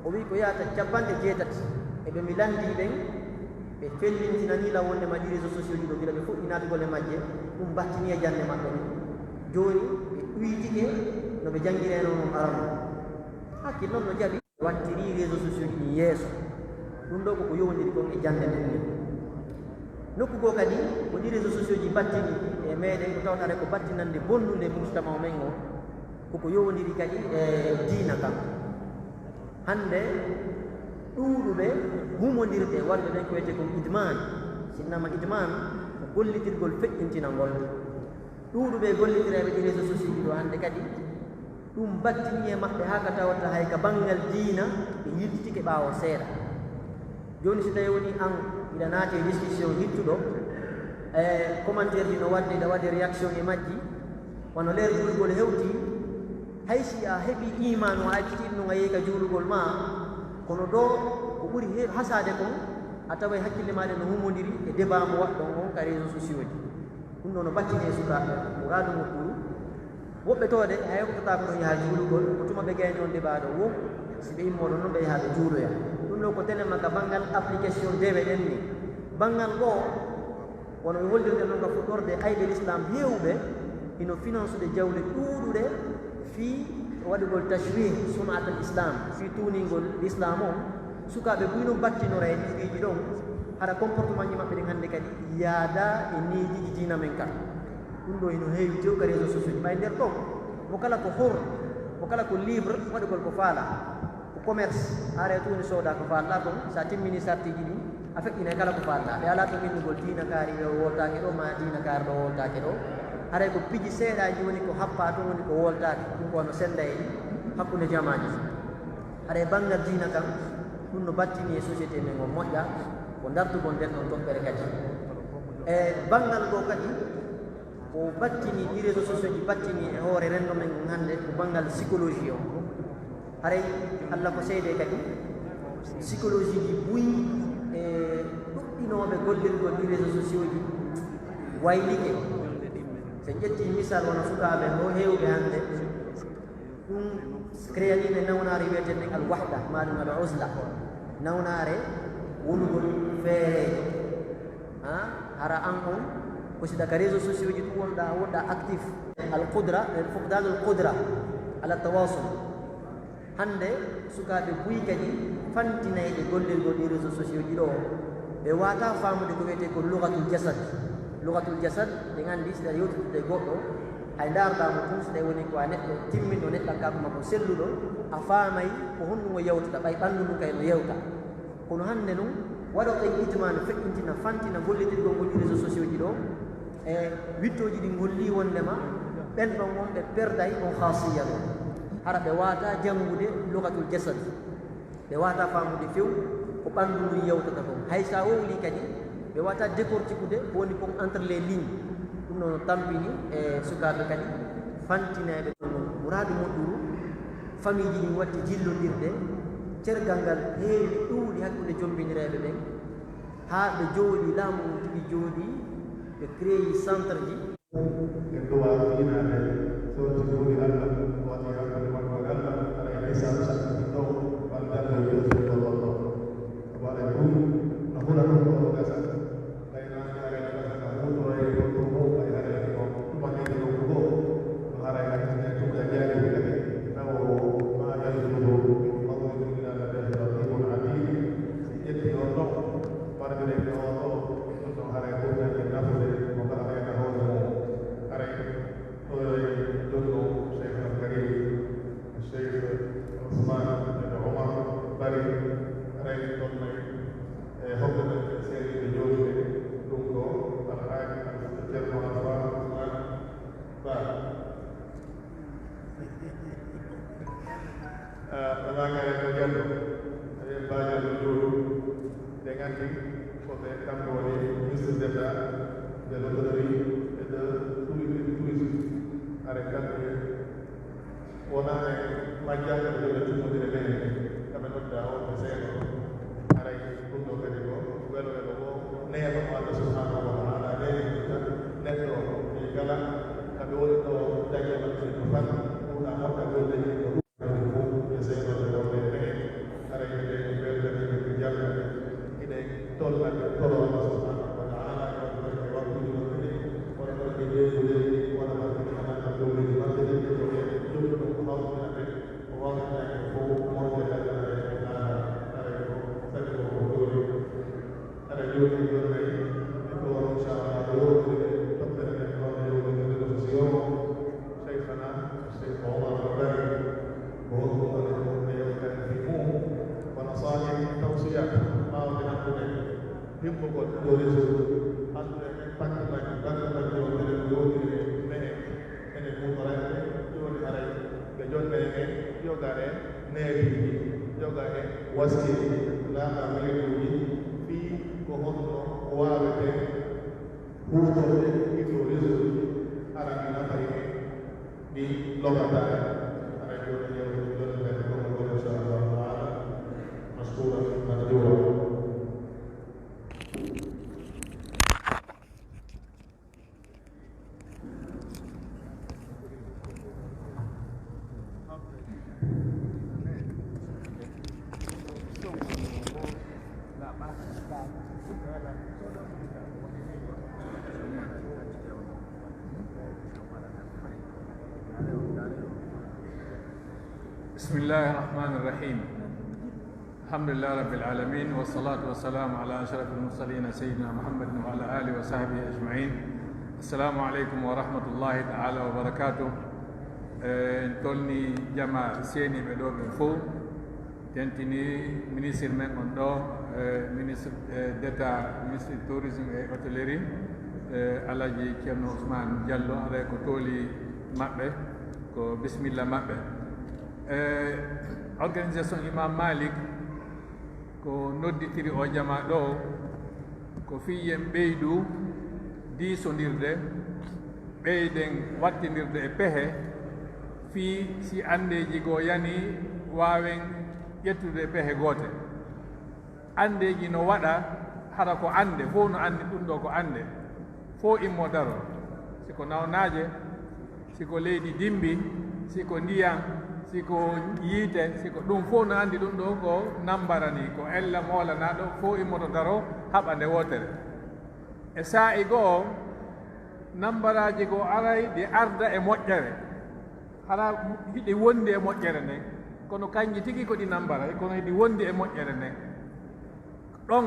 o wi'i ko yahata cappanɗe jeetati e ɓe mi lanndii ɓen, Ɓe fellintinanii lan wonndema ɗii réseaux sociaux ji ɗoo, gila ɓe fuɗɗii naatugol e majje, ɗum battinii e jannde maɓɓe nden. Jooni, ɓe ɗuytike no ɓe janngireynoo non arano. Hakkil non no jaɓi, ɓe wattirii réseaux sociaux ji ɗin yeeso. Ɗum ɗoo ko ko yowondiri kon e jannde nden ni. Nokku goo kadi, ko ɗii réseaux sociaux ji battini e meɗen, ko tawata ko battinannde bonnunde mujtama men on, ko ko yowondiri kadi e diina kan. Hannde, ɗuuɗuɓe humondirɓe waɗuɓe ɓen ko wiyetee kon idman. Sinnama idman ko gollitirgol feƴƴintinangol. Ɗuuɗuɓe gollitirayɓe ɗii réseaux sociaux ji ɗoo hannde kadi, ɗum battini e maɓɓe haa ka tawata hay ka banngal diina ɓe yiltitike ɓaawo seeɗa. Jooni, si tawii wonii an hiɗa naati e discussion hittuɗo, e commentaire ji no waɗde, hiɗa waɗde réaction e majji, wano leer juulgol hewtii, hay si a heɓii iimaan, a acciti ɗum, a yehi ka juulugol maa, kono ɗoo ko ɓuri he-, hasaade kon, a taway hakkille maaɗa no humondiri e débat mo waɗɗon on ka réseaux sociaux ji. Ɗum ɗoo no battini e sukaaɓe, muraadu muɗɗum, woɓɓe too de, hay hokkataako ɗon yaha juulugol, ko tuma ɓe gayni on débat ɗoo woo, si ɓe immoo ɗon non, ɓe yaha ɓe juuloya. Ɗum ɗoo ko telen ma ka banngal application dewe ɗen ni. Banngal goo, wano mi hollirde non ka fuɗɗorde, ayɓe l'islam heewɓe hino finansude jawle ɗuuɗuɗe fii waɗugol tashwih sun'atal islam, fii tuuningol l'islam on. Sukaaɓe buy no battinora e ɗii piiji ɗon, hara comportement ji maɓɓe ɗin hannde kadi yaadaa e neeji diina men kan. Ɗum ɗoo hino heewi tew ka réseaux sociaux ji. Ɓay nder ɗon, mo kala ko hur, mo kala ko libre waɗugol ko faalaa. Ko commerce, a aray tun sooda ko faalɗaa kon, sa timmini sartiiji ɗin, a feƴƴinay kala ko faalɗaa. Ɓe alaa ton innugol diina kaari ɗoo woltaake ɗoo, maa diina kaari ɗoo woltaake ɗoo. Haray ko piiji seeɗaaji woni ko happaa ton, woni ko woltaake. Ɗum ko wano senda e hakkunde jamaaji. Haray banngal diina kan, ɗum no battini e société men on moƴƴa, ko dartugol nden ɗon toɓɓere kadi. E banngal goo kadi, ko battini, ɗii réseaux sociaux ji battini e hoore renndo men ngon hannde ko banngal psychologie on. Haray Alla ko seedee kadi, psychologie ji buy e ɗuɗɗinooɓe gollirgol ɗii réseaux sociaux ji waylike. Si en ƴettii misal wano sukaaɓe ho heewɓe hannde, ɗum créaniiɓe nawnaare wi'etee nden al wahda, maa ɗum al uzla. Nawnaare wonugol feereejo. Ha? Hara an on, ko si ka réseaux sociaux ji ɗum wonɗaa, wonɗaa actif. Al qudra, fuqdanul qudra ala tawasul. Hannde, sukaaɓe buy kadi fantinayɓe gollirgol ɗii réseaux sociaux ji ɗoo, ɓe waawataa faamude ko wi'etee ko lughatul jasad. Lughatul jasad, ɗen anndi, si aɗa yewtitude e goɗɗo, hay ndaarɗaa mo tun, si tawii wonii ko a neɗɗo timminɗo, neɗɗankaaku makko selluɗo, a faamay ko honɗun o yewtata, ɓay ɓanndu ndun kay no yewta. Kono hannde non, waɗooɓe idman feƴƴintina, fantina gollitirgol ngol ɗii réseaux sociaux ji ɗoo, e wiɗtooji ɗin hollii wonndema ɓen ɗon on ɓe perday on khaasiyya ɗoo. Hara ɓe waawataa janngude lughatul jasad. Ɓe waawataa faamude few ko ɓanndu ndun yewtata kon. Hay si a wowlii kadi, ɓe waawataa décortiquer ko woni kon entre les lignes. Ɗum ɗoo no tampini e sukaaɓe kadi fantinayɓe ɗon. Muraadu moƴƴuru, famiiji ɗin watti jillondirde, cergal ngal heewi ɗuuɗi hakkunde jombinireeɓe ɓen, haa ɓe jooɗii, laamu ngun tigi jooɗii, ɓe créé centre ji. En duwaa fiinaande, so on tigi woni Alla, o waɗi hakkunde makko e Alla, haray hay si a sakkiti ɗon, ɓantal ngal yewtugol on ɗon. Sabu haray ɗum no hula ɗum ɗoo no gasa. Tawi no anndi haray no gasa ka huutoyee ɗon ɗum fof, ɓay haray ko ɗumanee ɗum ɗoo, no haray hakkille tun ka jaagiri kadi, tawa o maa yaltude ɗum, ɗum ɗum illa ladayhi raqibun atid. Si ƴetti on ɗon, ɓarmire ko on ɗoo, ɗum ɗon haray ɓurtanii nafude, mo kala rena hoore mum. Haray ɗoo e jonno Cheikh Al Karim, Cheikh Ousmane ibn Omar Bari, haray ɗon may e hoɓɓe men ɓe seeɗiiɓe jooɗuɓe ɗum ɗoo, Alhaaji Ceerno Alfaa Usmaan Ba. Ah, ɓe maakare ko Jallo, ɓe Ba Jallo jooɗu, ɓe nganndi ko ɓe, kamɓe woni ministre d'État de l'hôtellerie et de tourisme, tourisme. Haray kamɓe Wonaa e majjaaɓe ɓe ɓe tummondire men, ka ɓe nodda on ɓe seeɗo. Haray ɗum ɗoo kadi ko welo welo ko neema mo Allah subhanahu wa ta'ala neema neɗɗo on. Ɓe kala ka ɓe woni ɗoo dañi maɓɓe ko fan, ɗum ɗaa moƴƴa golle ɗin ko ɗum fof ɓe seeɗo ɓe ɗoo ɓe ɓe. Haray ɓe ɓe weltaniiɓe ko jannata, hiɗen tolla ɓe toro. Yoga e neebiiji, yoga e wasiiji, laaka wireeji, fii ko honno waawetee huutorɗe ɗii ɗoo réseau ji, hara ɗi nafay en, ɗi lorataa en. Hara jooni yewtere ɗon kadi ko ɗon, insha Allahu taala, mashkuran ma'jura. بسم الله الرحمن الرحيم. الحمد لله رب العالمين، والصلاة والسلام على أشرف المرسلين سيدنا محمد وعلى آله وصحبه أجمعين. السلام عليكم ورحمة الله تعالى وبركاته. Eh, en tolni jama seeniiɓe ɗoo ɓen fow, tentini ministre men on ɗoo, eh, ministre, eh, d'État, ministre tourisme et hôtellerie, eh, Alhaji Ceerno Ousmane Diallo, haray ko tooli maɓɓe, ko bismilla maɓɓe. Eh, organisation Imam Malik ko nodditiri oo jamaa ɗoo, ko fii yen ɓeydu diisondirde, ɓeyden wattindirde e pehe, fii si anndeeji goo yanii, waawen ƴettude pehe goote. Anndeeji no waɗa, hara ko annde, fow no anndi ɗun ɗoo ko annde, fow immo daroo. Si ko nawnaaje, si ko leydi dimmbi, si ko ndiyan, si ko yiite, si ko ɗun fow no anndi ɗun ɗoo ko nambara nii, ko ella moolanaaɗo, fow immoto daroo haɓa nde wootere. E saa'i go'o, nambaraaji goo aray ɗi arda e moƴƴere. Hara hiɗi wondi e moƴƴere nden, kono kanji tigi ko ɗi nambaray, kono hiɗi wondi e moƴƴere nden. Ɗon,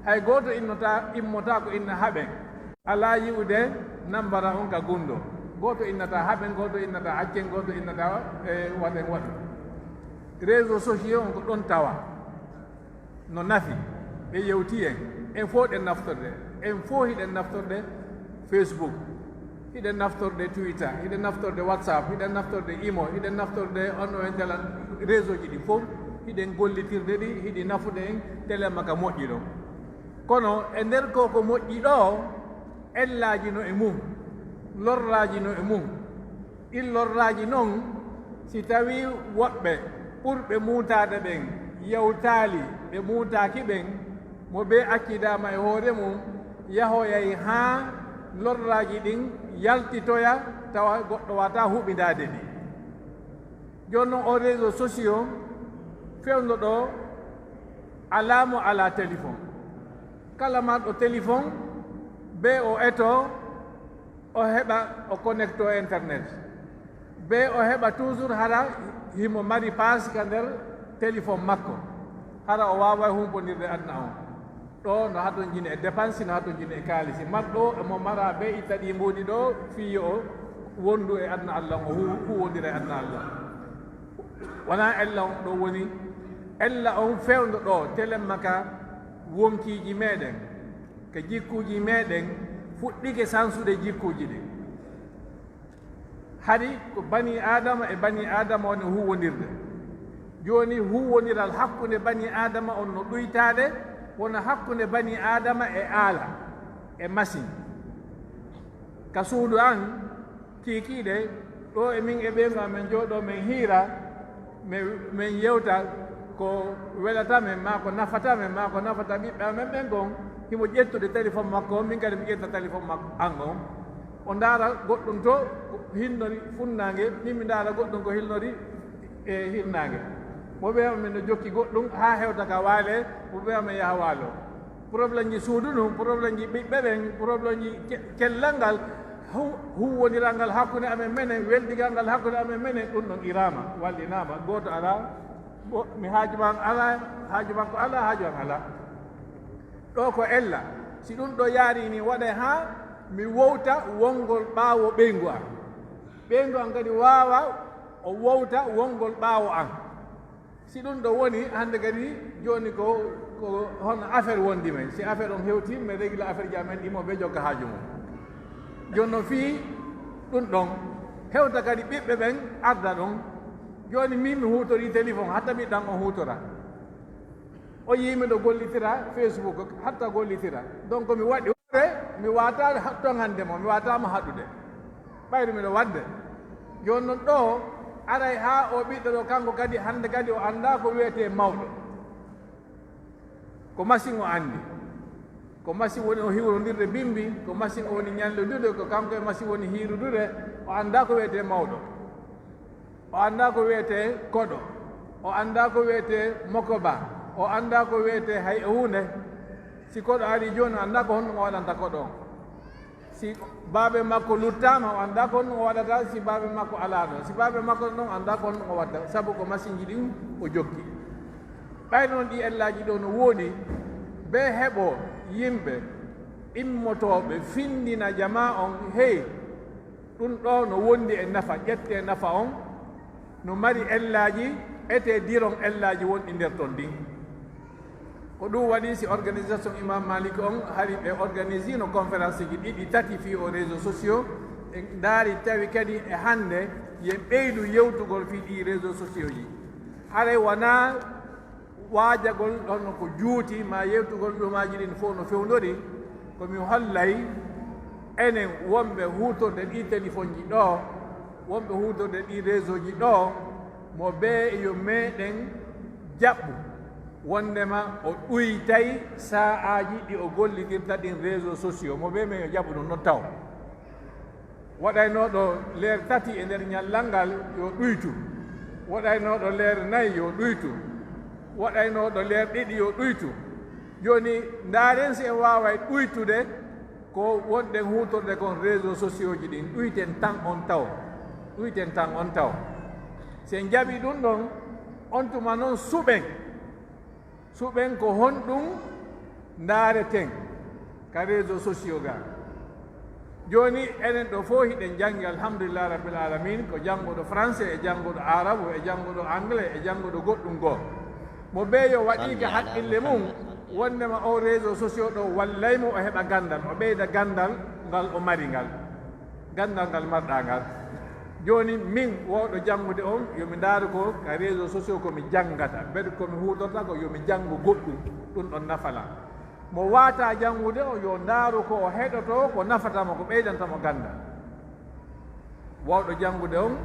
hay gooto innotaa, immotaa ko inna haɓen. Alaa yi'ude nambara on ka gunndoo. Gooto innataa haɓen, gooto innataa accen, gooto innataa, e, waɗen waɗu. Réseaux sociaux on ko ɗon tawa. No nafi, ɓe yewti en. En fow ɗen naftorde. En fow hiɗen naftorde Facebook. Hiɗen naftorde Twitter, hiɗen naftorde WhatsApp, hiɗen naftorde Imo, hiɗen naftorde on o en kala réseau ji ɗi fow, hiɗen gollitirde ɗi, hiɗi nafude en, telen ma ka moƴƴi ɗon. Kono e nder ko ko moƴƴi ɗoo, ellaaji no e mum, lorraaji no e mum. Ɗin lorraaji non, si tawii woɓɓe ɓurɓe muutaade ɓen yewtaali ɓe muutaaki ɓen, mo bee accidaama e hoore mum, yahoyay haa lorraaji ɗin yaltitoya, tawa goɗɗo waawataa huɓindaade ɗi. Jooni non, oo réseaux sociaux fewndo ɗoo, alaa mo alaa téléphone. Kala marɗo téléphone, bee o etoo, o heɓa, o connecto e internet. Bee o heɓa toujours hara himo mari paas ka nder téléphone makko. Hara o waaway humpondirde aduna on. Ɗoo no hatonjini e dépense, no hatonjini e kaalisi. Marɗo e mo maraa bee itta ɗii mbuuɗi ɗoo, fii yo o wondu e aduna Allah on, o hu-, huuwondira e aduna Allah on. Wanaa ella on ɗoo woni, ella on fewndo ɗoo, telen ma ka wonkiiji meɗen, ka jikkuuji meɗen, fuɗɗike sansude jikkuuji ɗin. Hari ko banii Aadama e banii Aadama woni huuwondirde. Jooni huuwondiral hakkunde banii Aadama on no ɗuytaade, wona hakkunde banii Aadama e aala, e masiŋ. Ka suudu an, kiikiiɗe, ɗoo e min e ɓeyngu amen jooɗoo, men hiira, men, men yewta ko welata men, maa ko nafata men, maa ko nafata ɓiɓɓe amen ɓen kon, himo ƴettude téléphone makko on, min kadi mi ƴetta téléphone makko an on. O ndaara goɗɗun to ko hinnori funnaange, min mi ndaara goɗɗun ko hinnori e hirnaange. Mo ɓe men no jokki goɗɗun haa hewta ka waale, mo ɓe men yaha waalo. Problème ji suudu ndun, problème ji ɓiɓɓe ɓen, problème ji ke-, cellal ngal, hu-, huuwondiral ngal hakkunde amen menen, weldigal ngal hakkunde amen menen, ɗun ɗon iraama, wallinaama, gooto alaa, go-, mi haaju maa alaa, haaju makko alaa, haaju an alaa. Ɗoo ko ella, si ɗun ɗoo yaarii nii waɗay haa mi wowta wonngol ɓaawo ɓeyngu an. Ɓeyngu an kadi waawa o wowta wonngol ɓaawo an. Si ɗun ɗoo woni, hannde kadi, jooni ko, ko hono affaire wondi men. Si affaire on hewtii, men regla affaire ji amen ɗin, mo bee jokka haaju mum. Jooni non fii ɗun ɗon, hewta kadi ɓiɓɓe ɓen arda ɗon. Jooni min mi huutorii telefon, hatta mi ɗan on huutora. O yii miɗo gollitira Facebook, hatta gollitira. Donc mi waɗi hoore, mi waataa toŋande mo, mi waataama haɗude. Ɓayru miɗo waɗde. Jooni non ɗoo, aray haa oo ɓiɗɗo ɗoo, kanko kadi, hannde kadi o anndaa ko wi'etee mawɗo. Ko masiŋ o anndi. Ko masiŋ woni o hiwrondirde bimbi, ko masiŋ o woni ñallondirde, ko kanko e masiŋ woni hiirudude, o anndaa ko wi'etee mawɗo. O anndaa ko wi'etee koɗo. O anndaa ko wi'etee mokoba. O anndaa ko wi'etee hay e huunde. Si koɗo arii jooni, o anndaa ko honɗun o waɗanta koɗo on. Si baaba makko luttaama, o anndaa ko honɗun o waɗata. Si baaba makko alaa ɗon, si baaba makko ɗon, o anndaa ko honɗun o waɗata. Sabu ko masinji ɗin o jokki. Ɓayde non ɗii ellaaji ɗoo no woodi, bee heɓoo yimɓe immotooɓe findina jamaa on, hey, ɗun ɗoo no wondi e nafa, ƴettee nafa on, no mari ellaaji, etee diron ellaaji wonɗi nder ton ɗin. Ko ɗun waɗi si organisation Imam Malik on, hari ɓe organisino conférence ji ɗiɗi, tati fii o réseaux sociaux, ɓe ndaari tawi kadi e hannde, yen ɓeydu yewtugol fii ɗii réseaux sociaux ji. Haray wanaa waajagol ɗon ko juuti, maa yewtugol ɗumaaji ɗin fow no fewndori, ko mi hollay enen wonɓe huutorɗe ɗii telefonji ɗoo, wonɓe huutorɗe ɗii réseauji ɗoo, mo bee yo meɗen jaɓɓu wonndema o ɗuytay saa'aaji ɗi o gollitirta ɗin réseaux sociaux, mo bee men yo jaɓɓu ɗun non taw. Waɗaynooɗo leer tati e nder ñallal ngal, yo ɗuytu. Waɗaynooɗo leer nay, yo ɗuytu. Waɗaynooɗo leer ɗiɗi, yo ɗuytu. Jooni, ndaaren si en waaway ɗuytude ko wonɗen huutorɗe kon réseaux sociaux ji ɗin. Ɗuyten tan on taw. Ɗuyten tan on taw. Si en jaɓii ɗun ɗon, on tuma non suɓen. Suɓen ko honɗun ndaareten ka réseaux sociaux ga. Jooni, enen ɗoo fow hiɗen janngi, alhamdulillahi rabbil alamin, ko jannguɗo français, e jannguɗo arabu, e jannguɗo anglais, e jannguɗo goɗɗun goo. Mo bee yo waɗii ka haqqille mun, wonndema oo réseaux sociaux ɗoo wallay mo o heɓa ganndal, o ɓeyda ganndal ngal o mari ngal. Ganndal ngal marɗaa ngal. Jooni, min woowɗo janngude on, yo mi ndaaru ko ka réseaux sociaux ko mi janngata. Mbeɗa ko mi huutorta ko yo mi janngu goɗɗun, ɗun ɗon nafa lan. Mo waawataa janngude on, yo ndaaru ko o heɗotoo, ko nafata mo, ko ɓeydanta mo ganndal. Woowɗo janngude on,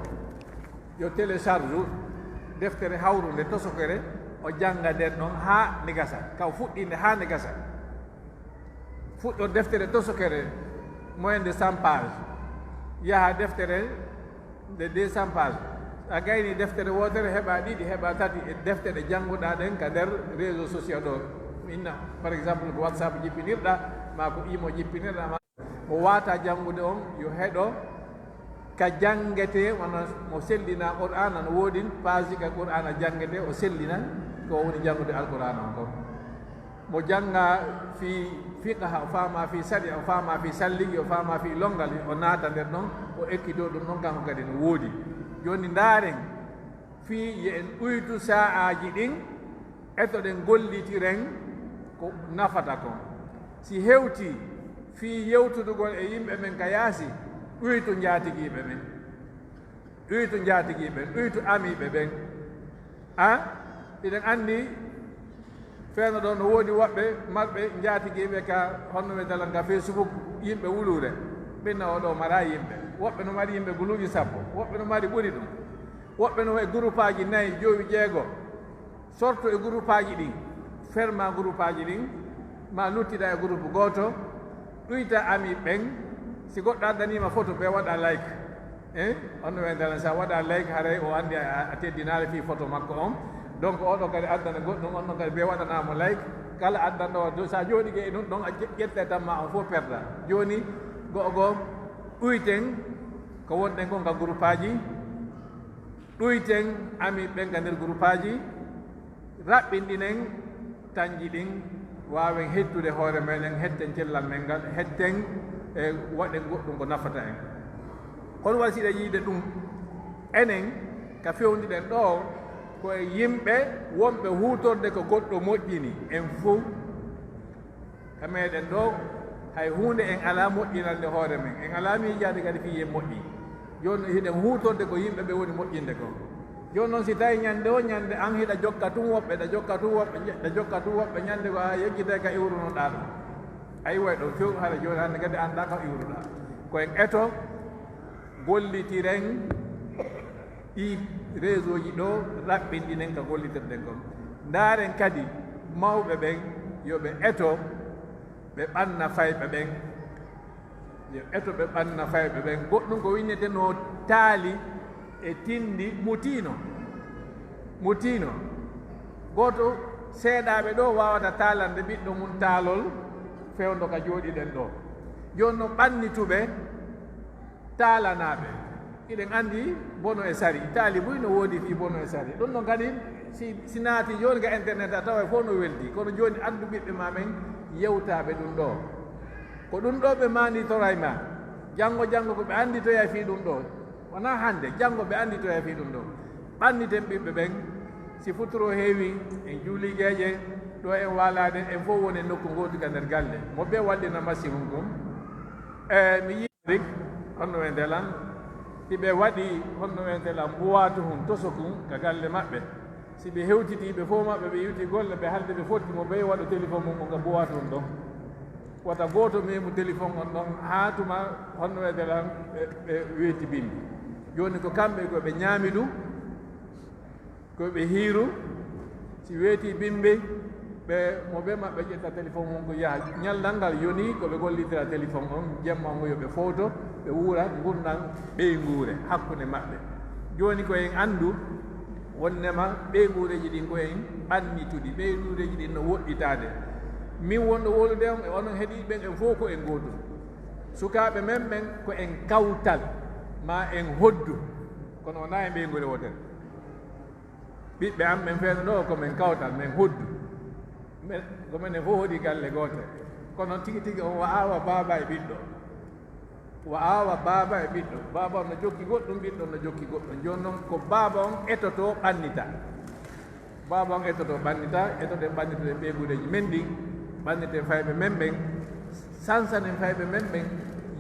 yo télécharge deftere hawrunde, tosokere, o jannga nden ɗon haa nde gasa, ka o fuɗɗii nde haa nde gasa. Fuɗɗo deftere tosokere, moins de cent pages, yaha deftere nde deux cents pages. A gaynii deftere wootere, heɓaa ɗiɗi, heɓaa tati e defte ɗe jannguɗaa ɗen ka nder réseaux sociaux ɗoo. Inna, par exemple, ko WhatsApp jippinirɗaa, maa ko Imo jippinirɗaa, maa ko waawataa janngude on, yo heɗo ka janngetee, wano mo sellinaa Qur'aana, no woodi page ka Qur'aana janngetee, o sellina ko woni janngude Alqur'aana on kon. Mo jannga fii fiqha, o faama fii sariya, o faama fii salligi, o faama fii longal, o naata nder ɗon, o ekkitoo ɗun ɗon, kanko kadi no woodi. Jooni ndaaren fii yo en ɗuytu saa'aaji ɗin, etoɗen gollitiren ko nafata kon. Si hewtii fii yewtudugol e yimɓe men ka yaasi, ɗuytu njaatigiiɓe men. Ɗuytu njaatigiiɓe ɓen, ɗuytu amiiɓe ɓen. A, hiɗen anndi, feeno ɗoo no woodi woɓɓe marɓe njaatigiiɓe ka, honno wi'etee lan, ka Facebook, yimɓe wuluure. Min na oo ɗoo maraa yimɓe. Woɓɓe no mari yimɓe guluuji sappo, woɓɓe no mari ɓuri ɗun. Woɓɓe no e guruppaaji nayi, jowi, jeego. Sortu e guruppaaji ɗin, ferma guruppaaji ɗin, maa luttida e groupe gooto, ɗuyta ami ɓen. Si goɗɗo addaniima photo, ɓe waɗa like. Eh? On no wi'etee lan, sa waɗa like, haray o anndi a, a teddinaali fii photo makko on. Donc, oo ɗoo kadi addana goɗɗun, on ɗon kadi ɓe waɗanaa mo like. Kala addanɗo, sa jooɗike e ɗun ɗon, a ƴe-, ƴetta tan maa on fow perda. Jooni, go'o goo, ɗuyten ko wonɗen kon ka guruppaaji. Ɗuyten ami ɓen ka nder guruppaaji, raɓɓinɗinen tanji ɗin, waawen hettude hoore meɗen, hetten cellal men ngal, hetten e waɗen goɗɗun ko nafata en. Kono wa si ɗen yiide ɗun, enen ka fewndiɗen ɗoo, ko e yimɓe wonɓe huutorde ko goɗɗo moƴƴini, en fow. Ka meɗen ɗoo, hay huunde en alaa moƴƴinande hoore men. En alaa miijaade kadi fii en moƴƴi. Jooni hiɗen huutorde ko yimɓe ɓe woni moƴƴinde kon. Jooni non, si tawii ñannde woo ñannde an hiɗa jokka tun woɓɓe, hiɗa jokka tun woɓɓe, hiɗa jokka tun woɓɓe, ñannde goo a yejjitay ka iwrunoɗaa ɗon. A iway ɗon few, hara jooni hannde kadi a anndaa ka iwruɗaa. Ko en eto, gollitiren ɗii réseauji ɗoo, raɓɓinɗinen ka gollitirɗen kon. Ndaaren kadi mawɓe ɓen, yo ɓe eto, ɓe ɓanna fayɓe ɓen. Yo eto ɓe ɓanna fayɓe ɓen. Goɗɗun ko winnetenoo taali e tinndi mutiino. Mutiino. Gooto seeɗaaɓe ɗoo waawata taalande ɓiɗɗo mun taalol fewndo ka jooɗiɗen ɗoo. Jooni non ɓannituɓe taalanaaɓe. Hiɗen anndi bono e sari. Taali buy no woodi fii bono e sari. Ɗun non kadi si, si naati jooni ka internet a taway fow no weldi. Kono jooni addu ɓiɓɓe maa ɓen yewtaa ɓe ɗun ɗoo. Ko ɗun ɗoo ɓe maanditorayma. Janngo, janngo ko ɓe annditoya fii ɗun ɗoo. Wanaa hannde, janngo ɓe annditoya fii ɗun ɗoo. Ɓanniten ɓiɓɓe ɓen. Si futuro heewi, en juulii geeƴe, ɗo en waalaade, en fow wonen nokku ngootu ka nder galle. Mo bee waɗɗina masiihun kon. E mi yii Rik, honno wiyetee lan? Si ɓe waɗii, honno wiyetee lan, mbuwaatu hun, tosoku ka galle maɓɓe. Si ɓe hewtitii, ɓe fow maɓɓe, ɓe iwti golle, ɓe haldi, ɓe fotti, mo bee waɗu telefon mun on ka mbuwaatu hun ɗon. Wota gooto memu telefon on ɗon, haa tuma, honno wiyetee lan, ɓe, ɓe weeti bimbi. Jooni ko kamɓe ko ɓe ñaami ɗun, ko ɓe hiiru, si weetii bimbi, ɓe, mo bee maɓɓe ƴetta telefon mun ko yaha. Ñallal ngal yonii ko ɓe gollitira telefon on, jemma on yo ɓe fowto, ɓe wuura ngurndan ɓeynguure hakkunde maɓɓe. Jooni ko en anndu wonnema ɓeynguureeji ɗin ko en ɓannituɗi, ɓeynguureeji ɗin no woɗɗitaade. Min wonɗo wowlude on e onon heɗiiɓe ɓen, en fow ko en gootun. Sukaaɓe men ɓen ko en kawtal, maa en hoddu, kono wonaa e ɓeynguure wootere. Ɓiɓɓe an ɓen feere ɗoo ko men kawtal, men hoddu. Men, ko menen fow hoɗi galle gootel. Kono tigi tigi on wa'aa wa baaba e ɓiɗɗo. Wa'aa wa baaba e ɓiɗɗo. Baaba on no jokki goɗɗun, ɓiɗɗo on no jokki goɗɗun. Jooni non ko baaba on etotoo ɓannita. Baaba on etotoo ɓannita, etoɗen ɓannitoɗen ɓeynguureeji men ɗin, ɓanniten fayɓe men ɓen, sansanen fayɓe men ɓen,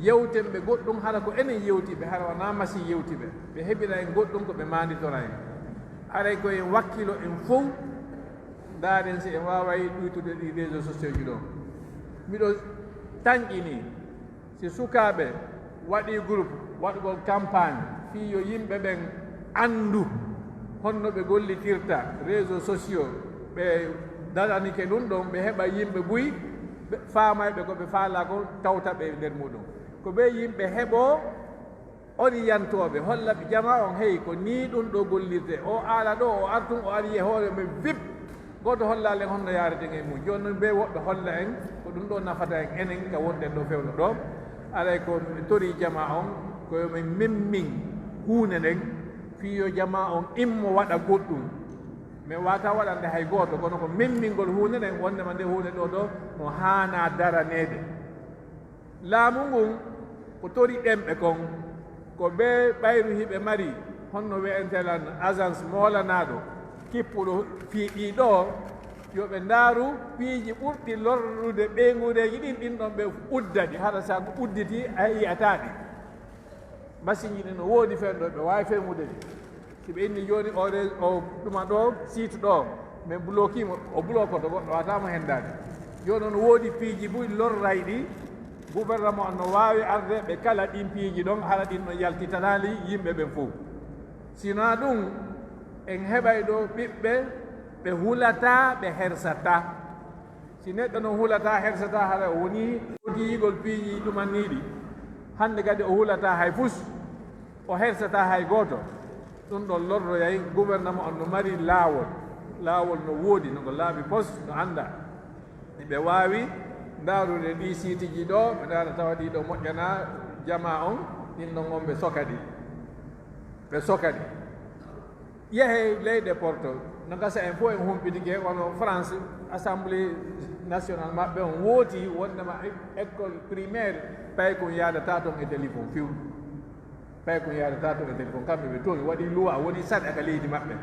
yewten ɓe goɗɗun hara ko enen yewti ɓe, hara wanaa masiŋ yewti ɓe. Ɓe heɓira en goɗɗun ko ɓe maanditora en. Haray ko en wakkilo en fow, ndaaren si en waaway ɗuytude ɗii réseaux sociaux ji ɗoo. Miɗo tanƴinii, si sukaaɓe waɗii groupe waɗugol campagne fii yo yimɓe ɓen anndu honno ɓe gollitirta réseaux sociaux, ɓe daranike ɗun ɗon, ɓe heɓa yimɓe buy, ɓe faamayɓe ko ɓe faalaa kon, tawta ɓe e nder muɗun. Ko ɓe yimɓe heɓoo, oriyantooɓe, holla ɓe jamaa on, hey, ko nii ɗun ɗoo gollirtee. O aala ɗoo, o artun, o ari e hoore men, vip! Gooto hollaali en honno yaareten e mun. Jooni non, bee woɓɓe holla en ko ɗun ɗoo nafata en, enen ka wonɗen ɗoo fewndo ɗoo. Aray ko mi torii jamaa on, ko yo men memmin huunde nden, fii yo jamaa on immo waɗa goɗɗun. Men waawataa waɗande hay gooto, kono ko memmingol huunde nden, wondema nde huunde ɗoo ɗoo no haanaa daraneede. Laamu ngun ko tori ɗemɓe kon, ko bee ɓayru hiɓe mari, honno wi'entee lan agence moolanaaɗo kippuɗo fii ɗii ɗoo, yo ɓe ndaaru piiji ɓurɗi lorrude ɓeynguureeji ɗin, ɗin ɗon ɓe udda ɗi, hara si a udditii a yi'ataa ɗi. Masiŋji ɗin no woodi fewndo, ɓe waawi fewngude ɗi. Si ɓe inni jooni o re-, o ɗuma ɗoo, site ɗoo, men bloquii mo, o bloquoto, goɗɗo waawataa mo henndaade. Jooni non woodi piiji buy lorrayɗi, gouvernement on no waawi arde ɓe kala ɗin piiji ɗon, hara ɗin ɗon yaltitanaali yimɓe ɓen fow. Si wonaa ɗun, en heɓay ɗoo ɓiɓɓe ɓe hulataa, ɓe hersataa. Si neɗɗo non hulataa, hersataa, hara o wonii woodii yi'ugol piiji ɗumanniiɗi. Hannde kadi o hulataa hay fus, o hersataa hay gooto. Ɗun ɗon lorroyay, gouvernement on no mari laawol. Laawol no woodi, no ko laabi pos, no anndaa. Ɓe waawi ndaarude ɗii siitiji ɗoo, ɓe ndaara tawa ɗii ɗoo moƴƴanaa jamaa on, ɗin ɗon on ɓe soka ɗi. Ɓe soka ɗi. Yehee leyɗe porto, no gasa en fow en humpitike, wano France, Assemblée nationale maɓɓe on wootii wondema école primaire, paykun yaadataa ton e téléphone few. Paykun yaadataa ton e téléphone, kamɓe ɓe toon waɗii loi, wonii sariya ka leydi maɓɓe.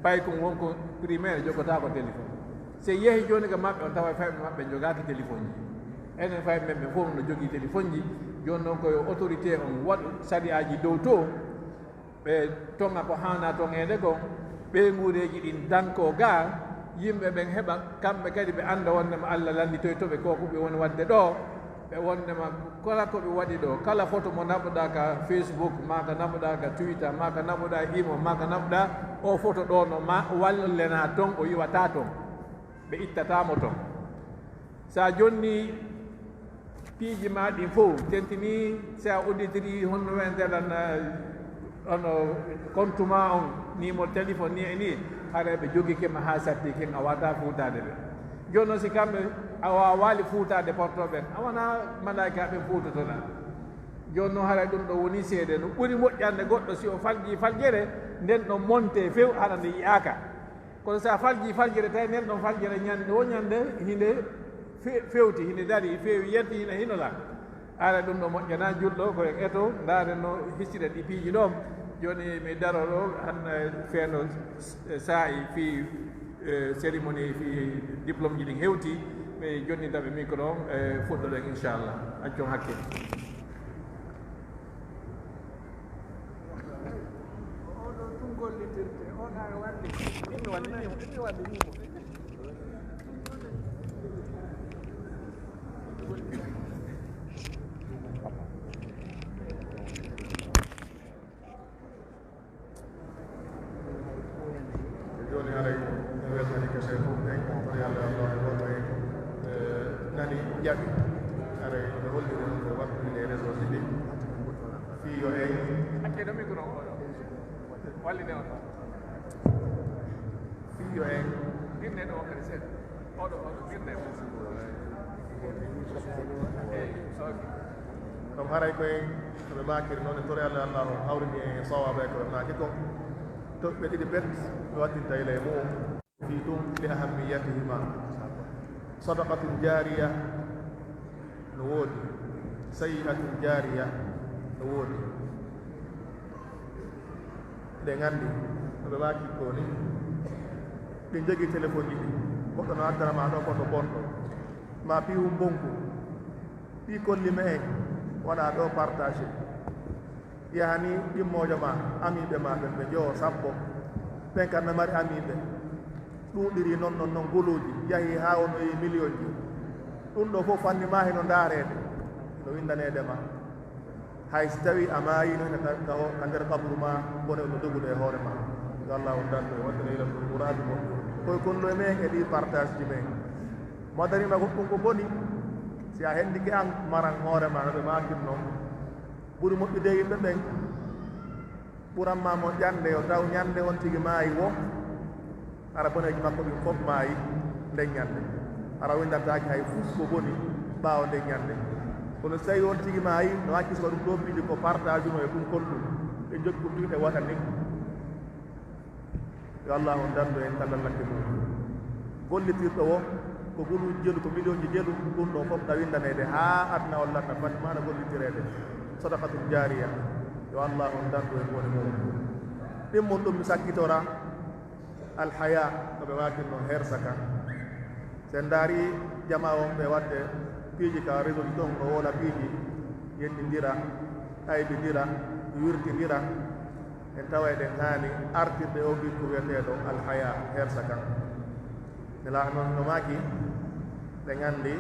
Paykun wonko primaire jogotaako téléphone. Si en yehii jooni ka maɓɓe on, tawa fayɓe maɓɓe jogaaki téléphone ji. Enen fayɓe men ɓe fow no jogii téléphone ji, jooni non ko yo autorité on waɗu sariyaaji dow too, Ɓe toŋa ko haanaa toŋeede kon, ɓeynguureeji ɗin dankoo gaa, yimɓe ɓen heɓa, kamɓe kadi ɓe annda wonndema Alla lannditoyto ɓe ko ko ɓe woni waɗde ɗoo, ɓe wonndema kala ko ɓe waɗi ɗoo, kala foto mo naɓuɗaa ka Facebook, maa ka naɓuɗaa ka Twitter, maa ka naɓuɗaa Imo, maa ka naɓuɗaa oo foto ɗoo no ma wallenaa ton, o iwataa ton, ɓe ittataa mo ton. Si a jonnii piiji maa ɗin fow, tentinii si a udditirii honno wi'etee ɗan, eh, ono kontu maa on, numéro téléphone nii e nii, haray ɓe jogike ma haa satti kin, a waawataa fuutaade ɓe. Jooni non, si kamɓe a waawaali fuutaade porto ɓen, a wonaa malaa'ika ɓen fuutoto ɗaa. Jooni non, haray ɗun ɗoo wonii seede no ɓuri moƴƴande goɗɗo si o faljii faljere, nden ɗon montee few, hara nde yi'aaka. Kono si a faljii faljere, tawi nden ɗon faljere ñande, wo ñande hinde fe-, fewti, hinde darii, feewi, yalti, hino, hino la. Haray ɗun ɗoo moƴƴanaa julɗo, ko en eto, ndaaren no hisiren ɗii piiji ɗoo. Jooni mi daroo ɗoo, han, eh, feeno s-, saa'i fii, eh, cérémonie, fii diplôme ji ɗin hewtii, mi jonnita ɓe micro on, eh, fuɗɗoɗen inchallah. Accon hakke. Oɗo tun gollitirte, on hara wande. Ɗin wande, ɗin wande, ɗin wande. Jooni haray mi weltanike sey fof ɓen, kono yo Allah, Allah e wonno en, eh, nani, jaɓi. Haray no holliri on ko waɗtude e réseau ji ɗi. Fii yo en. Accee ɗo micro o ɗo. Wallite on ɗo. Fii yo en. Girne ɗo kadi seeɗa. Oɗo, oɗo, girne. Eey, ok. Ɗum haray ko en, no ɓe maakiri noon, en toroyat Allah, Allah o hawrinde en e sawaaba e ko ɓe maaki kon. Toɓɓe ɗiɗi pet, ɓe waɗtinta ila e mu'un. Fii ɗum, li ahammiyatihima. Sadaqatun jaariya no woodi, sayyi'atun jaariya no woodi. Eɗen anndi no ɓe maaki ko ni, ɓe jogii telefonji ɗi, goɗɗo no addana ma ɗo foto bonɗo, ma piiwu mbonku, ɗi kolli me en, waɗa ɗo partage. Yahani ɗimmoojo ma, amiiɓe ma ɓen, ɓe jowo, sappo. Ɓen kam no mari amiiɓe. Ɗuuɗiri non, non, non guluuji, yahi haa wonoyi miliyonji. Ɗum ɗo fof fanni ma hino ndaareede, hino winndaneede ma. Hay si tawii a maayiino hino ka, ka, ka nder qabru ma, bone no dogude e hoore ma. Yo Allah on dandu e waɗde laylatul muraadu mo. Koye konndo e men e ɗii partage ji men. Mo darima goɗɗum ko boni, si a hendike an, maran hoore ma no ɓe maakir non. Ɓuri moƴƴude e yimɓe ɓen, ɓuran ma moƴƴande yo taw ñande on tigi maayi wo, hara boneeji makko ɗin fof maayi nden ñande. Hara o winndantaake hay fus ko boni ɓaawo nden ñande. Kono so tawi on tigi maayi, no acci so ɗum ɗo piiji ko partage no e ɗum kon ɗum. Ɓe jokki ko ɗum e waɗa ni. Yo Allah on dandu en kala lakke mum. Gollitirɗo wo, ko guluuji jelu, ko miliyonji jelu, ɗum ɗon fof ɗa winndaneede haa aduna on lanna, fati maana gollitireede. Sadaqatul jaariya. Yo Allah on dandu en woni mum. Ɗimmon ɗum mi sakkitora, alhaya, ko ɓe waakirno hersa kan. Si en ndaari jamaa on ɓe waɗde piiji ka réseau ji ton, no woola piiji, yeddindira, aybindira, wirtindira, en tawa eɗen haani artirde o ngikku wiyeteeɗo alhaya, hersa kan. Nelaaɗo non no maaki, ɓe nganndi,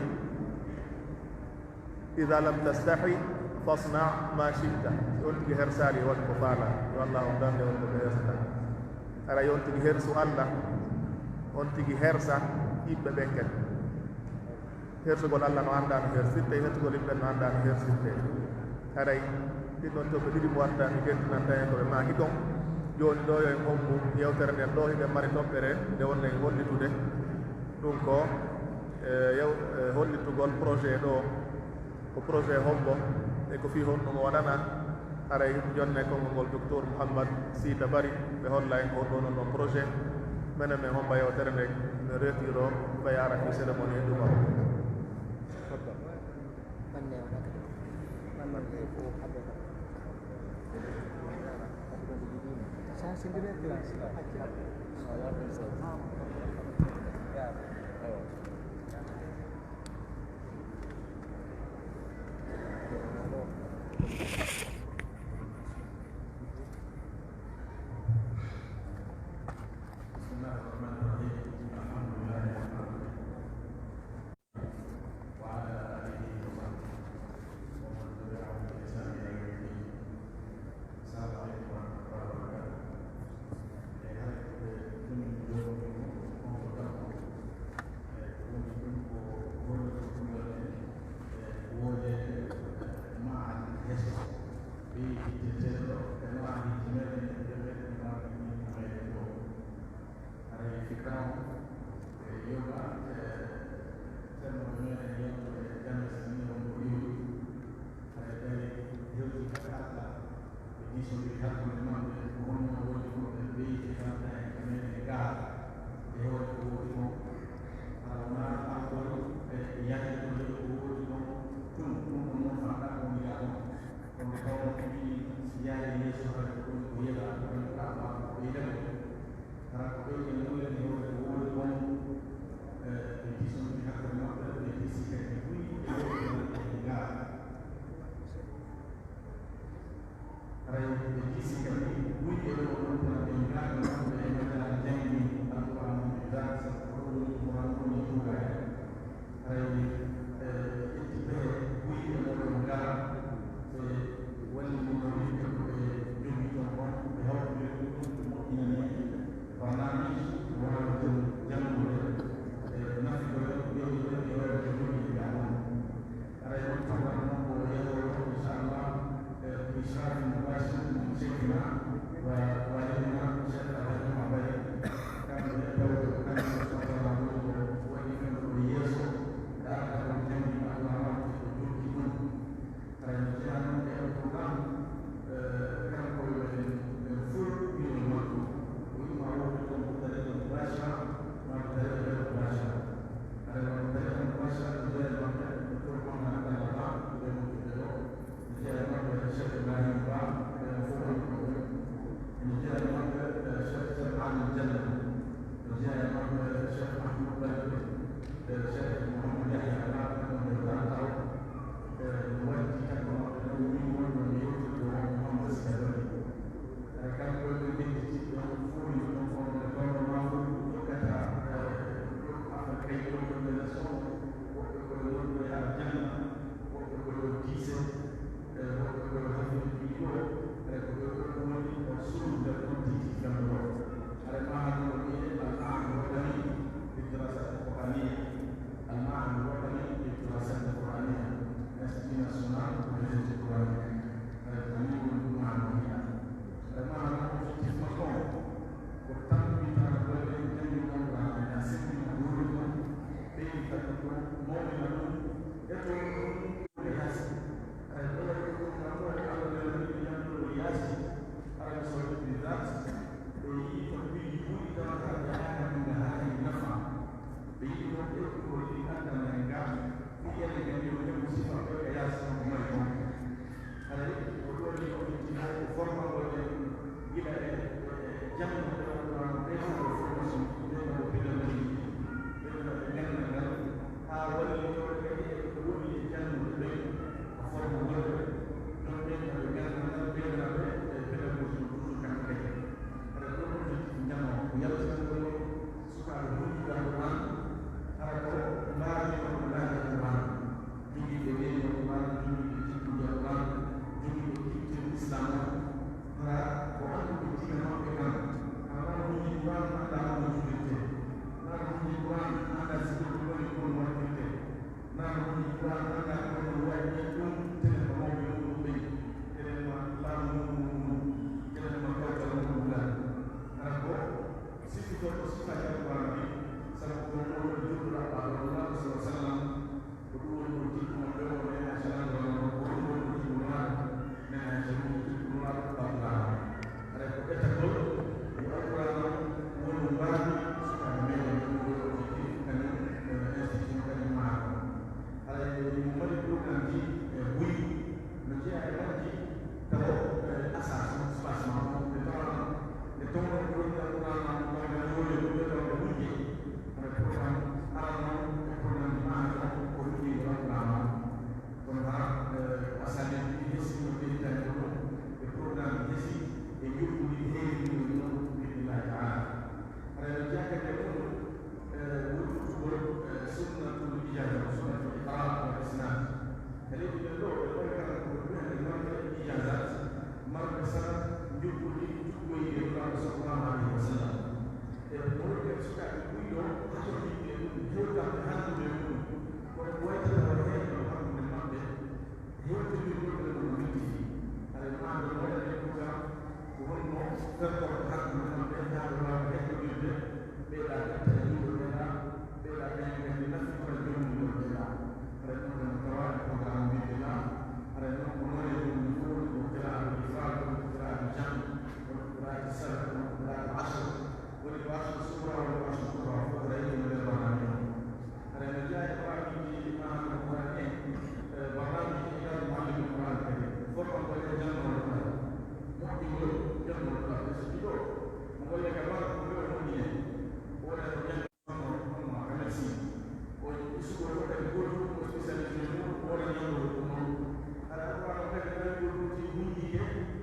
"Iza lam tastahi, fasna ma shi'ta." Si on tigi hersaali, waɗ ko faala. Yo Allah on dande on ko ɓe hersata. Hara yo on tigi hersu Allah, on tigi hersa yimɓe ɓen kadi. Hersugol Allah no anndaa no hersirte, hersugol yimɓe no anndaa no hersirte. Haray ɗin ɗon toɓɓe ɗiɗi mo watta mi gentinanta en ko ɓe maaki kon. Jooni ɗo yo en hombu yewtere nden ɗo, hiɗen mari toɓɓere nde wonno en hollitude. Ɗum ko, e, yew-, e, hollitugol projet ɗo. Ko projet hombo e ko fii honɗum o waɗana? Haray jonne konngol ngol Docteur Mouhammad Sita Bari, ɓe holla en ko honɗum woni ɗon projet. Menen men homba yewtere nden, no retiro, ɓe yaara fi cérémonie ɗum o. Soɓe hakkunde maɓɓe ko honno woni ko ɓe ɓeyti kamɗa e ka meɗen gaa e hoore ko woodi kon. Hara wonaa alkol e yahde ko heɓi ko woodi kon tun, ɗum ɗon non fanɗa ko woni gaa kon. Kono tawnoo ko wi'i si yaari yeeso hay ko ɗum ko yeɗa ko ɗum ka maa ko ɓeydagol. Hara ko ɓeyden wonde e hoore ko woodi kon, e ɓe kisonti hakkunde maɓɓe, ɓe kisi kadi buy e woodi kon e gaa. Haray ɓe kisi kadi buy e ɗo ɗon tan ɓe ngaaka maɓɓe e majjaa janngi Alqur'aana on ɓe ngaaka sabu ko ɗo woni Qur'aana on e tuugaade. Haray ɓe ƴetti pehe buy e ɗo ɗon ngara ɓe wallini no wiɗɓe ko ɓe jogii ton kon ɓe hawtiri ɗum ɗum ɓe moƴƴinani ɓe barnaamiji ɓe waawa janngude e nafigoye ɓe ɓe ɓe hoore ko jogii ɓe on. Aray on programme non ko yahoro inchallah e ko israfi mo basi mo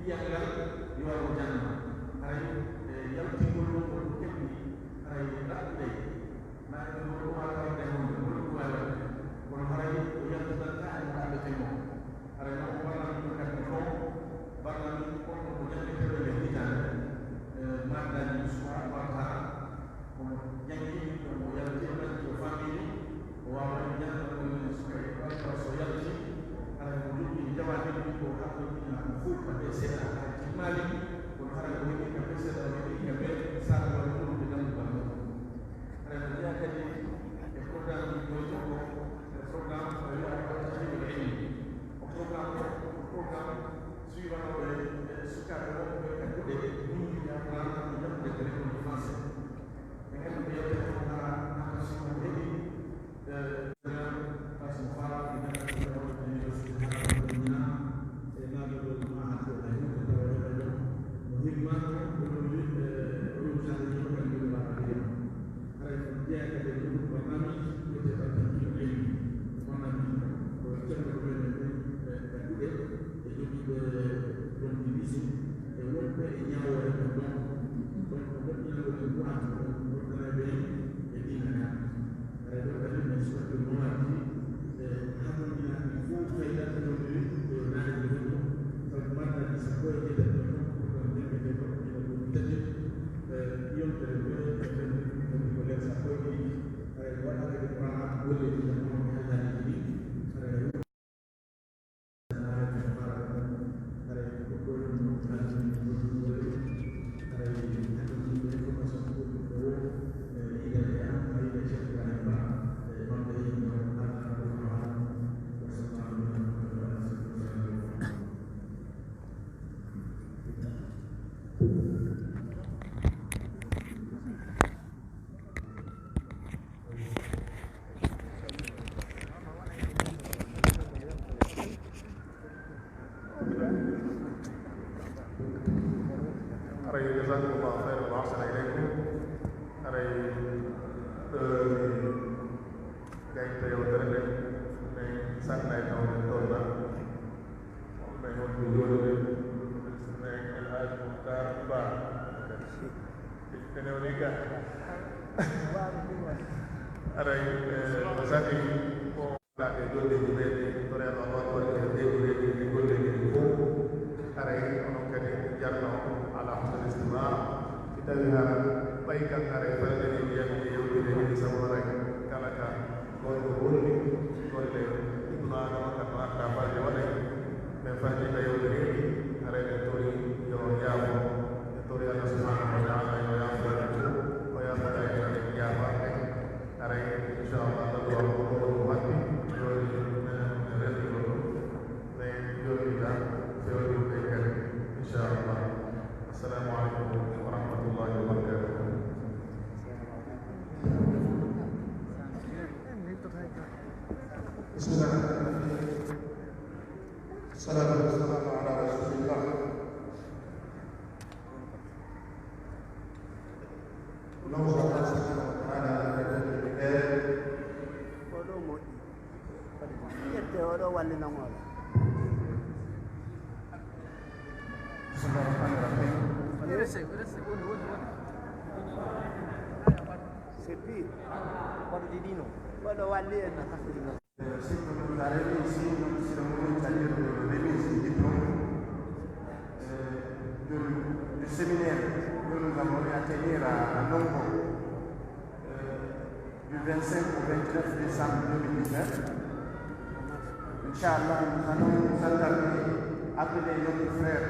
Yiyanngal yo waru janna. Haray, e, yaltingol wonngol ɗum kebbi, haray raɓɓiɗay. Na e ɗum ɗum waawata waɗde e wonde, wonde ɗum waawi waɗde. Kono haray o yaltinanta e mo ɗaɓɓetee mo. Haray non, o barnami ɗum kadi ko toon, barnami on ko janngeteeɗo e nder hitaande, e, maandaaji Yusufa warata. Kono janngi, kono o yalti, o natti, o faamini, o waawani janngal ngal woni suka e ɓay tawa so yalti, hara ko jogii jawaabi ɗi ko hakkilina ko fow ka ɓe seeɗa, hara timmaali, kono hara ko heɓi ka ɓe seeɗa, o heɓi ka ɓe saɗa walla ɗum ɓe dammugal mum. Hara ko jeyaa kadi e programme ɗi koy ko, e programme ko wiyaa ko tahfiidul ilmi. O programme o, o programme suivanooɓe e sukaaɓe wonɓe ka duɗe, ɗum wiyaa ko laamɗo ɗum jaɓɓude ko l'école de français. E jogiiɓe ɗon division e wonɓe e ñaawoore ko ɗon, ɗon ko moƴƴinagol en du'aatu on, moƴƴinayɓe en e diina kan. Haray ɗon kadi min suɓaɓe mawaji, e hatonjinaaɗi fow fayda ko woniri ko yo naari ko henno, sabu mardaji sappo e jeetati ɗon ɗon ko ɗon janngetee ɗon ina ɗum tati, e yontere go'o e nder ko ler sappo e ɗiɗi. Haray waɗa kadi Qur'an golleeji jam on e alhaaliiji ɗi. Haray Haray, jazakumullahu khairan wa ahsana ilaykum. Haray, eh, gayto yewtere nde, min sanna e tawde tolna. Min wonde jooɗude, min El Hadj Mukhtar Ba. Ene woni ga. Haray, eh, no sani ko Ɓe jolleeji ɓe, to reeno noon, woni ɓe deegureeji ɗi golleeji ɗi fof. Haray onon kadi jarno ala husnul istima. Si tawi hara ɓay kan haray falde ni yalti yewtere ni sabu haray kala ka gonɗo holli golle Ibnu Adama ka no arta falde waɗay. Men falde ka yewtere ni haray ɓe tori yo yaafo. Ɓe tori Allah subhanahu wa ta'ala yo yaafo. O yaafo ɓe, o yaafo ɓe. Haray, inchallah, ɗo ɗo ko ɗo ko watti, joni, eh, rewti ko ɗum. Mais joni tan, fewti ko e kadi, inchallah. Assalamu alaikum wa rahmatullahi wa barakatuh. بسم الله الرحمن الرحيم. الصلاة والسلام على رسول الله. Allahu subhanahu wa ta'ala. Ko ɗo moƴƴi. Ƴette oɗo wallinan on. Bismillahir Rahmanir Rahim. C'est pire. Waɗude ɗino. Oɗo walli en no hakkille. Euh, surtout nous, la remise, nous, c'est le moment de saluer le remise du diplôme. Euh, du, du séminaire que nous avons eu à tenir à, à Nongo, euh, du vingt-cinq au vingt-neuf décembre deux mille dix-neuf. Inch'Allah, nous allons nous attarder, appeler notre frère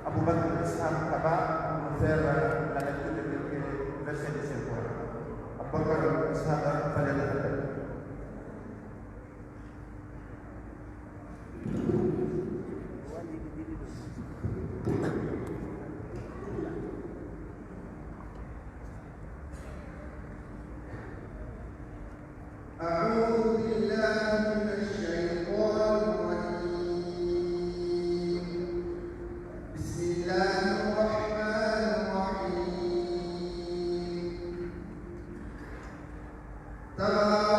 Aboubacar Ishaq Kaba pour nous faire, euh, la lecture de quelques versets du Saint-Coran. Aboubacar Ishaq, فليتفضل. أعوذ بالله من الشيطان الرجيم. بسم الله الرحمن الرحيم. تبارك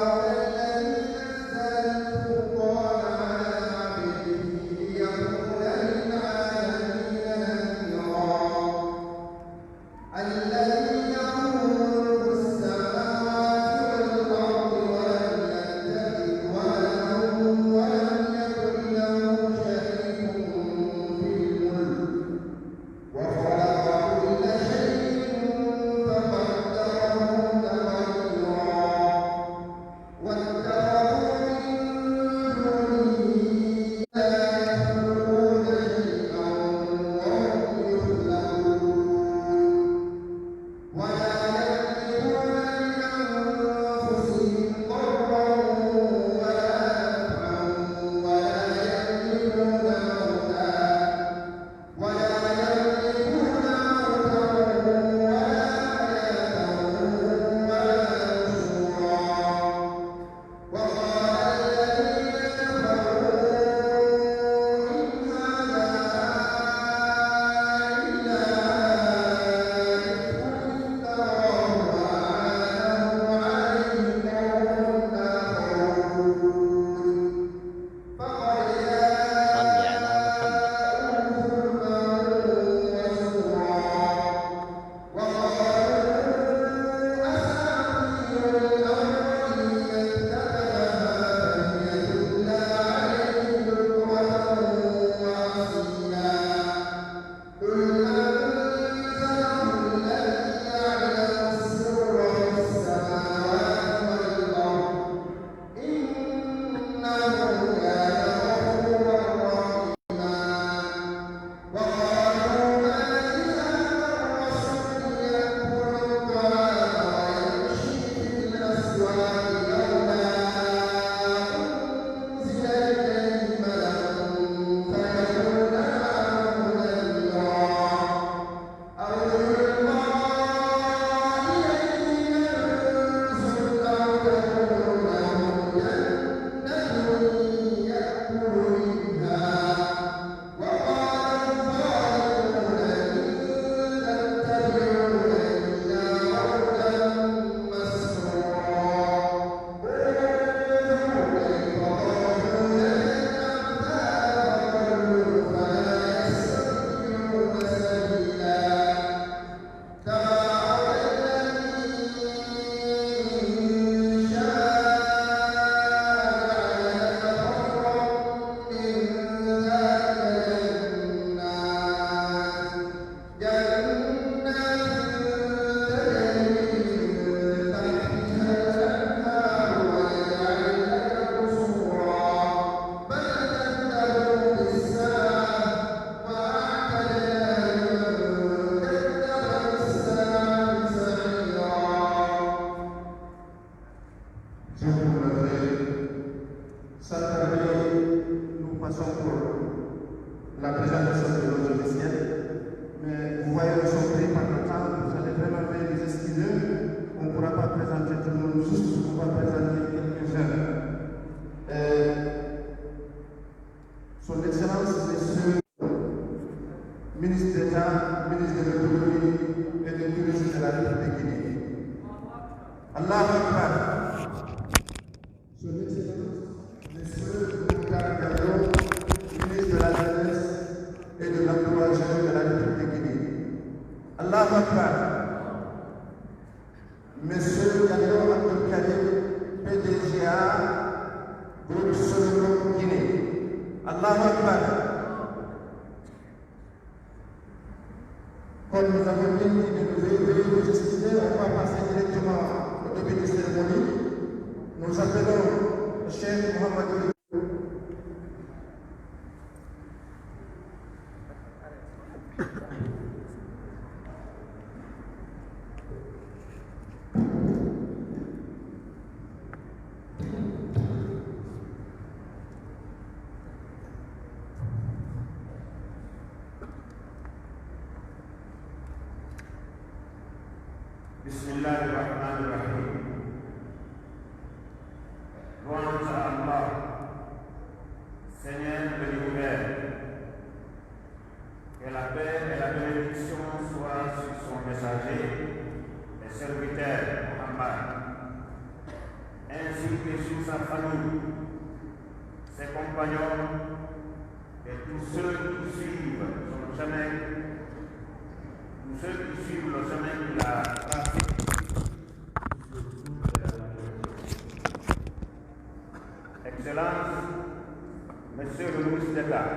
Pour la présentation de nos officiels, mais vous voyez, nous sommes pris par le temps, vous allez vraiment bien nous excuser. On ne pourra pas présenter tout le monde, juste on va présenter quelques-uns. Euh, Son Excellence, Monsieur le Ministre d'État, ministre de l'Économie et du Tourisme de la République de Guinée. Allahu Akbar. Son Excellence, Monsieur Boubacar Diallo, ministre de la Jeunesse et de l'Emploi jeune de la République de Guinée. Allahu Akbar. Monsieur Diallo Abdoul Karim, P D G A, groupe Solomon Guinée. Allahu Akbar. Comme nous avons bien dit de nous veuillez, veuillez vous excuser, on va passer directement au début de cérémonie. Nous appelons le Cheikh Mohamed بسم الله الرحمن الرحيم. Louange à Allah, Seigneur de l'univers. Que la paix et la bénédiction soient sur son messager et serviteur Muhammad, ainsi que sur sa famille, ses compagnons et tous ceux qui suivent son chemin, tous ceux qui suivent le chemin qu'il a tracé. Excellence, Monsieur le Ministre d'État,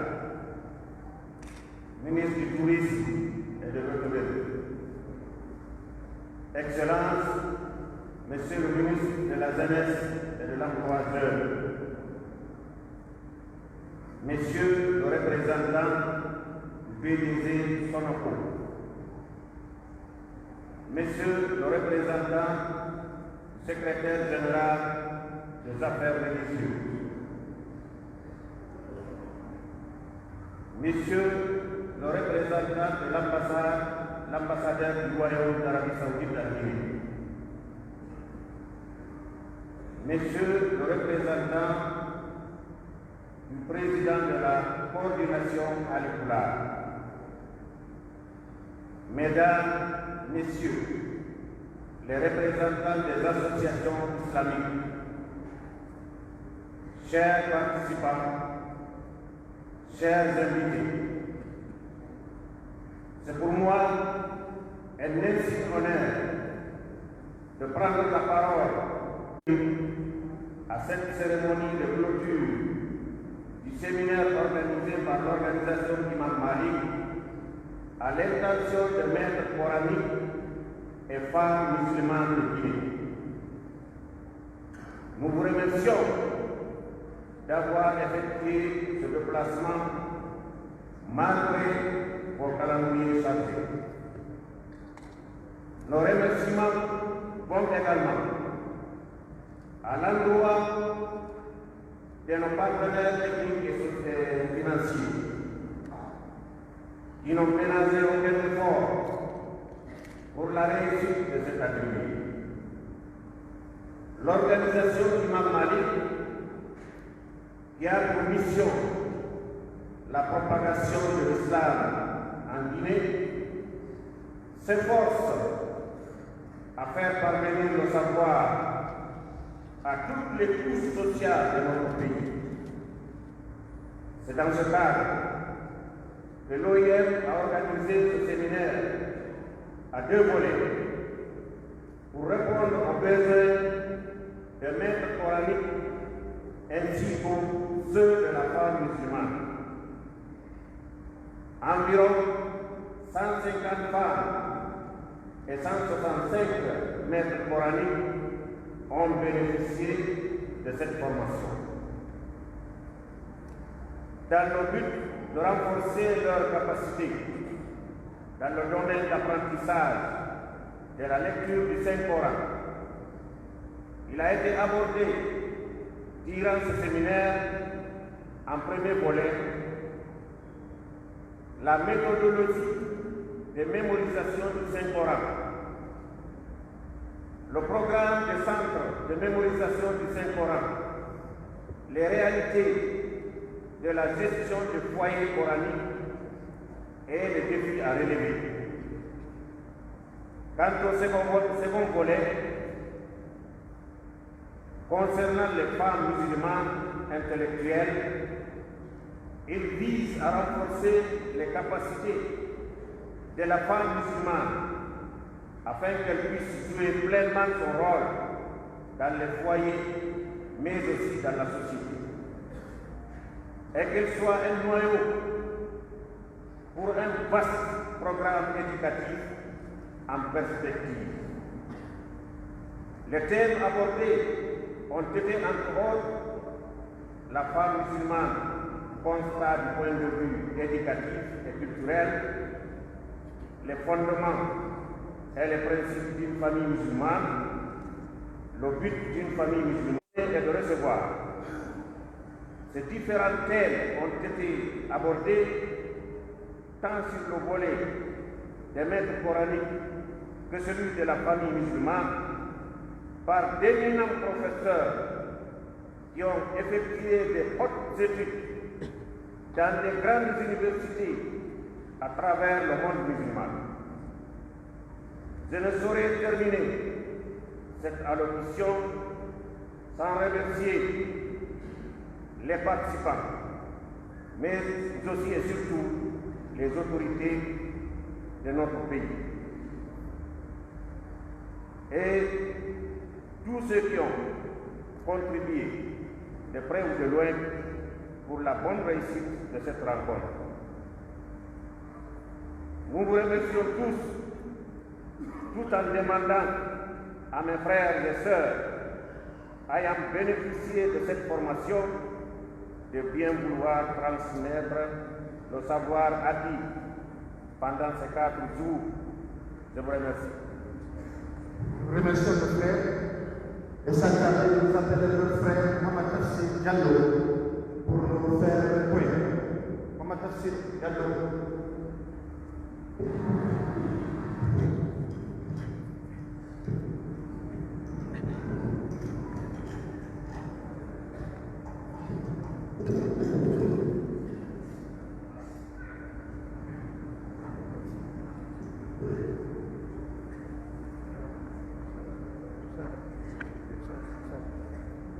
Ministre du Tourisme et de l'Hôtellerie, Excellence, Monsieur le Ministre de la Jeunesse et de l'Emploi jeune, Monsieur le représentant du P D G Sonoco, Monsieur le représentant du secrétaire général des affaires religieuses, Monsieur le représentant de l'ambassade, l'ambassadeur du Royaume d'Arabie Saoudite en Guinée, Monsieur le représentant du président de la coordination Halipulaar, Mesdames, Messieurs les représentants des associations islamiques, chers participants, chers invités, c'est pour moi un insigne honneur de prendre la parole à cette cérémonie de clôture du séminaire organisé par l'organisation Imam Malik à l'intention des maîtres coraniques et femmes musulmanes de Guinée. Nous vous remercions d'avoir effectué ce déplacement malgré vos calendriers chargés. Nos remerciements vont également à l'endroit de nos partenaires techniques et so-, et financiers qui n'ont ménagé aucun effort pour la réussite de cet atelier. L'organisation Imam Malik, qui a pour mission la propagation de l'islam en Guinée, s'efforce à faire parvenir le savoir à toutes les couches sociales de notre pays. C'est dans ce cadre que l'O I M a organisé ce séminaire à deux volets pour répondre aux besoins des maîtres coraniques ainsi qu'aux ceux de la femme musulmane. Environ cent cinquante femmes et cent soixante-cinq maîtres coraniques ont bénéficié de cette formation. Dans le but de renforcer leurs capacités dans le domaine d'apprentissage de la lecture du Saint-Coran, il a été abordé durant ce séminaire En premier volet, la méthodologie de mémorisation du Saint-Coran, le programme de centre de mémorisation du Saint-Coran, les réalités de la gestion des foyers coraniques et les défis à relever. Quant au second, vo- second volet, concernant les femmes musulmanes intellectuelles, il vise à renforcer les capacités de la femme musulmane afin qu'elle puisse jouer pleinement son rôle dans les foyers, mais aussi dans la société. Et qu'elle soit un noyau pour un vaste programme éducatif en perspective. Les thèmes abordés ont été, entre autres, la femme musulmane, constat du point de vue éducatif et culturel, les fondements et les principes d'une famille musulmane, le but d'une famille musulmane est de recevoir. Ces différents thèmes ont été abordés tant sur le volet des maîtres coraniques que celui de la famille musulmane par d'éminents professeurs qui ont effectué des hautes études dans des grandes universités à travers le monde musulman. Je ne saurais terminer cette allocution sans remercier les participants, mais aussi et surtout les autorités de notre pays. Et tous ceux qui ont contribué de près ou de loin pour la bonne réussite de cette rencontre. Nous vous remercions tous, tout en demandant à mes frères et sœurs ayant bénéficié de cette formation de bien vouloir transmettre le savoir acquis pendant ces quatre jours. Je vous remercie. Remercions le frère et s'attarder, nous appelons notre frère Mohamed Tafsir Diallo pour nous faire le point. Mohamed Tafsir Diallo.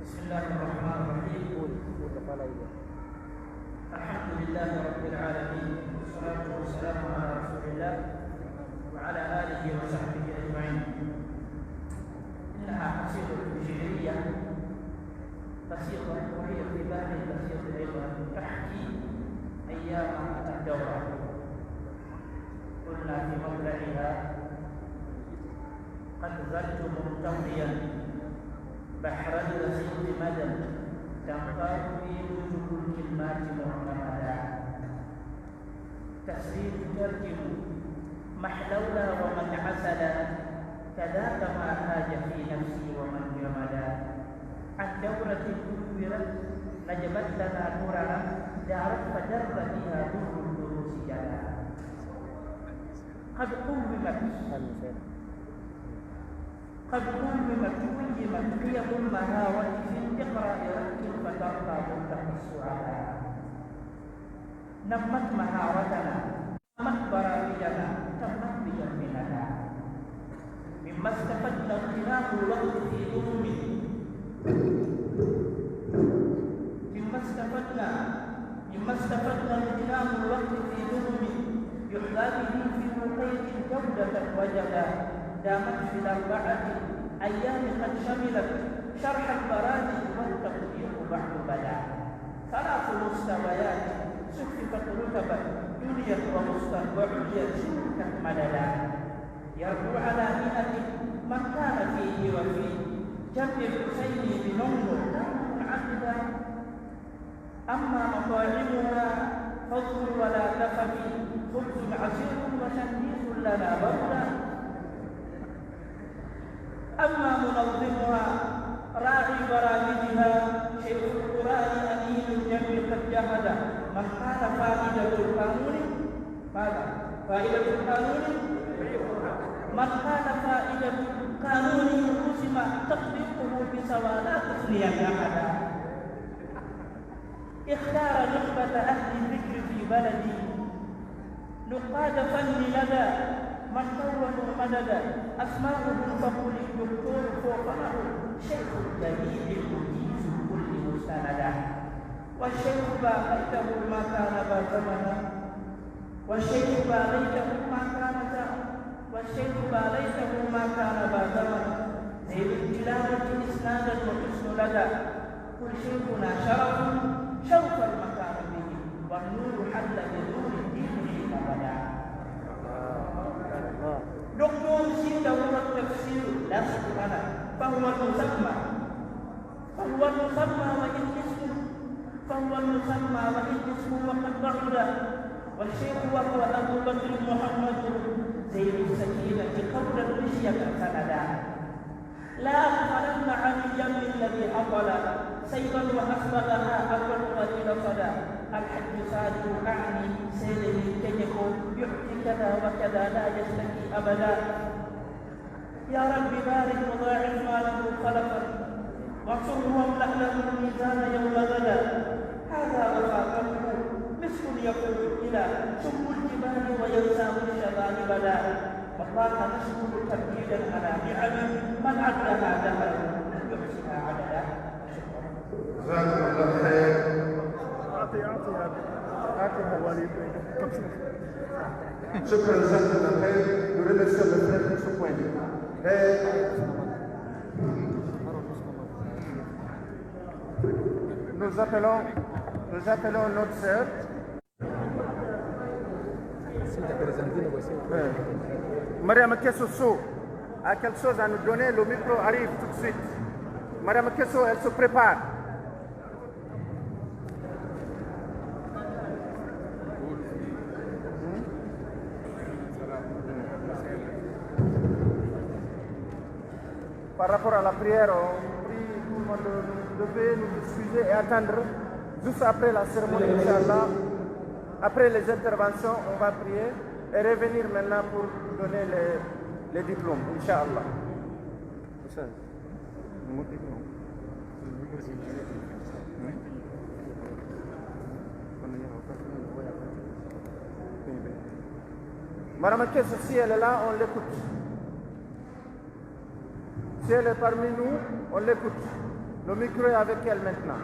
بسم الله الرحمن الرحيم. الحمد لله رب العالمين، والصلاة والسلام على رسول الله وعلى آله وصحبه أجمعين. إنها قصيدة شعرية بسيطة، وهي في بحر بسيط أيضا، تحكي أيام الدورة. قلنا في مطلعها: قد زلت مرتويا بحر البسيط مدى، تنقاد بي موج الكلمات معتمدا. تسريب ترجم محلولا ومن عسلا، كذاك ما هاج في نفسي ومن جمدا. عن دورة دورت نجبت لنا دررا، دارت فدر بها در الدروس جلا. قد قومت، قد قومت، قيمت قيم المهاوة في انتقاء رك فترقى منتقى السعداء. نمت مهارتنا، نمت برامجنا، تمت بجمع ندى. مما استفدنا اغتنام الوقت في ظلم. مما استفدنا، مما استفدنا اغتنام الوقت في ظلم يحظى به في رقية جودة وجدا. دامت في الأربعة أيام قد شملت شرح البرامج والتطبيق بعد بدا. ثلاث مستويات صففت رتبا، دنيت ومستوى عليا شركت مددا. يربو على مئة من كان فيه وفي جمع الحسين بنونو كان منعقدا. أما مطاعمها فضل ولا تفم، خبز عسير وشنيس لنا بولا. أما منظمها راعي برامجها شيخ القرآن أمين الجمع قد أبدا. من قال فائدة القانون، ماذا؟ فائدة القانون؟ من قال فائدة القانون رسم تطبيقه بسوى لا تثنيا أحدا. اختار نخبة أهل الذكر في بلدي، نقاد فن لدى من كونوا مددا، أسماؤهم فقل الدكتور فوق معه، شيخ جليل مجيز كل مستندى. والشيخ باقيته ما كان ذا زمن، والشيخ باقيته ما كان ذا، والشيخ باقيته ما كان ذا زمن، ذي التلاوة إسنادا وحسن لدى. قل شيخنا شرف، شرف المكان به، والنور حل بنور الدين حين بدا. دكتور سيدة هو التفسير، لست أنا، فهو المسمى، فهو المسمى وإن اسم، فهو المسمى وإن اسم وقد بعدا. والشيخ وهو أبو بكر محمد، زين السكينة قولا مشية سندا. لا أغفلن عن اليم الذي هطل سيفا وأسبغها أبا وإلى صدى. الحج صادق أعني سيدني كنكو يعطي كذا وكذا لا يشتكي أبدا. يا رب بارك وضاعف ما له خلفا وانصره واملأ له الميزان يوم غدا. هذا وفاقته مسك يفوح إلى سم الجبال وينساه الشذا لبدا. والله نشكر تمجيدا على نعم من عدها دهر لم يحصها عددا. جزاكم الله خير. أعطي، أعطيها، أعطيها الوالد. شكرا جزاكم الله خير. Nous remercions le frère pour ce point de vue. Et nous appelons, nous appelons notre sœur. Mariama Kesso Sow a quelque chose à nous donner. Le micro arrive tout de suite. Mariama Kesso, elle se prépare. Par rapport à la prière, on prie tout le monde de, de veuillez nous excuser et attendre juste après la cérémonie, Inch'Allah. Après les interventions, on va prier et revenir maintenant pour donner les, les diplômes, Inch'Allah. Madame Kesso, si elle est là, on l'écoute. Si elle est parmi nous, on l'écoute. Le micro est avec elle maintenant.